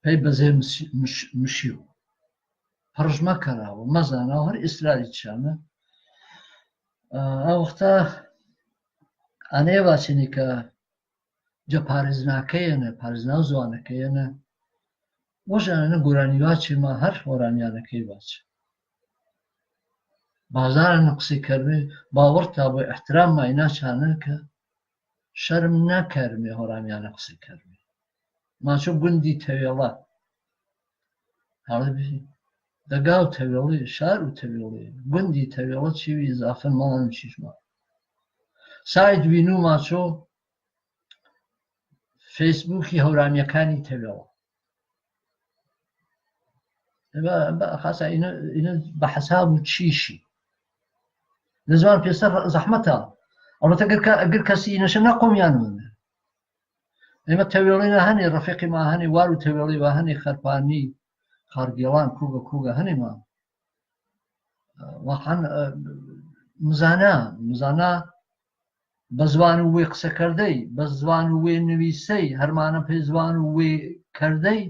پەی بەزێ مش-، مش-، مشیو. پڕژ مەکەراوە، مەزاناوە، هەر ئیسراری چانە. ئا، ئەو وەختە ئانەیە ڤاچینی کە جە پارێزناکەیەنە، پارێزنا و زوانەکەیەنە. وەژانە گۆرانیواچی ما هەر هۆرامیانەکەی ڤاچ. بازارە نە قسەی کەرمێ، باوەڕ تا بۆ ئیحترام ما ئینا چانە کە شەرم نەکەرمێ هۆرامیانە قسەی کەرمێ. ماچۆ گوندی تەوێڵە. هەڵێ بی، دەگا و تەوێڵی، شار و تەوێڵی، گوندی تەوێڵە چی وی ئیزافە ماڵان و چیشما. ساید وینو ماچۆ فەیسبووکی هەورامییەکانی تەوێڵە. بە، بە، خاسە ئینە، ئینە بە حەساب و چیشی. لە زوان پێسەر زەحمەتە. ئەڵبەتە گەر کە، گەر کەسی ئینەشە نەقومیان وەنە. ئێمە تەوێڵی نە هەنێ، ڕەفیقی ما هەنێ، وار و تەوێڵی وا هەنێ، خەرپانی، خارگێڵان، کوگە، کوگە هەنێ ما. واقعاً، ئە، مزانا، مزانا بە زوان و وێ قسەکەردەی، بە زوان و وێ نویسەی، هەرمانە پێ زوان و وێ کەردەی،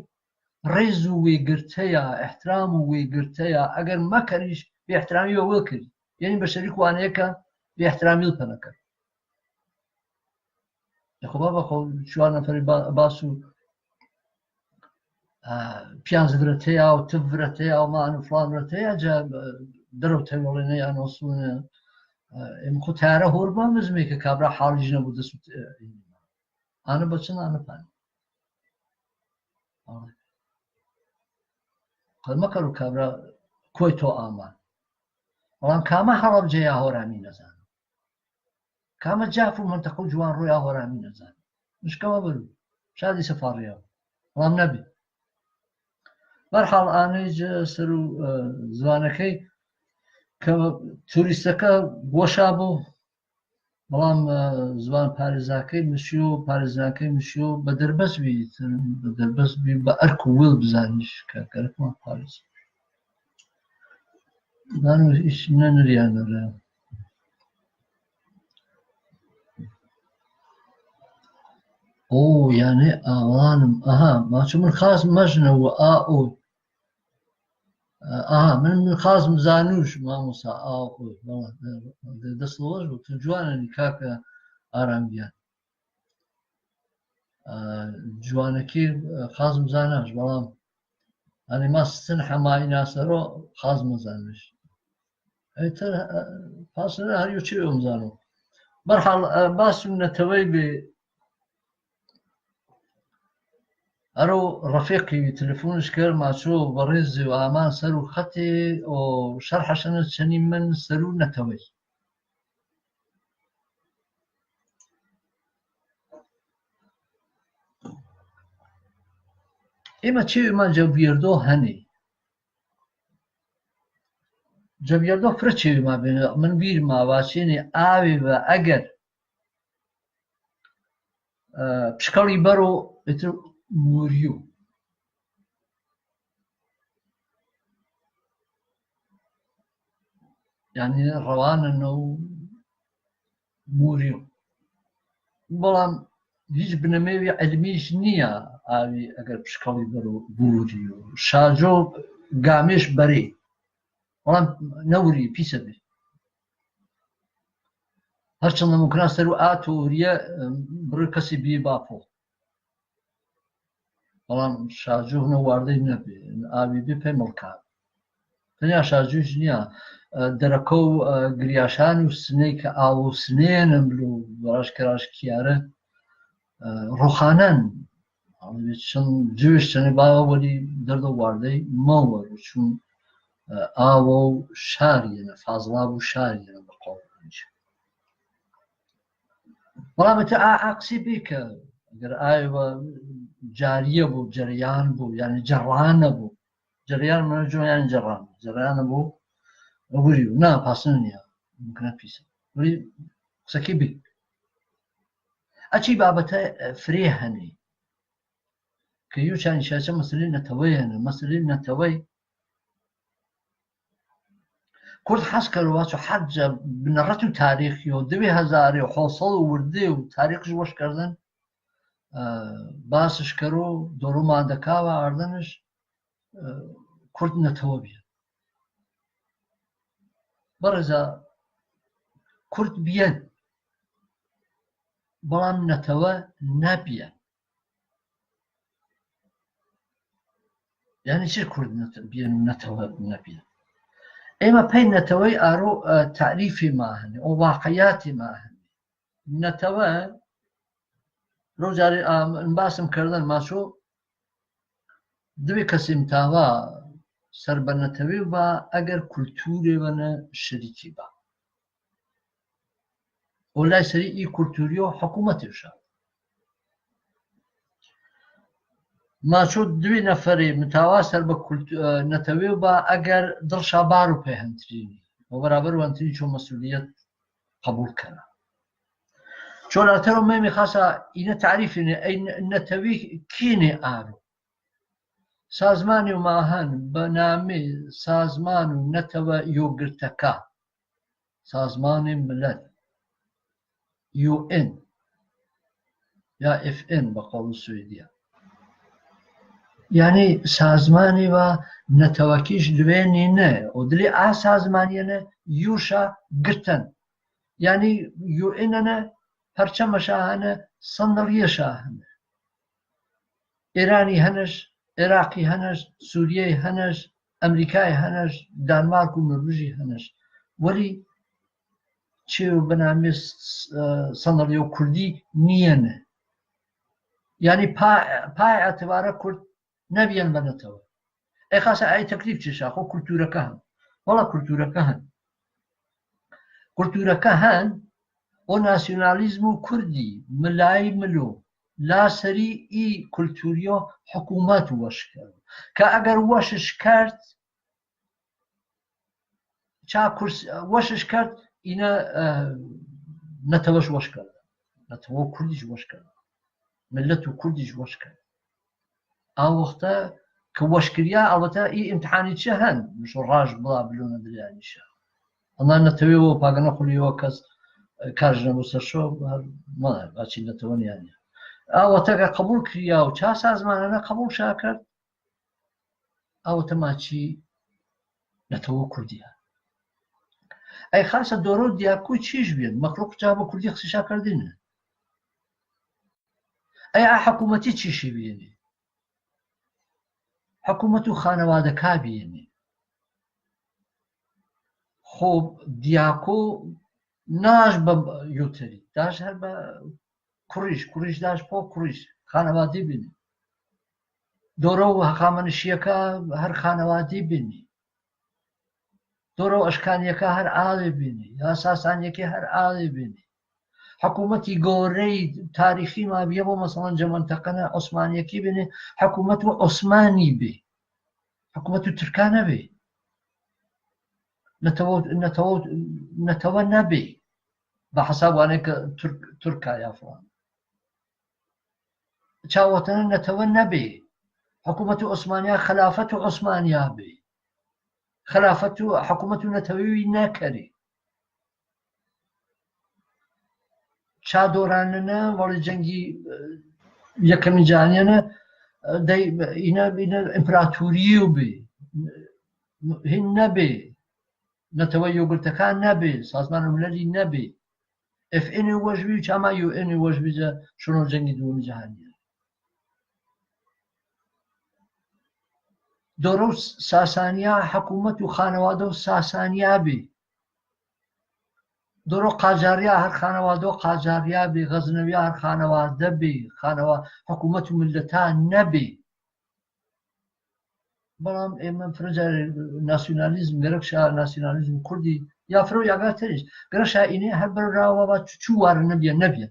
ڕێز و وێ گرتەیە، ئیحترام و وێ گرتەیە، ئەگەر مەکەریش، بێ ئیحترامی بە وێ کردی. یعنی بە شەریک وانەیە کە بێ ئیحترامی پەنەکەر. یاخۆ بابا خۆ چوار نەفەری با-، باس و، ئا، پیانز ڤرەتەیە و تڤ ڤرەتەیە و مان و فڵان ڤرەتەیە جا، ئە، دەرەو تەوێڵێنە یان وەسوونە، ئە، ئێمە خۆ تارە هۆر بە مزمێ کە کابرا حاڵیش نەبوو دەست و ت-، ئە، ئانە بەچن ئانە پان. ئاڵێ. قەت مەکەر و کابرا کۆی تۆ ئامان. بەڵام کامە هەڵەبجەیە هۆرامی نەزانم. کامە جاف و منتەقە و جوان ڕوویا هۆرامی نەزانم. مشکەمە بەرو. شادی سەفاڕیەوە. بەڵام نەبێ. بەرحاڵ ئانەی جە سەر و، ئە، زوانەکەی کە توریستەکە گۆشا بوو، بەڵام، ئە، زوان پارێزاکەی مشیۆ، پارێزناکەی مشیۆ بە دەربەس بی، بە دەربەس بی، بە ئەرک و ویڵ بزانیش کە گەرەکمان پارێز. زانم هیچ نەنریانەرە. ئۆ، یانێ ئاوانم. ئەها، ماچۆ من خاز مەژنە و ئا ئۆ. ئا، من، من خاز مزانوش مامۆستا ئا ئۆ. بەڵێ، دەست وەش بوو. تو جوانەنی کاکە ئارام گیان. ئا، جوانەکی، ئا، خاز مزاناش، بەڵام ئەنی ما سن حەمایی ناسەرۆ خاز مزانوش. ئەی تر، ئە، پاسنە هەر یۆ چی ئۆم زانۆ. بەرحاڵ، ئە، باس و نەتەوەی بێ، ئەرۆ ڕەفیقی تەلەفۆنش کەر ماچۆ بەڕێزی و ئامان سەر و خەتێ و شەرحەشەنە چەنی من سەر و نەتەوەی. ئێمە چێوێ ما جەڤیەردۆ هەنێ. جەڤیەردۆ فرە چێوێ ما بێنێ، من بیرما وا چێنێ ئاوێ ڤە ئەگەر، ئە، پشکەڵی بەرۆ ئیتر موریو. یانی ڕەوانەنە و موریو. بەڵام هیچ بنەمەیەوی عیلمیش نییە ئاوی ئەگەر پشکەڵی بەرۆ بوریو. شاجۆ گامێش بەرێ. بەڵام نەوری پیسە بێ. هەرچەندە مومکنە سەرو ئا تئوریە، ئە، بڕی کەسی بی باپۆ. بەڵام شاجوو هەنە واردەی نەبێ، ئاوی بێ پەی مەڵکات. تەنیا شاجووش نییە، ئە، دەرەکە و، ئە، گریاشان و سنەی کە ئاوە و سنەیەنە مل و ڕاش کە ڕاش کیارە، ئە، ڕۆخانەن. ئەڵێ چەند جوێش چەنێ باوە وەلی دەردە واردەی مەوەر و چون، ئە، ئاوە و شاریەنە، فازڵاب و شاریەنە بە قەوڵ هەنج. بەڵام ئێتە ئا، ئا قسەی بێ کە ئەگەر ئاوێ وە جاریە بوو، جەریان بوو، یانی جەڕانە بوو. جەریان منە جۆ یانی جەڕان. جەریانە بوو، وەری و نا پاسن نییە، مومکنە پیسە. وەری قسەکی بێ. ئەچی بابەتە، ئە، فرێ هەنێ. کە یو چانی شاچە مەسەلەی نەتەوەیەنە، مەسەلەی نەتەوەی کورد حەز کەروە چۆ حەجە بنەڕەت و تاریخیو دوێ هەزارێ و حەوت سەد و وردێ و تاریخش وەش کردن، ئە، باسش کەرو دۆرو مادەکاوە ئاردنش، ئە، کورد نەتەوە بیەن. بەڕێزا کورد بیەن، بەڵام نەتەوە نەبیەن. یانی چی کورد نەت-، بیەن و نەتەوە نەبیەن؟ ئێمە پەی نەتەوەی ئارۆ، ئە، تەعریفی ما هەنێ، ئەو واقعیاتی ما هەنێ. نەتەوە، رەو جارێ، ئە، من باسم کردن ماچۆ، دوێ کەسی متاوا سەر بە نەتەوەی با ئەگەر کولتورێ وەنە شەریکی با. ئۆ لای سەری ئی کولتوریۆ حکوومەتێ شا. ماچۆ دوێ نەفەرێ متاوا سەر بە کولت-، ئە، نەتەوەێ با ئەگەر دڵشا بار و پێ هەنترینی. وە بەرابەر وەنترین چۆ مەسئولیەت قەبوول کەرا. چۆلاتەرۆ مەیمێ خاسا ئینە تەعریفینێ، ئەی نە-، نەتەوەی کینێ ئارۆ. سازمانی و ماهەن بە نامێ سازمان و نەتەوە یۆگرتەکە. سازمانی ملەل، یو ئێن، یا ئێف ئێن بە قەوڵ سویدیە. یانی سازمانی و نەتەوەکیش دوێنی نە، و دلی ئا سازمانیەنە یوشا گرتن. یانی یو ئێنەنە پەرچەمەشا هەنە، سەندەڵیەشا هەنە. ئێرانی هەنەش، عێراقی هەنەش، سووریەی هەنەش، ئەمریکای هەنەش، دانمارک و نۆرویژی هەنەش. وەلی چێ و بەنامی س-، س-، ئە، سەندەڵیەو کوردی نیەنە. یانی پا-، پای ئەتبارە کورد نەبیەن بە نەتەوە. ئەی خاسە ئەی تەکلیف چێشا خۆ کولتورەکە هەن. وەڵا کولتورەکە هەن. کولتورەکە هەن، ئۆ ناسیۆنالیزم و کوردی، ملای ملۆ، لاسەری ئی کولتوریۆ حکوومەت وەش کەرد. کە ئەگەر وەشش کەرد، چا کورس-، وەشش کەرد، ئینە، ئە، نەتەوەش وەش کەرد. نەتەوە کوردیش وەش کەرد. ملەت و کوردیش وەش کەرد. ئا وەختە کە وەشکریا، ئەڵبەتە ئی ئیمتحانی چێ هەن، مشۆ ڕاژ بڵا بلۆنە دریانیشە. ئەما نەتەوەێ وە پاگە نەخولیەوە کەس، ئە، کارش نەبوو سەرشۆ، هەر مەڵێ، باچی نەتەوە نیانە. ئا وەختە کە قەبوول کریا و چا سازمانەنە قەبوولشا کەرد، ئا وەختە ماچی نەتەوە کوردیە. ئەی خاسە دۆرە و دیاکو چیش بیەن، مەخلوق جا بە کوردی قسەشا کەردینە. ئەی ئا حکوومەتی چیشی بیەنی؟ حکوومەت و خانەوادەکا بیەنی. خۆ دیاکۆ ناش بە یوتەری، داش هەر بە کوڕیش، کوڕیش داش پۆ کوڕیش، خانەوادی بینی. دۆرە و هەخامەنشیەکە هەر خانەوادی بینی. دۆرە و ئەشکانیەکە هەر ئاوێ بینی، یا ساسانیەکە هەر ئاوێ بینی. حکوومەتی گەورەی تاریخی ما بیە بۆ مەسەڵەن جە مەنتەقەنە عوسمانیەکی بینی، حکوومەت و عوسمانی بێ. حکوومەت و ترکا نەبێ. نەتەوە، نەتەوە، نەتەوە نەبێ. بە حەساب وانەی کە تورک، تورکا یا فڵان. چاوەتەنە نەتەوە نەبێ. حکوومەت و عوسمانیا، خەلافەت و عوسمانیا بێ. خەلافەت و حکوومەت و نەتەوەی نەکەری. چا دۆرانەنە، وەڵی جەنگی، ئە، یەکەمی جیهانیەنە، ئە، دەی، ئینە، ئینە ئیمپراتوریو بێ. هین نەبێ. نەتەوە یۆگرتەکان نەبێ. سازمان ملەلی نەبێ. F N ʻuwajuwi, chama ʻiu N ʻuwajuwi ja, shono jengi duwami jahani. Doro Sasania, hakumatu khanawado Sasania bi. Doro Qajaria, har khanawado Qajaria bi, Ghaznawi, har khanawado bi, khanawa-, hakumatu millata nabi. Balam, e, man faraja nasionalizm, garaksa nasionalizm kurdi, ya faro ya gatarish. Garaksa ine har barawa chuchu war nabiya, nabiya.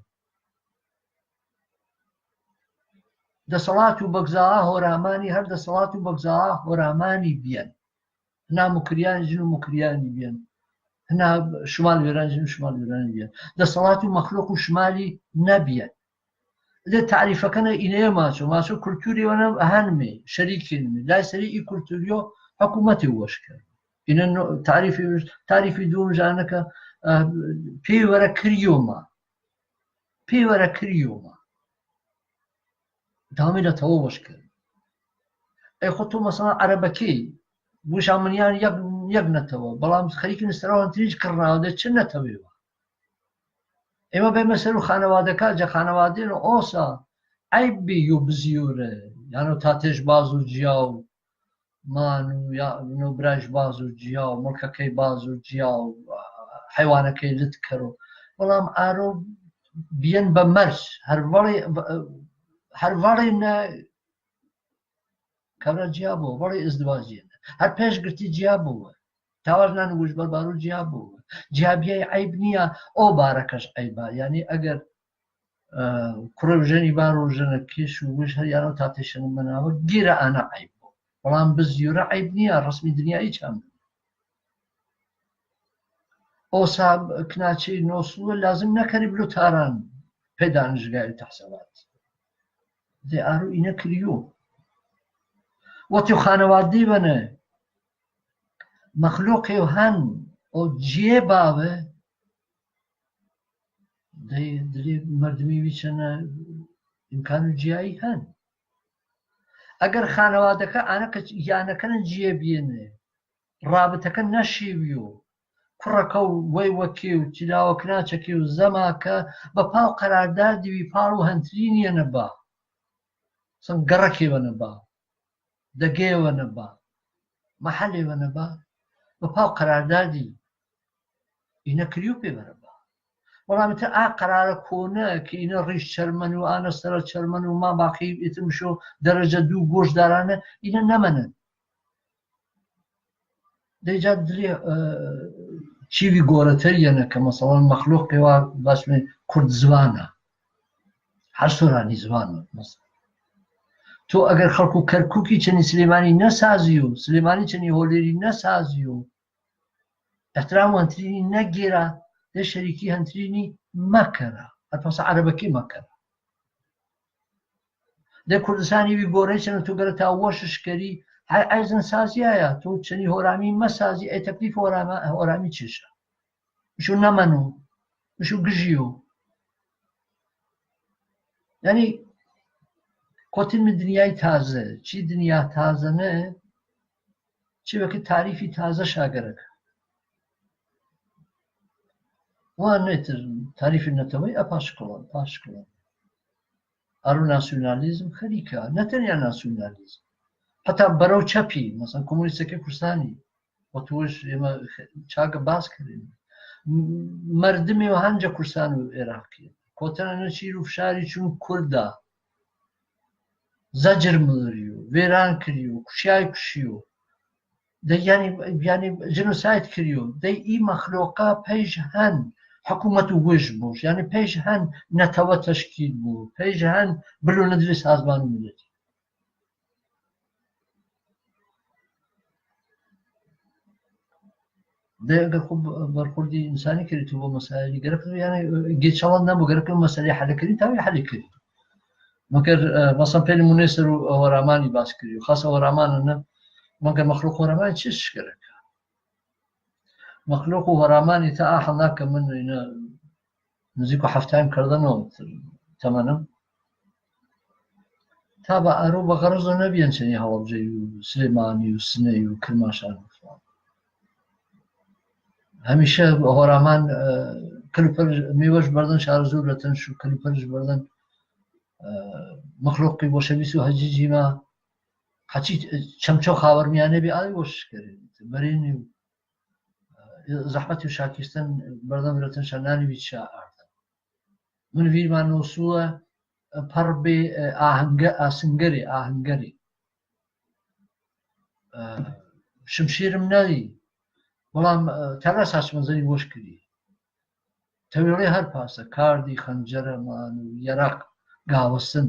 Dasalatu bagza'a horamani, har dasalatu bagza'a horamani biyan. Hna mukriyani, jinu mukriyani biyan. Hna shumal wirani, jinu shumal wirani biyan. Dasalatu makhluku shumali nabiyan. De ta'rifa kana ine macho, macho kulturi wana hanme, shariki hanme. Lai sari i kulturiyo, hakumati washka. Ine no, ta'rifi, ta'rifi dum janaka, ah, pi wara kriyoma. Pi wara kriyoma. Dami da tawa washka. E khoto masala arabaki. Wish amaniyan yag, yag na tawa. Balam kharikin sarawan tij karna de chin na tawa. Ema be masalu khanawada ka, ja khanawada no osa. Aibi yu bziyure. Yano tatish bazu jiau. Manu, ya, no braj bazu jiau, mulka kei bazu jiau, haiwana kei lit karo. Walam aro biyan ba mars, har wali, har wali na kabra jiabu, wali izdiwaj jiyan. Har pesh girti jiabu. Tawaj nan wuj barbaru jiabu. Jiabiya aib niya, o barakash aiba. Yani agar Kuro jeni baro jena kishu wish har yano tate shena manawa gira ana aibo. Walam biz yura aib niya rasmi dunya i cham. O sab knachi no suwa lazim na kari blu taran pedan jgai tahsabat. De aru ina kriyo. Wati khanawadi bane. Makhluq yo han o jiye bawe. Dai, dili mardumi wichana imkanu jiai han. Agar khanawada ka ana ka yana kana jiai biyene. Rabata ka nashi wiyo. Kura kau waiwa kiyo, tilawa knacha kiyo, zama ka, ba pau karardadi wi paru hantrini ana ba. Sangara kiyo ana ba. Dage wana ba, mahale wana ba, ba pau karardadi, ina kriupe wana ba. Wala mita a karara kona ki ina rish charmanu, ana sara charmanu, ma baki itim sho daraja du gosh darana, ina namanan. Dai ja dili, eh, chiwi gora tari yana ka masalan makhluq pewa basme kurd zwana. Har sorani zwana, masalan. To agar khalqu Karkuki chani Sulemani na saziyo, Sulemani chani Holeri na saziyo. Ihtiram hantrini na gira, de shariki hantrini makara. Alfasa Arabaki makara. De Kurdistani wi gore chana to gara ta washish kari, hai aizan sazi aya, to chani Horami ma sazi, ai taklif Horama, Horami chisha. Mishu namanu, mishu gijiyo. Yani, kotin mi dunyai taze, chi dunya taze ne, chi waki tarifi taze shagaraka. Wa netir tarifi natawai, a pashkala, pashkala. Aru nasionalizm kharika, na tanya nasionalizm. Hata barau chapi, masalan, komunistaki Kurdistani, watush ema chaga bas kare. Mardumi wa hanja Kurdistani Iraqi. Kotana na chiru fshari chun Kurda. Zajir muduriyo, veran kiriyo, kushiai kushiyo. De yani, yani genocide kiriyo. De i makhluqa pej han hukumat wish bush. Yani pej han natawa tashkil bu. Pej han bilu nadri sazman millet. De agar khub barkhurdi insani kiri tuba masaili. Gerek yani, e, geçalan da bu gerek masaili hal kiri, tabi hal kiri. Magar, e, masalan, peli muneseru Horamani bas kiri. Khasa Horamani na, magar makhluq Horamani çiş gerek. Makhluq Horamani ta ahanaka min ina Nziku haftaim kardano tamanam. Taba aruba garazo nabiyan chani hawabja yu, Sulemani yu, Sine yu, Kirmashan yu. Hamisha Horaman, e, کلوپەرش، مێوەش بەردەن شارەزوور لەتەن شوو، کلوپەرش بەردەن، ئە، مەخلوقی وەشەویست و هەجیجی ما، هەچی چەمچۆ خاوەرمیانە بێ، ئاوی وەش کەرێ، بەرێنی و، ئە، زەحمەتی و شاکیستن بەردەن برەتەن شا نانی ویت شا ئاردەن. من ویرمان نۆسووە، ئە، پەڕ بێ، ئە، ئاهەنگە-، ئاسنگەرێ، ئاهەنگەرێ. ئە، شمشیرم نەدی، بەڵام، ئە، تەلە ساچمە زەنی وەش کردی. تەوێڵێ هەر پاسە، کاردی خەنجەرەمان و یەرەق گاوەسن.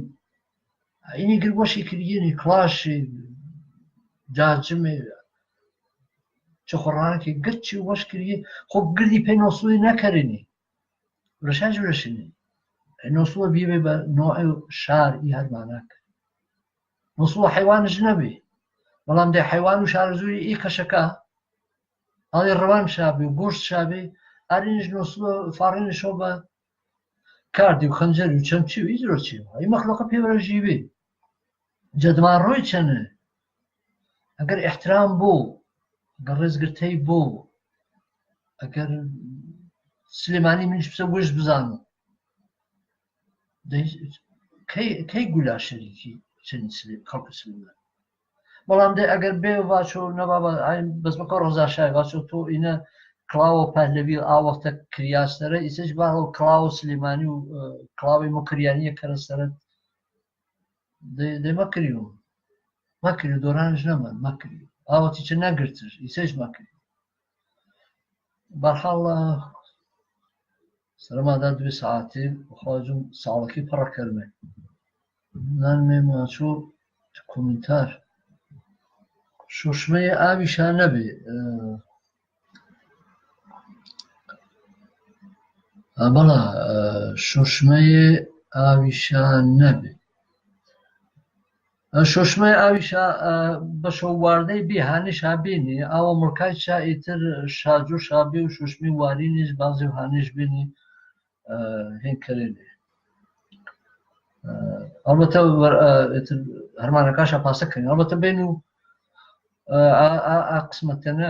ئینی گر وەشی کردیەنی، کڵاشی، جاجمێ، چ خوڕانەکی گرچی وەش کردی، خۆ گردی پێ نۆسووی نەکەرێنی. ورەشا جورەشێنی. نۆسووە بیەێ بە نۆعێ شار ئی هەر ماناک. نۆسووە حەیوانش نەبێ. بەڵام دەی حەیوان و شارەزووری ئی کەشەکە، ئاڵی ڕەوان شابێ و گۆشت شابێ، ئارینش نۆسووە فاڕینشەوە بە کاردی و خەنجەری و چەمچی و ئی جورە چێوە. ئی مەخلوقە پێ وەرە ژیوێ. جە دمان ڕۆی چەنە. ئەگەر ئیحترام بۆ، ئەگەر ڕێزگرتەی بۆ، ئەگەر سلێمانی منیش بسە وش بزانم. دەی کەی، کەی گولا شەریکی چەنی سلێ-، خەڵکە سلێمان. بەڵام دەی ئەگەر بێ ڤاچۆ نەبا بە، ئای بەس بەکۆ ڕەزا شای ڤاچۆ تۆ ئینە کڵاوە پەهلەوی ئا وەختە کریا سەرە، ئیسەش با هەڵ کڵاوە سلێمانی و، ئە، کڵاوەی مۆ کریانیە کەرە سەرەت. دەی، دەی مەکریو. مەکریو، دۆرانش نەمەن، مەکریو. ئاوەتی چە نەگرتش، ئیسەش مەکریو. بەرحاڵ، سەرەما دا دوێ سەعاتی، خواجم ساڵەکی پڕە کەرمێ. نانمێ ماچۆ کۆمنتار. شوشمەی ئاوی شا نەبێ، ئە، ئە، بەڵا، ئە، شوشمەی ئاوی شا نەبێ. ئە، شوشمەی ئاوی شا، ئە، بە شەو واردەی بێ هانیش ها بێنی، ئاوە مڵکای چا ئیتر شاجۆ شا بێ و شوشمی وارینیش بازێ و هانیش بێنی، ئە، هێن کەرێنێ. ئە، ئەڵبەتە وەر-، ئە، ئیتر هەرمانەکاشا پاسە کەنی. ئەڵبەتە بێن و، ئە، ئا، ئا، ئا قسمەتەنە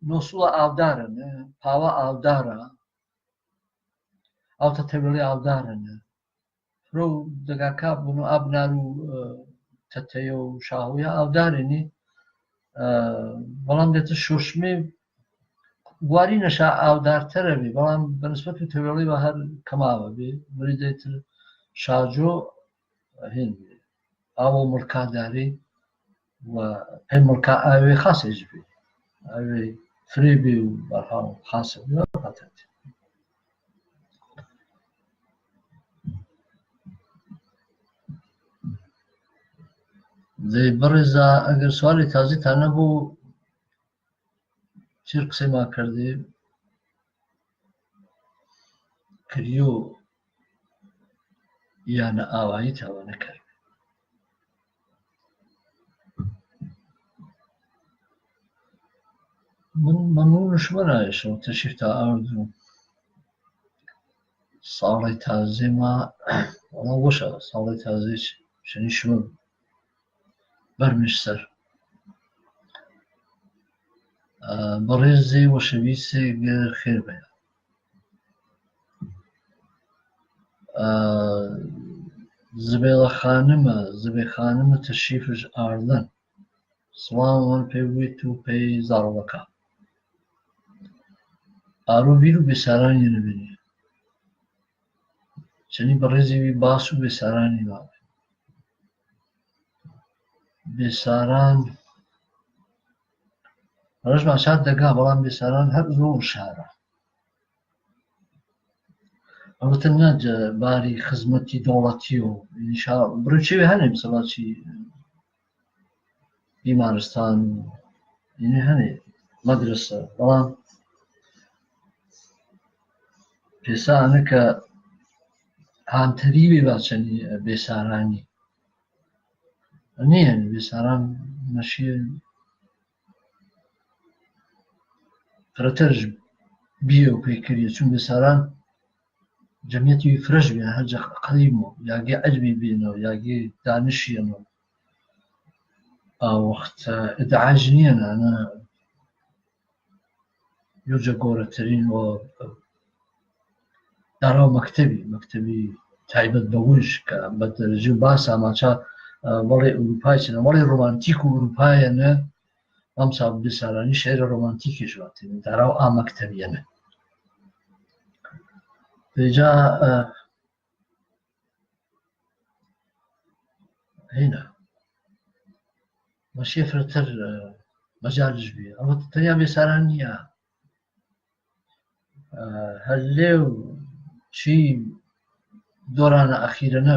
نۆسووە ئاودارەنە، پاوە ئاودارە، ئاوتە تەوێڵی ئاودارەنە. فرە و دەگاکا بوون و ئاب نار و، ئە، تەتەیە و شاهویە ئاودارێنی، ئە، بەڵام دێتە شۆشمێ وارینەشا ئاودارتەرە بێ، بەڵام بە نسبەت و تەوێڵی وە هەر کەماوە بێ، وەلی دێتە شاجۆ هێن بێ. ئاوە مڵکا داری و پەی مڵکا ئاوێ خاسێ جبێ. ئاوێ فرێ بێ و بەرحاڵ خاسێ بێ و پاتەت. دەی بەڕێزا، ئەگەر سوالی تازەتان نەبوو، چیر قسەی ما کردی، کریۆ یانە ئاوایی تاوانە کەر. من مەمنوون شمەنایەشەوە تەشریفتا ئاوردوون. ساڵەی تازەی ما، وەڵا وەشە، ساڵەی تازەی چ-، چەنی شمە بەرمیش سەر. ئە، بەڕێزی وەشەویسێ گەر خێر بەیە. ئە، زبێڵە خانمە، زبێ خانمە تەشریفش ئاردەن. سڵاومان پێ بوویت و پێی زاڕوڵەکە. ئارۆ بیر و بێسارانی نەبینی. چەنی بەڕێزی وی باس و بێسارانی ماوە. بێساران، ڕەشما شاد دەگا، بەڵام بێساران هەر زۆر شارە. ئەڵبەتە نە جە باری خزمەتی دەوڵەتی و ئینشا بڕچێ هەنێ مسەڵاتی بیمارستان و یعنی هەنێ مەدرسە، بەڵام پێسا ئەنە کە هانتەری بێ باچەنی بێسارانی. نییە، یعنی بێساران نەشیە فرەتەرش بیە و پێکریە، چون بێساران جەمیەتی فرەش بێ، هەر جە قەدیمۆ، یاگێ عیلمی بێنەوە، یاگێ دانشیەنەوە. ئا وەختە ئیدعاش نییە نانە یۆ جە گۆرەترین و دارا و مەکتەبی، مەکتەبی تایبەت بە وشک، بە دەرەجەی باسە، ئەماچە، ئە، وەڵێ ئوروپای چنە، وەڵێ ڕۆمانتیک و ئوروپایەنە، ئەم سا بێسارانی شێرە ڕۆمانتیکیش واتێ، دارا و ئا مەکتەبیەنە. ئێجا، ئە، هینا. مەشێ فرەتر، ئە، مەجالش بی. ئەڵبەتە تەنیا بێساران نییە. ئە، هەر لێو چی دۆرانە ئەخیرەنە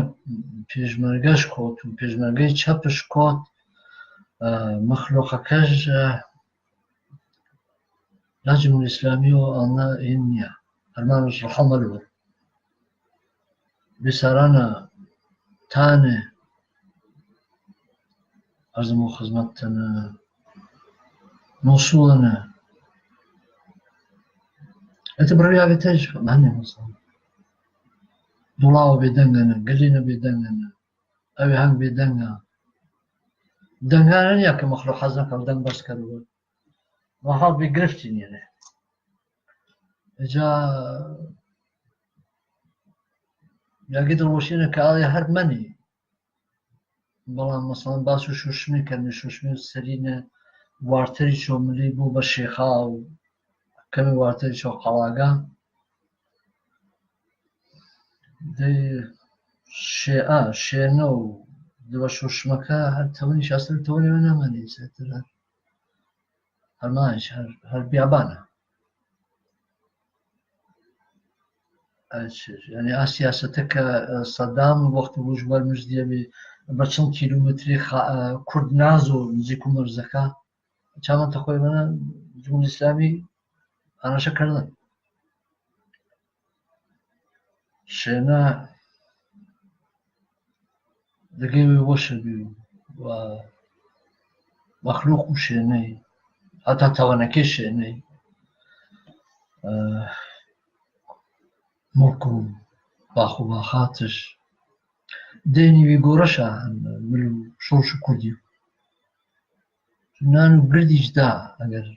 پێشمەرگەش کۆت و پێشمەرگەی چەپش کۆت، ئە، مەخلوقەکەش، ئە، لا جمهوری ئیسلامی و ئەڵنا ئین نییە. هەرمانش ڕەحەمەل وە. بێسارانە تانێ عەرزم و خزمەتتەنە، موسوڵەنە. ئێتە بڕیاگەتەش مانێ موسوڵ. دوڵاوە بێدەنگەنە، گەلینە بێدەنگەنە. ئەوێ هەنگ بێدەنگە. دەنگانە نییە کە مەخلوق حەز نەکەو دەنگ بەس کەروە. مەحاڵ بێ گرفتی نیەنێ. ئێجا یاگی دڵوەشینە کە ئاڵێ هەر مەنی. بەڵام مەسەڵەن باس و شوشمی کەرنی، شوشمی سەرینە وارتەری چۆ ملی بوو بە شێخا و کەمی وارتەری چۆ قەڵاگا. دەی شێئا، شێنە و دڵە شوشمەکە هەر تەونیش ئەسڵ تەونی وە نەمەنی سەترە. هەر مانیش، هەر، هەر بیابانە. ئەچ-، یعنی، ئا سیاسەتە کە، ئە، سەدام وەخت بوش وەرمژدیە بێ، بە چەند کیلومتری خا-، ئە، کورد نازۆ نزیک و مەرزەکە. چامە تەقریبەن جمهوری ئیسلامی ئانەشە کردن. شێنە دەگەی وێ وەشە بی و مەخلوق و شێنەی، هەتا تاوانەکەی شێنەی، ئە، موڵک و باخ و باخاتش دێنی وی گۆرەشە هەن مل و شۆش و کوردی و نان و گردیش دا، ئەگەر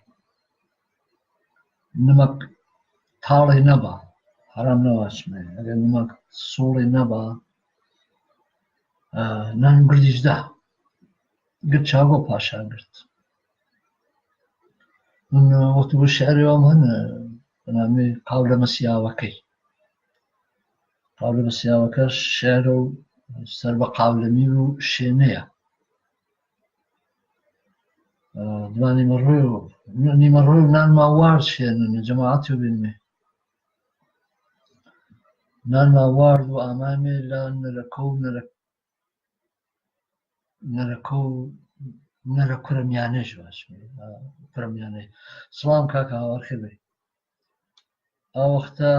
نمەک تاڵێ نەبا، حەرام نەواچمێ، ئەگەر نمەک سوڵێ نەبا، ئە، نان گردیش دا. گرد چاگۆ پاشا گرد. من وەختو شعرێ وام هەن، بە نامی قاولەمە سیاوەکەی. قاولەمە سیاوەکە شعرە و سەر بە قاولەمی و شێنەیە. ئە، دوا نیمەڕۆی و، نیمەڕۆی و نانما وارد شێنن، جەماعەت و بینمێ. نانما وارد و ئامامێ لە نەرەکە و نەرە-، نەرەکە و نەرە کورە میانەیش باش بێ. ئە، کورە میانەی. سڵام کاکە، هاوار خێر بێ. ئا وەختە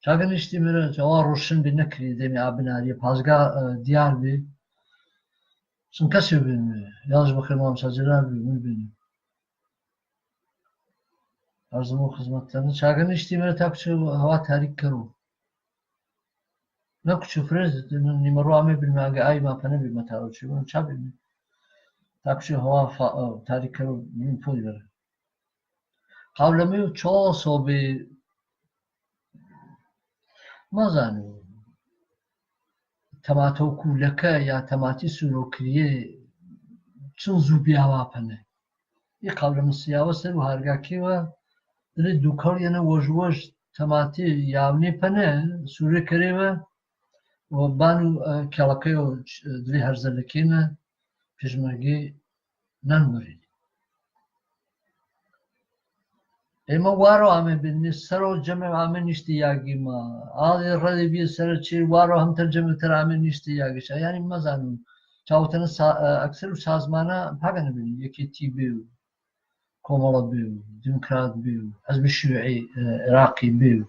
چاگە نیشتیمێرە، چاوا ڕوشن بی نەکری، دەمی ئا بناریە پازگا، ئە، دیار بی. چەن کەسی بینمێ، یاش بەخێر مامسا جەلال بی، من بینم. عەرزم و خزمەتتەنە، چاگە نیشتیمێرە تا کوچە هەوا تاریک کەرو. نە کوچە فرێز، نیمەڕۆ ئامێ بینمێ ئەگە ئای ماپەنە بی مەتاوە چی بن، چا بینمێ. تا کوچە هەوا فا-، ئە، تاریک کەرو، بینم پۆی بەرە. قاولەمی و چۆ سۆبی مەزانم. تەماتە و کولەکە یا تەماتی سورۆکریە چن زوو بیاوا پەنێ. ئی قاولەمە سیاوە سەر و هارگاکیوە دلی دووکەڵیەنە وەژ وەژ تەماتی یاونی پەنێ سورێ کەرێوە و بان و، ئە، کێڵەکەی و دلی هەرزەلەکینە پیشمەرگی نەنوەرێ. ئێمە وارۆ ئامێ بینی، سەرۆ جەمێ ئامێ نیشتی یاگیمە. ئاڵی ڕەدی بیە سەرە چی وارۆ هەمتەر جەمێ تەر ئامێ نیشتی یاگیشە. یانی مەزانم. چاوتەنە سا-، ئە، ئەکسەر و سازمانە پاگە نەبینی. یەکێتی بێ و کۆمەڵە بێ و دیموکرات بێ و حەزبی شیوعی، ئە، عێراقی بێ و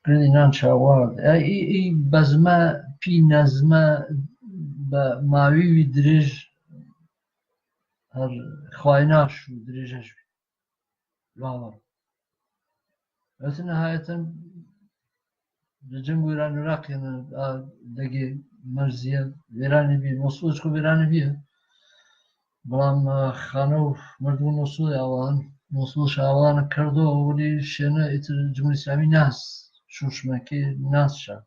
گرنی نان چاوارد. ئە، ئی، ئی بەزمە پی نەزمە بە ماویوی درێژ هەر خوای ناش و درێژەش بی. لاوەڕ. ئەس نەهایەتەن لە جەنگ و ئێران و عێراق یەنە، ئا، دەگێ مەرزیە وێرانی بی، مۆسوڵ خۆ وێرانی بیە. بەڵام، ئا، خانە و مەردوو مۆسوڵی ئاوان موصل شاوانە کردووە، وەلی شوێنە ئیتر جمهوری ئیسلامی ناس، شوشمەکەی ناس شا.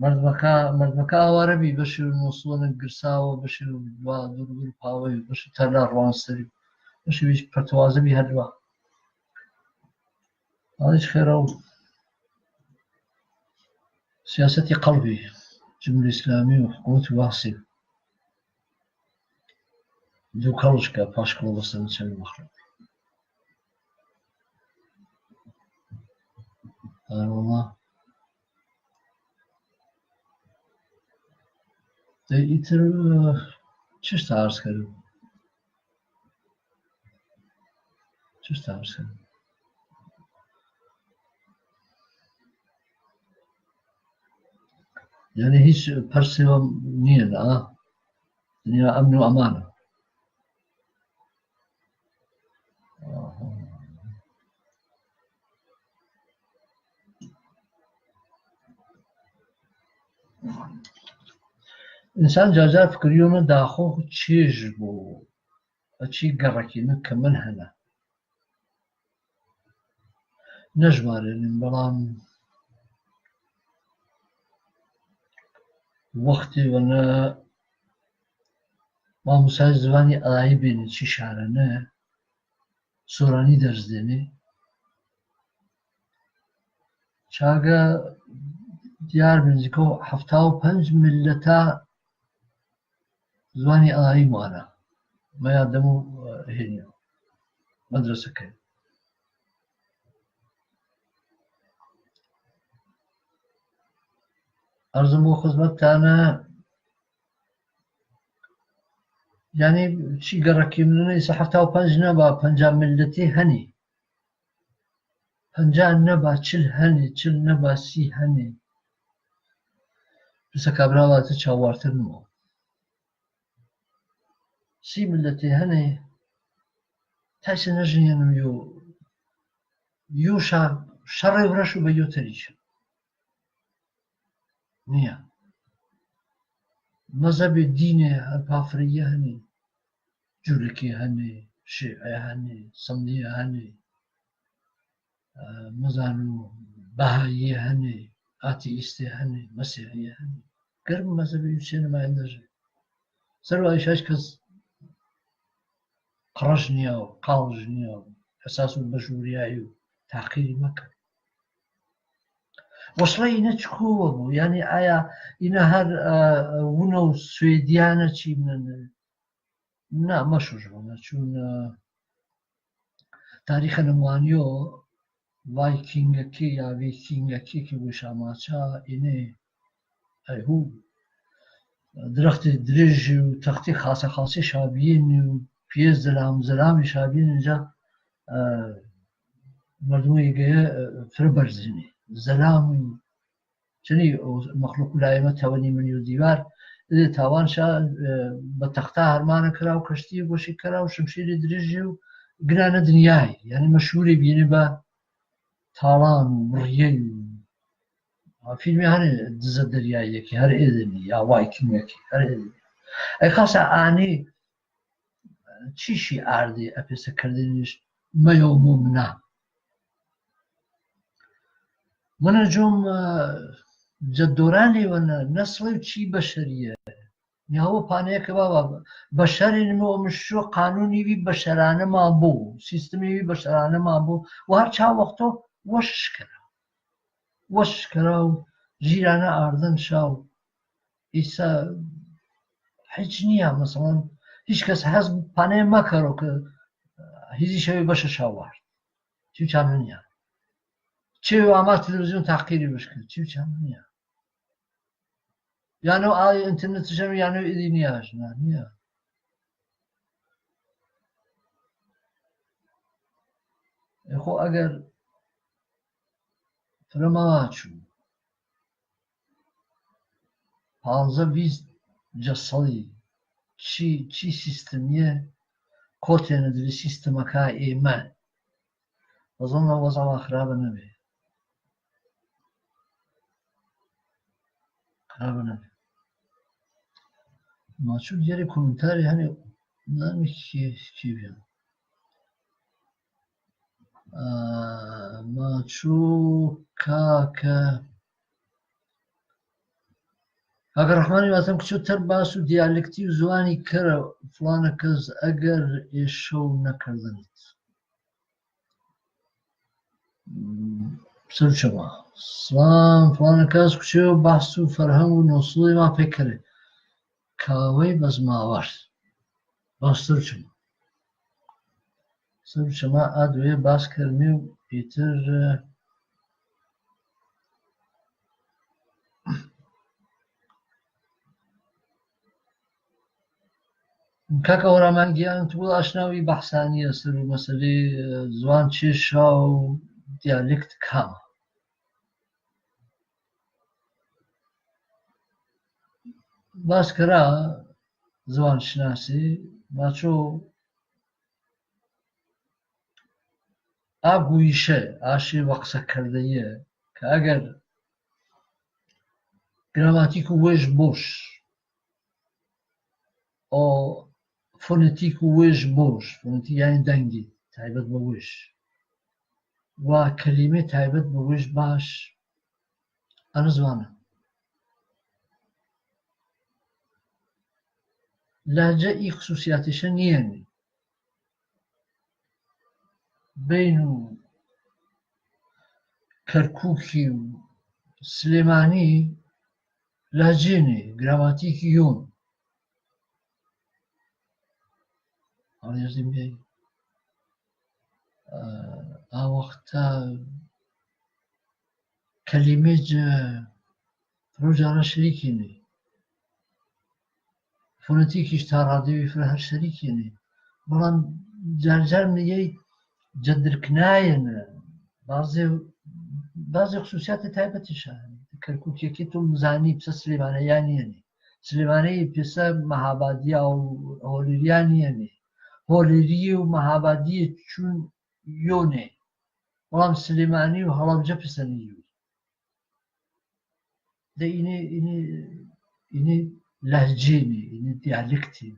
مەردمەکە، مەردمەکە ئاوارە بی، بەشی موصڵەنە گرساوە، بەشی دوا دوور دوور پاوەی، بەشی تەلا ڕوانسەری، بەشی ویش پەرتەوازە بی هەر دوا. ئەڵێ هیچ خێرا و سیاسەتی قەڵبی جمهوری ئیسلامی و حکومەت واسی. دوو کەڵشکە پاشکڵە بەسەن چەند مەخلوق. ئەرەوەڵا. دە ئیتر، ئە، چشت عرض کەرم. چشت عرض کەرم. یعنی هیچ پرسێ وە نییە لە، ئا؟ دنیا ئەمن و ئەمانە. ئاها. ئینسان جارجار فکریۆمە داخۆ چێژ بوو، ئەچی گەڕەکینە کە من هەنە. نەژمارێنم، بەڵام وەختی وەنە ماموسای زوانی ئەلایی بێنێ چی شارەنە، سۆرانی دەرس دێنێ. چاگە دیار بێ نزیکەو حەفتا و پەنج مللەتە زوانی ئەلایی مانە. مە یادەم و، ئە، هێنیە مەدرەسەکەی. عەرزم بۆ خزمەتتانە، یعنی، چی گەڕەکی منە، ئیسە حەفتا و پەنج نەبا، پەنجا مللەتی هەنی. پەنجا نەبا، چل هەنی، چل نەبا، سی هەنی. پسە کابراواتە چاوارتر نمۆ. سی مللەتی هەنی، تایسە نەژنیەنم یو، یو شا-، شەڕێ ورەش و بە یو تەریچە. نییە. مەزەبێ دینێ هەر پافرەییە هەنێ، جولەکێ هەنێ، شیعێ هەنێ، سەنییە هەنێ، ئە، مەزانم، بەهاییە هەنێ، ئاتیئیستێ هەنێ، مەسیحییە هەنێ. گەرم مەزەبێ یوچێ نمایندەژێ. سەر وایشاش کەس قڕەش نییە و قاڵش نییە و ئەساس و بەشوریایی و تاقیری مەکە. وەسڵەی ئینە چکۆوە بوو، یانی ئایا ئینە هەر، ئە، ئە، ونە و سوێدیانە چی منە؟ نا، مەشوش بوونە، چون، ئە، تاریخە نموانیۆ ڤایکینگەکی یا ڤیکینگەکی کی بوو شاماچا ئینێ، ئەی هوو، درەختی درێژی و تەختی خاسە خاسی شابیینی و پیێ زەلام زەلامی شابیینی جا، ئە، مەردومەی گەیە، ئە، فرە بەرزینی. زەلام و چەنی ئەو مەخلوق لایەمە تەوەنی منی و دیوار، ئێ، تاوان شا، ئە، بە تەختا هەرمانە کەرا و کەشتی گۆشی کەرا و شمشیری درێژی و گنانە دنیای. یعنی مەشهوری بینی بە تاڵان و بڕیەی و فیلمی هەنێ دزە دەریاییەکی هەر ئێدنی یا ڤایکینگەکی هەر ئێدنی. ئەی خاسە ئانی چیشی ئاردی ئەپێسە کردنیش مەیۆ مومنا. منە جوم، ئە، جە دۆرانی وەنە نەسڵی چی بەشەریە. نیاوە پانەیە کە بابا بەشەرین مۆ مشو قانونی وی بەشەرانە ما بوو، سیستمی وی بەشەرانە ما بوو. و هەر چا وەختۆ وەشش کەرا. وەشش کەرا و ژیرانە ئاردن شا و ئیسا هیچ نییە، مەسەڵەن، هیچ کەس هەز پانەیە مەکەرۆ کە هیزی شەوی بەشە شاوارد. چی چانە نییە. چی و ئاما تەلەڤیزیۆن تاقیری بشکە، چی چانە نییە. یانە ئای ئینتەرنێتشم یانە ئیدی نییە، نا، نییە. ئێ خۆ ئەگەر فرە ماچوو. پانزە بیست جە سەدی چی، چی سیستمیە کۆتێنە دری سیستمەکا ئێمە. بەزەنە وەزەڵا خرابە نەبێ. خرابە نەبێ. ماچوو دیاری کۆمنتاری هەنێ نامی کی، کی بیان. اه، ماچو کاکە. کاکە ڕەحمانی واتم کچۆ تەر باس و دیالکتی و زوانی کەرە فڵانە کەس ئەگەر ئێشەو نەکردنت. سەرچەوە. سڵام، فڵانە کەس کچۆ بەحس و فەرهەنگ و نۆسڵی ما پێ کەرێ. کاوەی بەزماوەر. باش سەرچەوە. سەرچەوە ئا دوێ باس کەرمی و ئیتر، کاکە هۆرامان گیان، تو ئاشناوی بەحسانیە سەر و مەسەلەی، ئە، زوان چێشا و دیالکت کامە. باس کەرا زوان شناسی، ماچۆ ئا گویشە، ئا شێوە قسەکردنیە کە ئەگەر گراماتیک و وێژ بۆش، ئۆ فۆنەتیک و وێژ بۆش، فۆنەتیک یانی دەنگی تایبەت بە وێژ، و کەلیمەی تایبەت بە وێژ باش، ئەنە زوانە. لەهجە ئی خسوسیاتیشە نیەنی. بەین و کەرکووکی و سلێمانی لەهجەیێ، گراماتیکی یۆن. ئا، ئا وەختە کەلیمەی جە فرە جارا شەریکێنێ. فۆنەتیکیش تا ڕادەیەکی فرە هەر شەریکێنێ. بەڵام جار جار نیەی جە درک نایەنە. بازێ، بازێ خسوسیاتێ تایبەتیشە. کەرکووکیەکەی تۆ مزانی پسە سلێمانەییا نیەنێ. سلێمانەی پسە مەهابادیە و هۆلێریا نیەنێ. هۆلێری و مەهابادی چون یۆنێ. بەڵام سلێمانی و هەڵەبجە پسە نیوی. دە ئینێ، ئینێ، ئینێ لەهجەیێ، ئینێ دیالکتێ.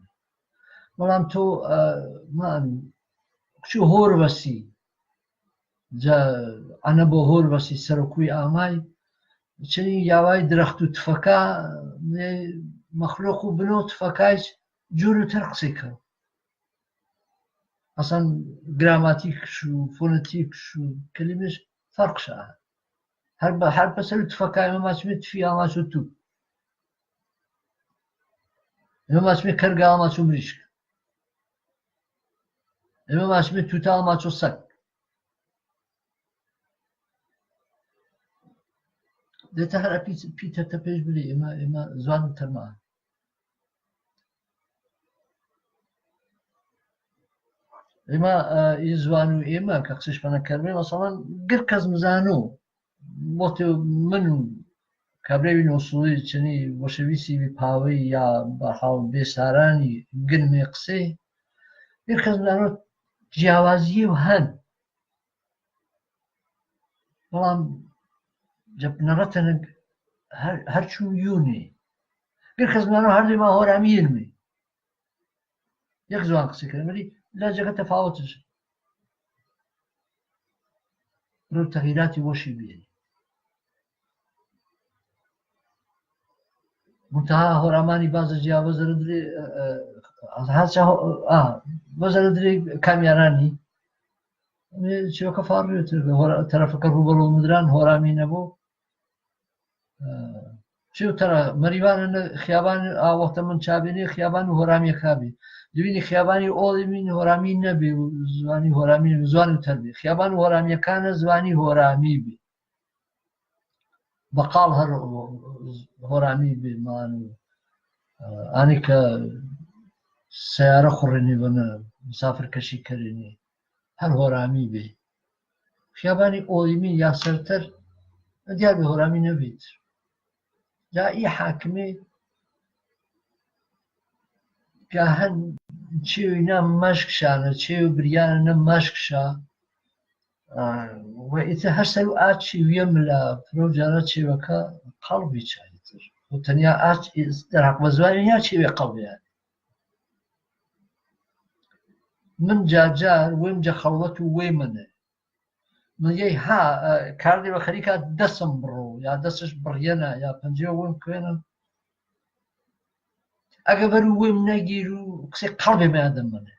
بەڵام تۆ، ئە، مەن، کچۆ هۆرڤەسی، جە، ئەنە بۆ هۆرڤەسی سەرەکوی ئامای، چەنی یاوای درەخت و تفەکا، مەخلوق و بنۆ تفەکایچ جوور و تەر قسەی کەن. ئەسڵەن گراماتیکش و فۆنەتیکش و کەلیمەش فەرقشە. هەر بە، هەر بەسەر و تفەکا ئێمە ماچمێ تفی ئاماچۆ تووت. ئێمە ماچمێ کەرگە ئاماچۆ مریشک. ئێمە ماچمێ تووتە ئاماچۆ سەگ. دێتە هەر ئەپی پیتەتە پێش بلی ئێمە، ئێمە زوان و تەرما. ئێمە، ئە، ئی زوان و ئێمە کە قسەیش پەنە کەرمێ، مەسەڵەن، گەر کەس مزانۆ، وەختێ من و کابرێوی نۆسڵی چەنی وەشەویسی بی پاوەی یا بەحاڵ بێسارانی گرمێ قسەی، گەر کەس مزانۆ جیاوازییەو هەن. بەڵام جە بنەڕەتەنەگ هەر، هەر چوو یوونێ. گەر کەس مزانۆ هەردووی ما هۆرامییەنمێ. یەک زوان قسە کەن، وەلی لەهجەکە تەفاوەتش. رو تەغیراتی وەشی بیەنی. منتها هۆرامانی بازە جیا وەزەرە درێ، ئە، ئە، هەرچە هۆ-، ئا، وەزەرە درێ کامیارانی. چیوەکە فاڕیوتر، هۆرا-، تەرەفەکە ڕووبەڕوو مدران هۆرامی نەبوو. ئە، چیو تەرە مەریوانە نە-، خیابان ئا وەختە من چابێنێ، خیابان و هۆرامیە کابێ. دوینی خیابانی ئۆڵی مین هۆرامی نەبێ و زوانی هۆرامی نەبێ، زوان و تەر بێ. خیابان و هۆرامیەکانە زوانی هۆرامی بێ. بەقاڵ هەر هۆرامی بێ، مەڵا، ئانی کە سەیارە خوڕێنێ بەنە، مسافر کەشی کەرێنێ، هەر هۆرامی بێ. خیابانی ئۆیمی یا سەرتەر، دیار بێ هۆرامی نەبێت. جا ئی حاکمێ گاهەن چێوی نا مەشکشانە، چێو بریانە نە مەشکشا. ئا، و ئیتر هەر سەر و ئا چێویە ملا، پرۆ جارا چێوەکە قەڵبی چایتر. و تەنیا ئا چ-، دەرحەق بە زوانی یا چێوێ قەڵبیان. من جار جار وێم جە خەڵوەت و وێمەنە. No iei ha, eh, kar de wa kharika dasam bro, ya dasas briana, ya panjeo wim kwena. Aga baru wim nagiru, kse kalbe me adam mane.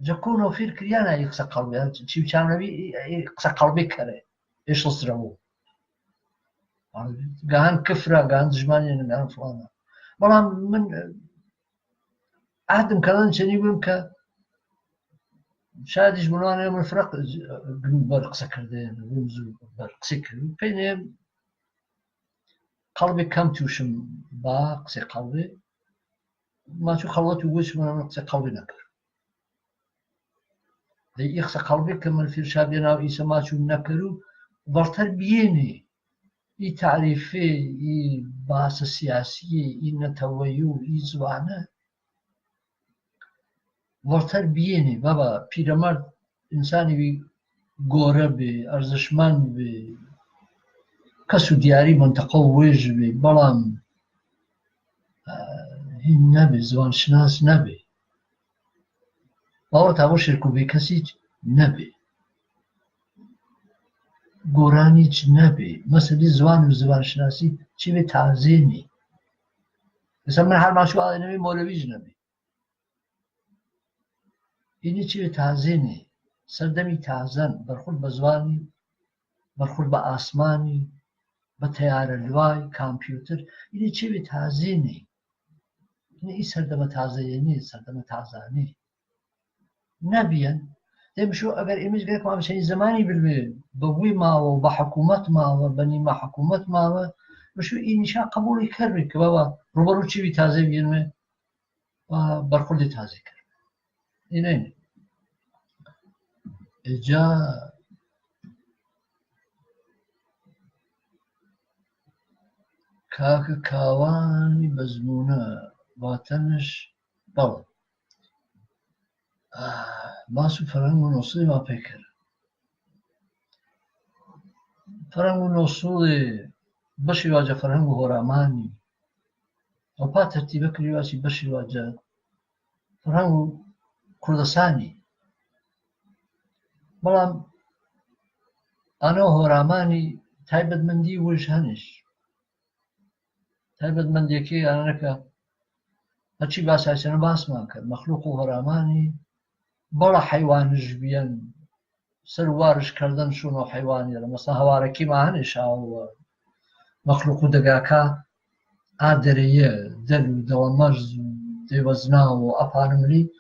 Jakuno fir kriana i ksa kalbe, chiu chana bi, i ksa kalbe kare. Ish srawo. Gahan kifra, gahan dijmani, gahan fulana. Bala min, eh, Ahdem kalan chani wimka. Shadish bunana yaman fraq, eh, gnu barq sakirde, wimzu barq sikir. Pene qalbi kam tushim ba qse qalbi. Machu khalwatu wish bunana qse qalbi nakar. Dei iqsa qalbi kaman fir shabiana isa machu nakaru. Bartar biyeni. I ta'rifi, i basa siyasi, i natawayu, i zwana. Wartar biyeni, baba, piramar, insani bi gora bi, arzashman bi, kasu diyari mantaqa wej bi, balam, ah, hin nabi, zwan shnas nabi. Bawa tawa shirku bi kasic nabi. Goranij nabi. Masali zwan u zwan shnasi, chiwe tazeni. Isa min har mashu ala nabi, molawij nabi. Ini chiwe tazeni. Sardami tazan, barkhud bazwani, barkhud ba asmani, ba tayara lwai, computer. Ini chiwe tazeni. Ini i sardama tazayeni, sardama tazani. Nabiyan, de mishu agar imij grek ma mishani zamani bilme, ba wi mawa, ba hukumat mawa, ba nima hukumat mawa, mishu i nisha qabul i karmi, ke baba, rubaru chiwi taze bilme, ba barkhuldi taze karmi. Inen. Eja, kaka kawani bazmuna, watanish, baba. Ah, masu farangu no sui ma pekera. Farangu no sui bashi waja farangu horamani. O pa tartiba kiri wasi bashi waja farangu Kurdasani. Balam ano horamani taibad mandi wuj hanish. Taibad mandi ke anaka. Achi bas aisana bas maka. Makhluqu horamani. Bala haywan jbiyan. Sar warish kardan shuno haywan yara. Masala hawara ki mahani shawa. Makhluqu dagaka. Adere ye. Delu, dawamarzu, dewaznawo, apanamli.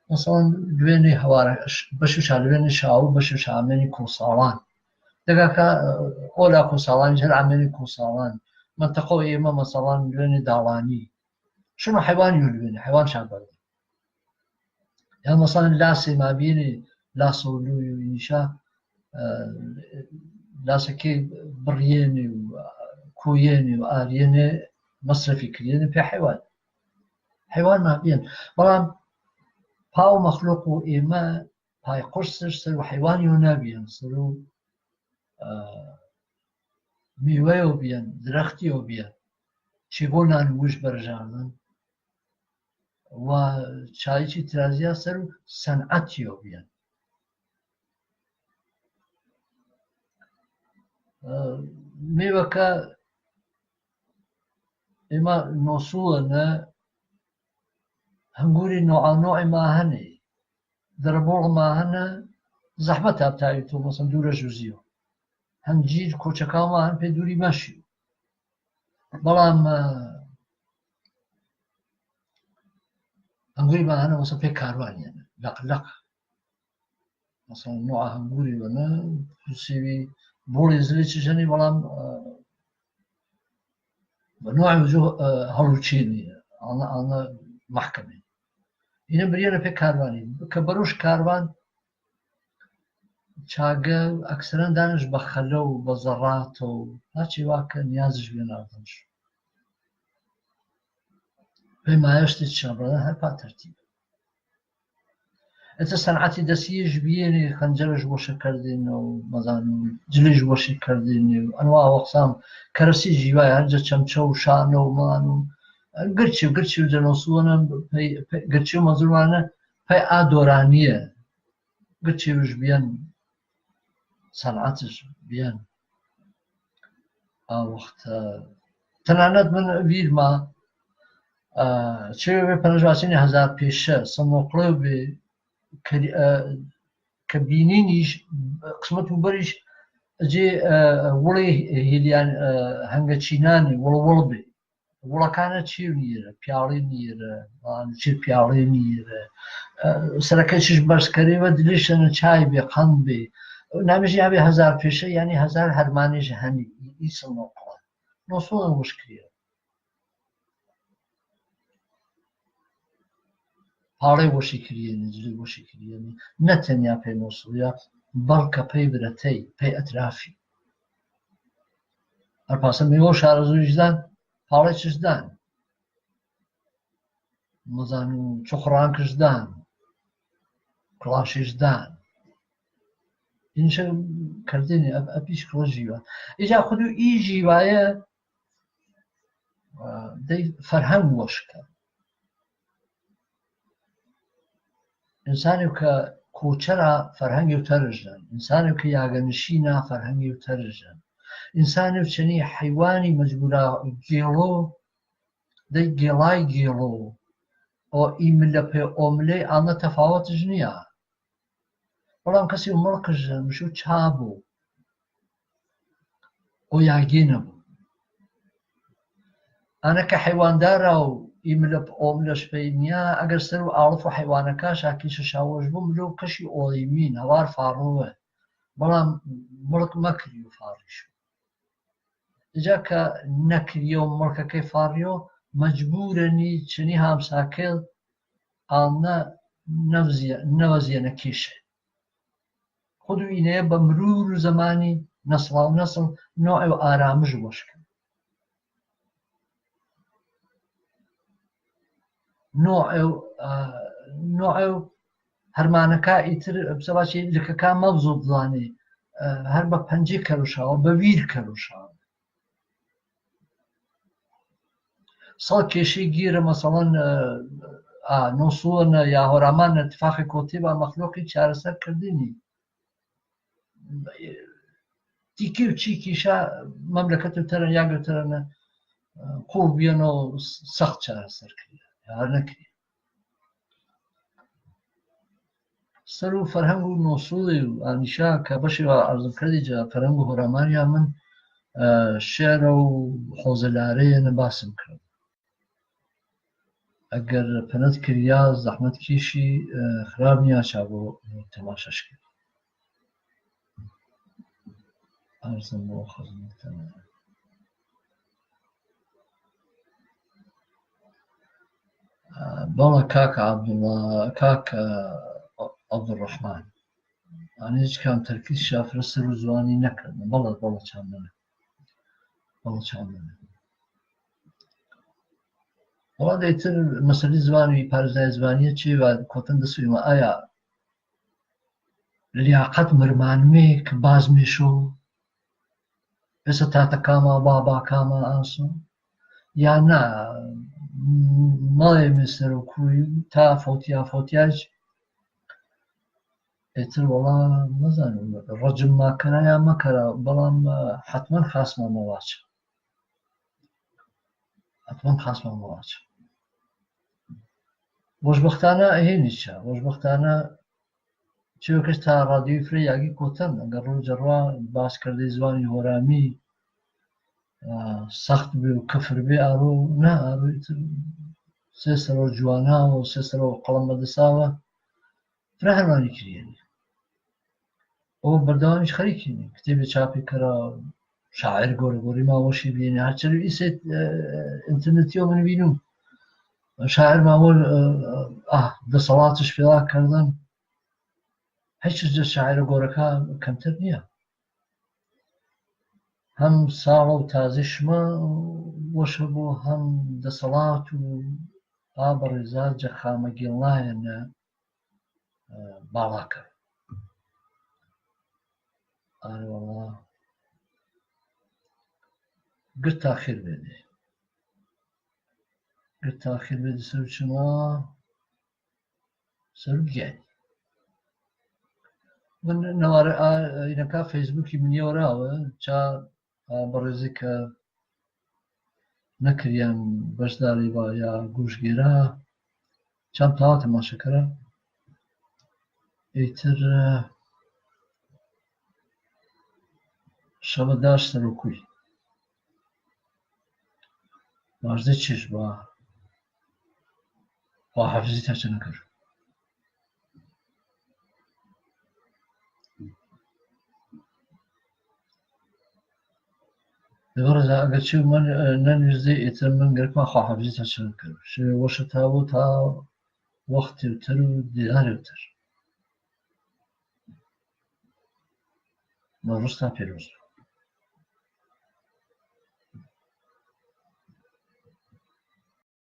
Masala lweni hawara, bashu sha lweni shawa, bashu sha ameni kusalan. Dagaka, eh, ola kusalan, jel ameni kusalan. Mantaqo ima masalan lweni dalani. Shuna haywan yu lweni, haywan shabar. Ya masalan lasi mabini, laso lu yu inisha, eh, lasa ke briyeni, kuyeni, ariyeni, masrafi kriyeni, pe haywan. Haywan mabini. Balam, pau makhluqu ima, pai qursish, saru haywan yu nabiyan, saru, eh, miwe obiyan, drakti obiyan, chibonan wuj barjanan, wa chaichi trazia saru san'ati obiyan. Eh, miwaka ima nosua na hanguri no'a no'i mahani. Darabul mahana zahmat abtayu to masan dura juzio. Hanjir kochakama han pe duri mashu. Balam, eh, hanguri mahana masan pe karwan yana. Lak lak. Masan no'a hanguri wana, kusiwi, boli zili chishani balam, eh, Ba no'a uju, eh, haluchini, ana, ana mahkami. Ina briyana pe karwani, ka barush karwan, chaga aksaran danish ba khalo, ba zarato, hachi waka niyazish bin ardansh. Pe mayashti chabra, har pa tartib. Ita san'ati dasi jibiyeni, khanjara jwasha kardini, mazanu, jili jwasha kardini, anwa' wa aqsam, karasi jiwai, harja chamcho, shano, manu, girchiu, girchiu jano suwana, pe, pe, girchiu mazurwana, pe adoraniya, girchiu jibiyan, صنعتش بيان. اه، وقت، اه، تنانت من وير ما، اه، چه وي پنجواسين هزار پيشه، سموقلو بي، كري-، اه، كبينينيش، قسمت مبريش، جي، اه، ولي هيليان، اه، هنگا چيناني، ول ول بي. وڵەکانە چیو نیرە، پیاڵی نیرە، ئان چی پیاڵی نیرە. ئە، سەرەکەی چش بەرز کەریوە، دلیشەنە چای بێ، قەند بێ. نامیش یابێ هەزار پێشە، یعنی هەزار هەرمانیش هەنی، ئی سنۆقڵە. نۆسۆڵە وەش کریە. پاڵەی وەشی کریەنی، جلی وەشی کریەنی. نە تەنیا پەی نۆسڵیا، بەڵکە پەی برەتەی، پەی ئەترافی. هەر پاسە میوە و شارەزوویش دان، پاڵەی چش دان. مەزان و چوخڕانکش دان، کڵاشیش دان. ئینشە کردنی ئەپ-، ئەپیش کڵە ژیوا. ئیجا خودو ئی ژیوایە، ئە، دەی فەرهەنگ وەشکە. ئینسانێ کە کۆچەرا فەرهەنگێ و تەرژەن. ئینسانێ کە یاگەنشینا فەرهەنگێ و تەرژەن. ئینسانێ چەنی حەیوانی مەجبورا گێڵۆ، دەی گێڵای گێڵۆ. ئۆ ئی ملە پێ ئۆ ملەی ئانە تەفاوەتش نیە. بەڵام کەسی و مڵکش مشو چابوو. ئۆ یاگی نەبوو. ئانە کە حەیواندارا و ئی ملە پ-، ئۆ ملەش پەی نیە، ئەگەر سەر و ئاڵف و حەیوانەکاشا کیشە شاوەش بوو، ملە و کەشی ئۆیمین، هەوار فاڕووە. بەڵام مڵک مەکری و فاڕیش. ئیجا کە نەکریە و مڵکەکەی فاڕیۆ، مەجبورەنی چنی هامساکەیل ئاڵنە نەوزیە-، نەوەزیەنە کیشە. خودو ئینەیە بە مرور و زەمانی نەسڵا و نەسڵ نۆعێ و ئارامش وەشکن. نۆعێ و، ئە، نۆعێ و هەرمانەکا ئیتر بسەباچی لکەکا مەبزوو بزانی، ئە، هەر بە پەنجەی کەروشاوە، بە ویر کەروشاوە. سەڵ کێشەی گیرە، مەسەڵەن، ئە، ئا، نۆسووەنە یا هۆرامانە ئیتفاقی کۆتێ با مەخلوقی چارەسەر کردنی. تیکێ و چی کیشا مەملەکەت و تەرەن یا گەتەرەنە، ئە، قوڵ بیەنەوە سەخت چارەسەر کرد. یا هەر نەکرد. سەر و فەرهەنگ و نۆسووی و ئانیشا کە بەشێ وا عەرزم کردی جا فەرهەنگ و هۆرامانیا من، ئە، شێعرە و حۆزەلارەیەنە باسم کرد. ئەگەر پەنەت کریا، زەحمەت کیشی، ئە، خراب نیە چا بۆ تەماشاش کرد. عەرزم بۆ خزمەتەن. ئە، بەڵێ کاکە عەبدوڵڵا، کاکە عەبدوڕەحمان. ئەنی هیچ کام تەرکیز شافرە سەر و زوانی نەکردن. بەڵێ، بەڵێ، چاندنە. بەڵێ، چاندنە. وەڵا دەیتر مەسەلەی زوانی، پارێزای زوانیە چی وا کۆتن دەسویمە. ئایا لیاقەت مرمانمێ کە بازمێ شۆ، ئێستا تاتەکاما، باباکاما ئاسۆ، یا نا، مەڵێمێ سەر و کوی تا فەوتیا، فەوتیاش ئێتر وەڵا نەزانم، ڕەجم ماکەرا یا مەکەرا، بەڵام، ئە، حەتمەن خاسمە مەواچە. حەتمەن خاسمە مەواچە. وەشبەختانە ئەهێنیچە، وەشبەختانە چیوەکەش تا ڕادیۆی فرە یاگی کۆتەن، ئەگەر ڕوو جەڕوا باس کردەی زوانی هۆرامی، ئە، سەخت بێ و کەفر بێ، ئارۆ، نا، ئارۆ ئیتر سێ سەرۆ جواناوە و سێ سەرۆ قەڵەم بەدەساوە، فرە هەرمانی کریەنی. ئەو بەردەوامیش خەریکینی. کتێبێ چاپی کەرا، شاعر گۆرە گۆری ما وەشی بینی. هەرچەر ئیسێ، ئە، ئینتەرنێتیۆ من بینم. شاعر ما وەر، ئە، ئە، ئە، دەسەڵاتش پێدا کردن. هیچ جە شاعرە گۆرەکە کەمتر نییە. هەم ساڵە و تازەی شمە وەشە بۆ، هەم دەسەڵات و ئا بەڕێزا جەخامە گێڵنایەنە، ئە، باڵاکە. ئارێ وەڵا. گرت تا خێر بێدێ. گرت تا خێر بێدێ سەر چما. سەرو گیانی. ܢ-، ܢ-، ܢܐ ܪܐ-، ܐܗ، ܐܝܢܐ ܟܐ Facebook-ܝ ܡܢܝ ܘܪܐ ܗܘܐ، ܟܐ، ܐܗ، ܒܪܙܝ ܟܐ ܢܟܪܝܢ ܒܫܕܪܝ ܗܘܐ ܝܐ ܓܘܫܓܝܪܐ، ܟܐ ܡܬܒܬܐ ܡܫܟܪܐ، ܐܝܬܪ، ܐܗ، ܫܒܥܣܪ ܘܟܘܝ. ܡܪܙܝ ܟܫܒܐ، ܚܘܐ ܚܦܙܝܬܐ ܟܐ ܢܟܪ. ܕܒܪܙܐ ܐܓܪ ܟܐ ܡܢ، ܐܗ، ܢܢ ܝܘܙܕܝ ܐܝܬ ܡܢ ܓܪܟ ܡܐ ܚܘܐ ܚܦܙܝܬܐ ܟܐ ܢܟܪ. ܫ-، ܘܫܬܐ ܘܬܐ ܘܐܚܬܝ ܘܬܪܘ ܕܝܢܪܝ ܘܬܪ. ܢܘܪܘܣܬܐ ܦܝܪܘܙܘ.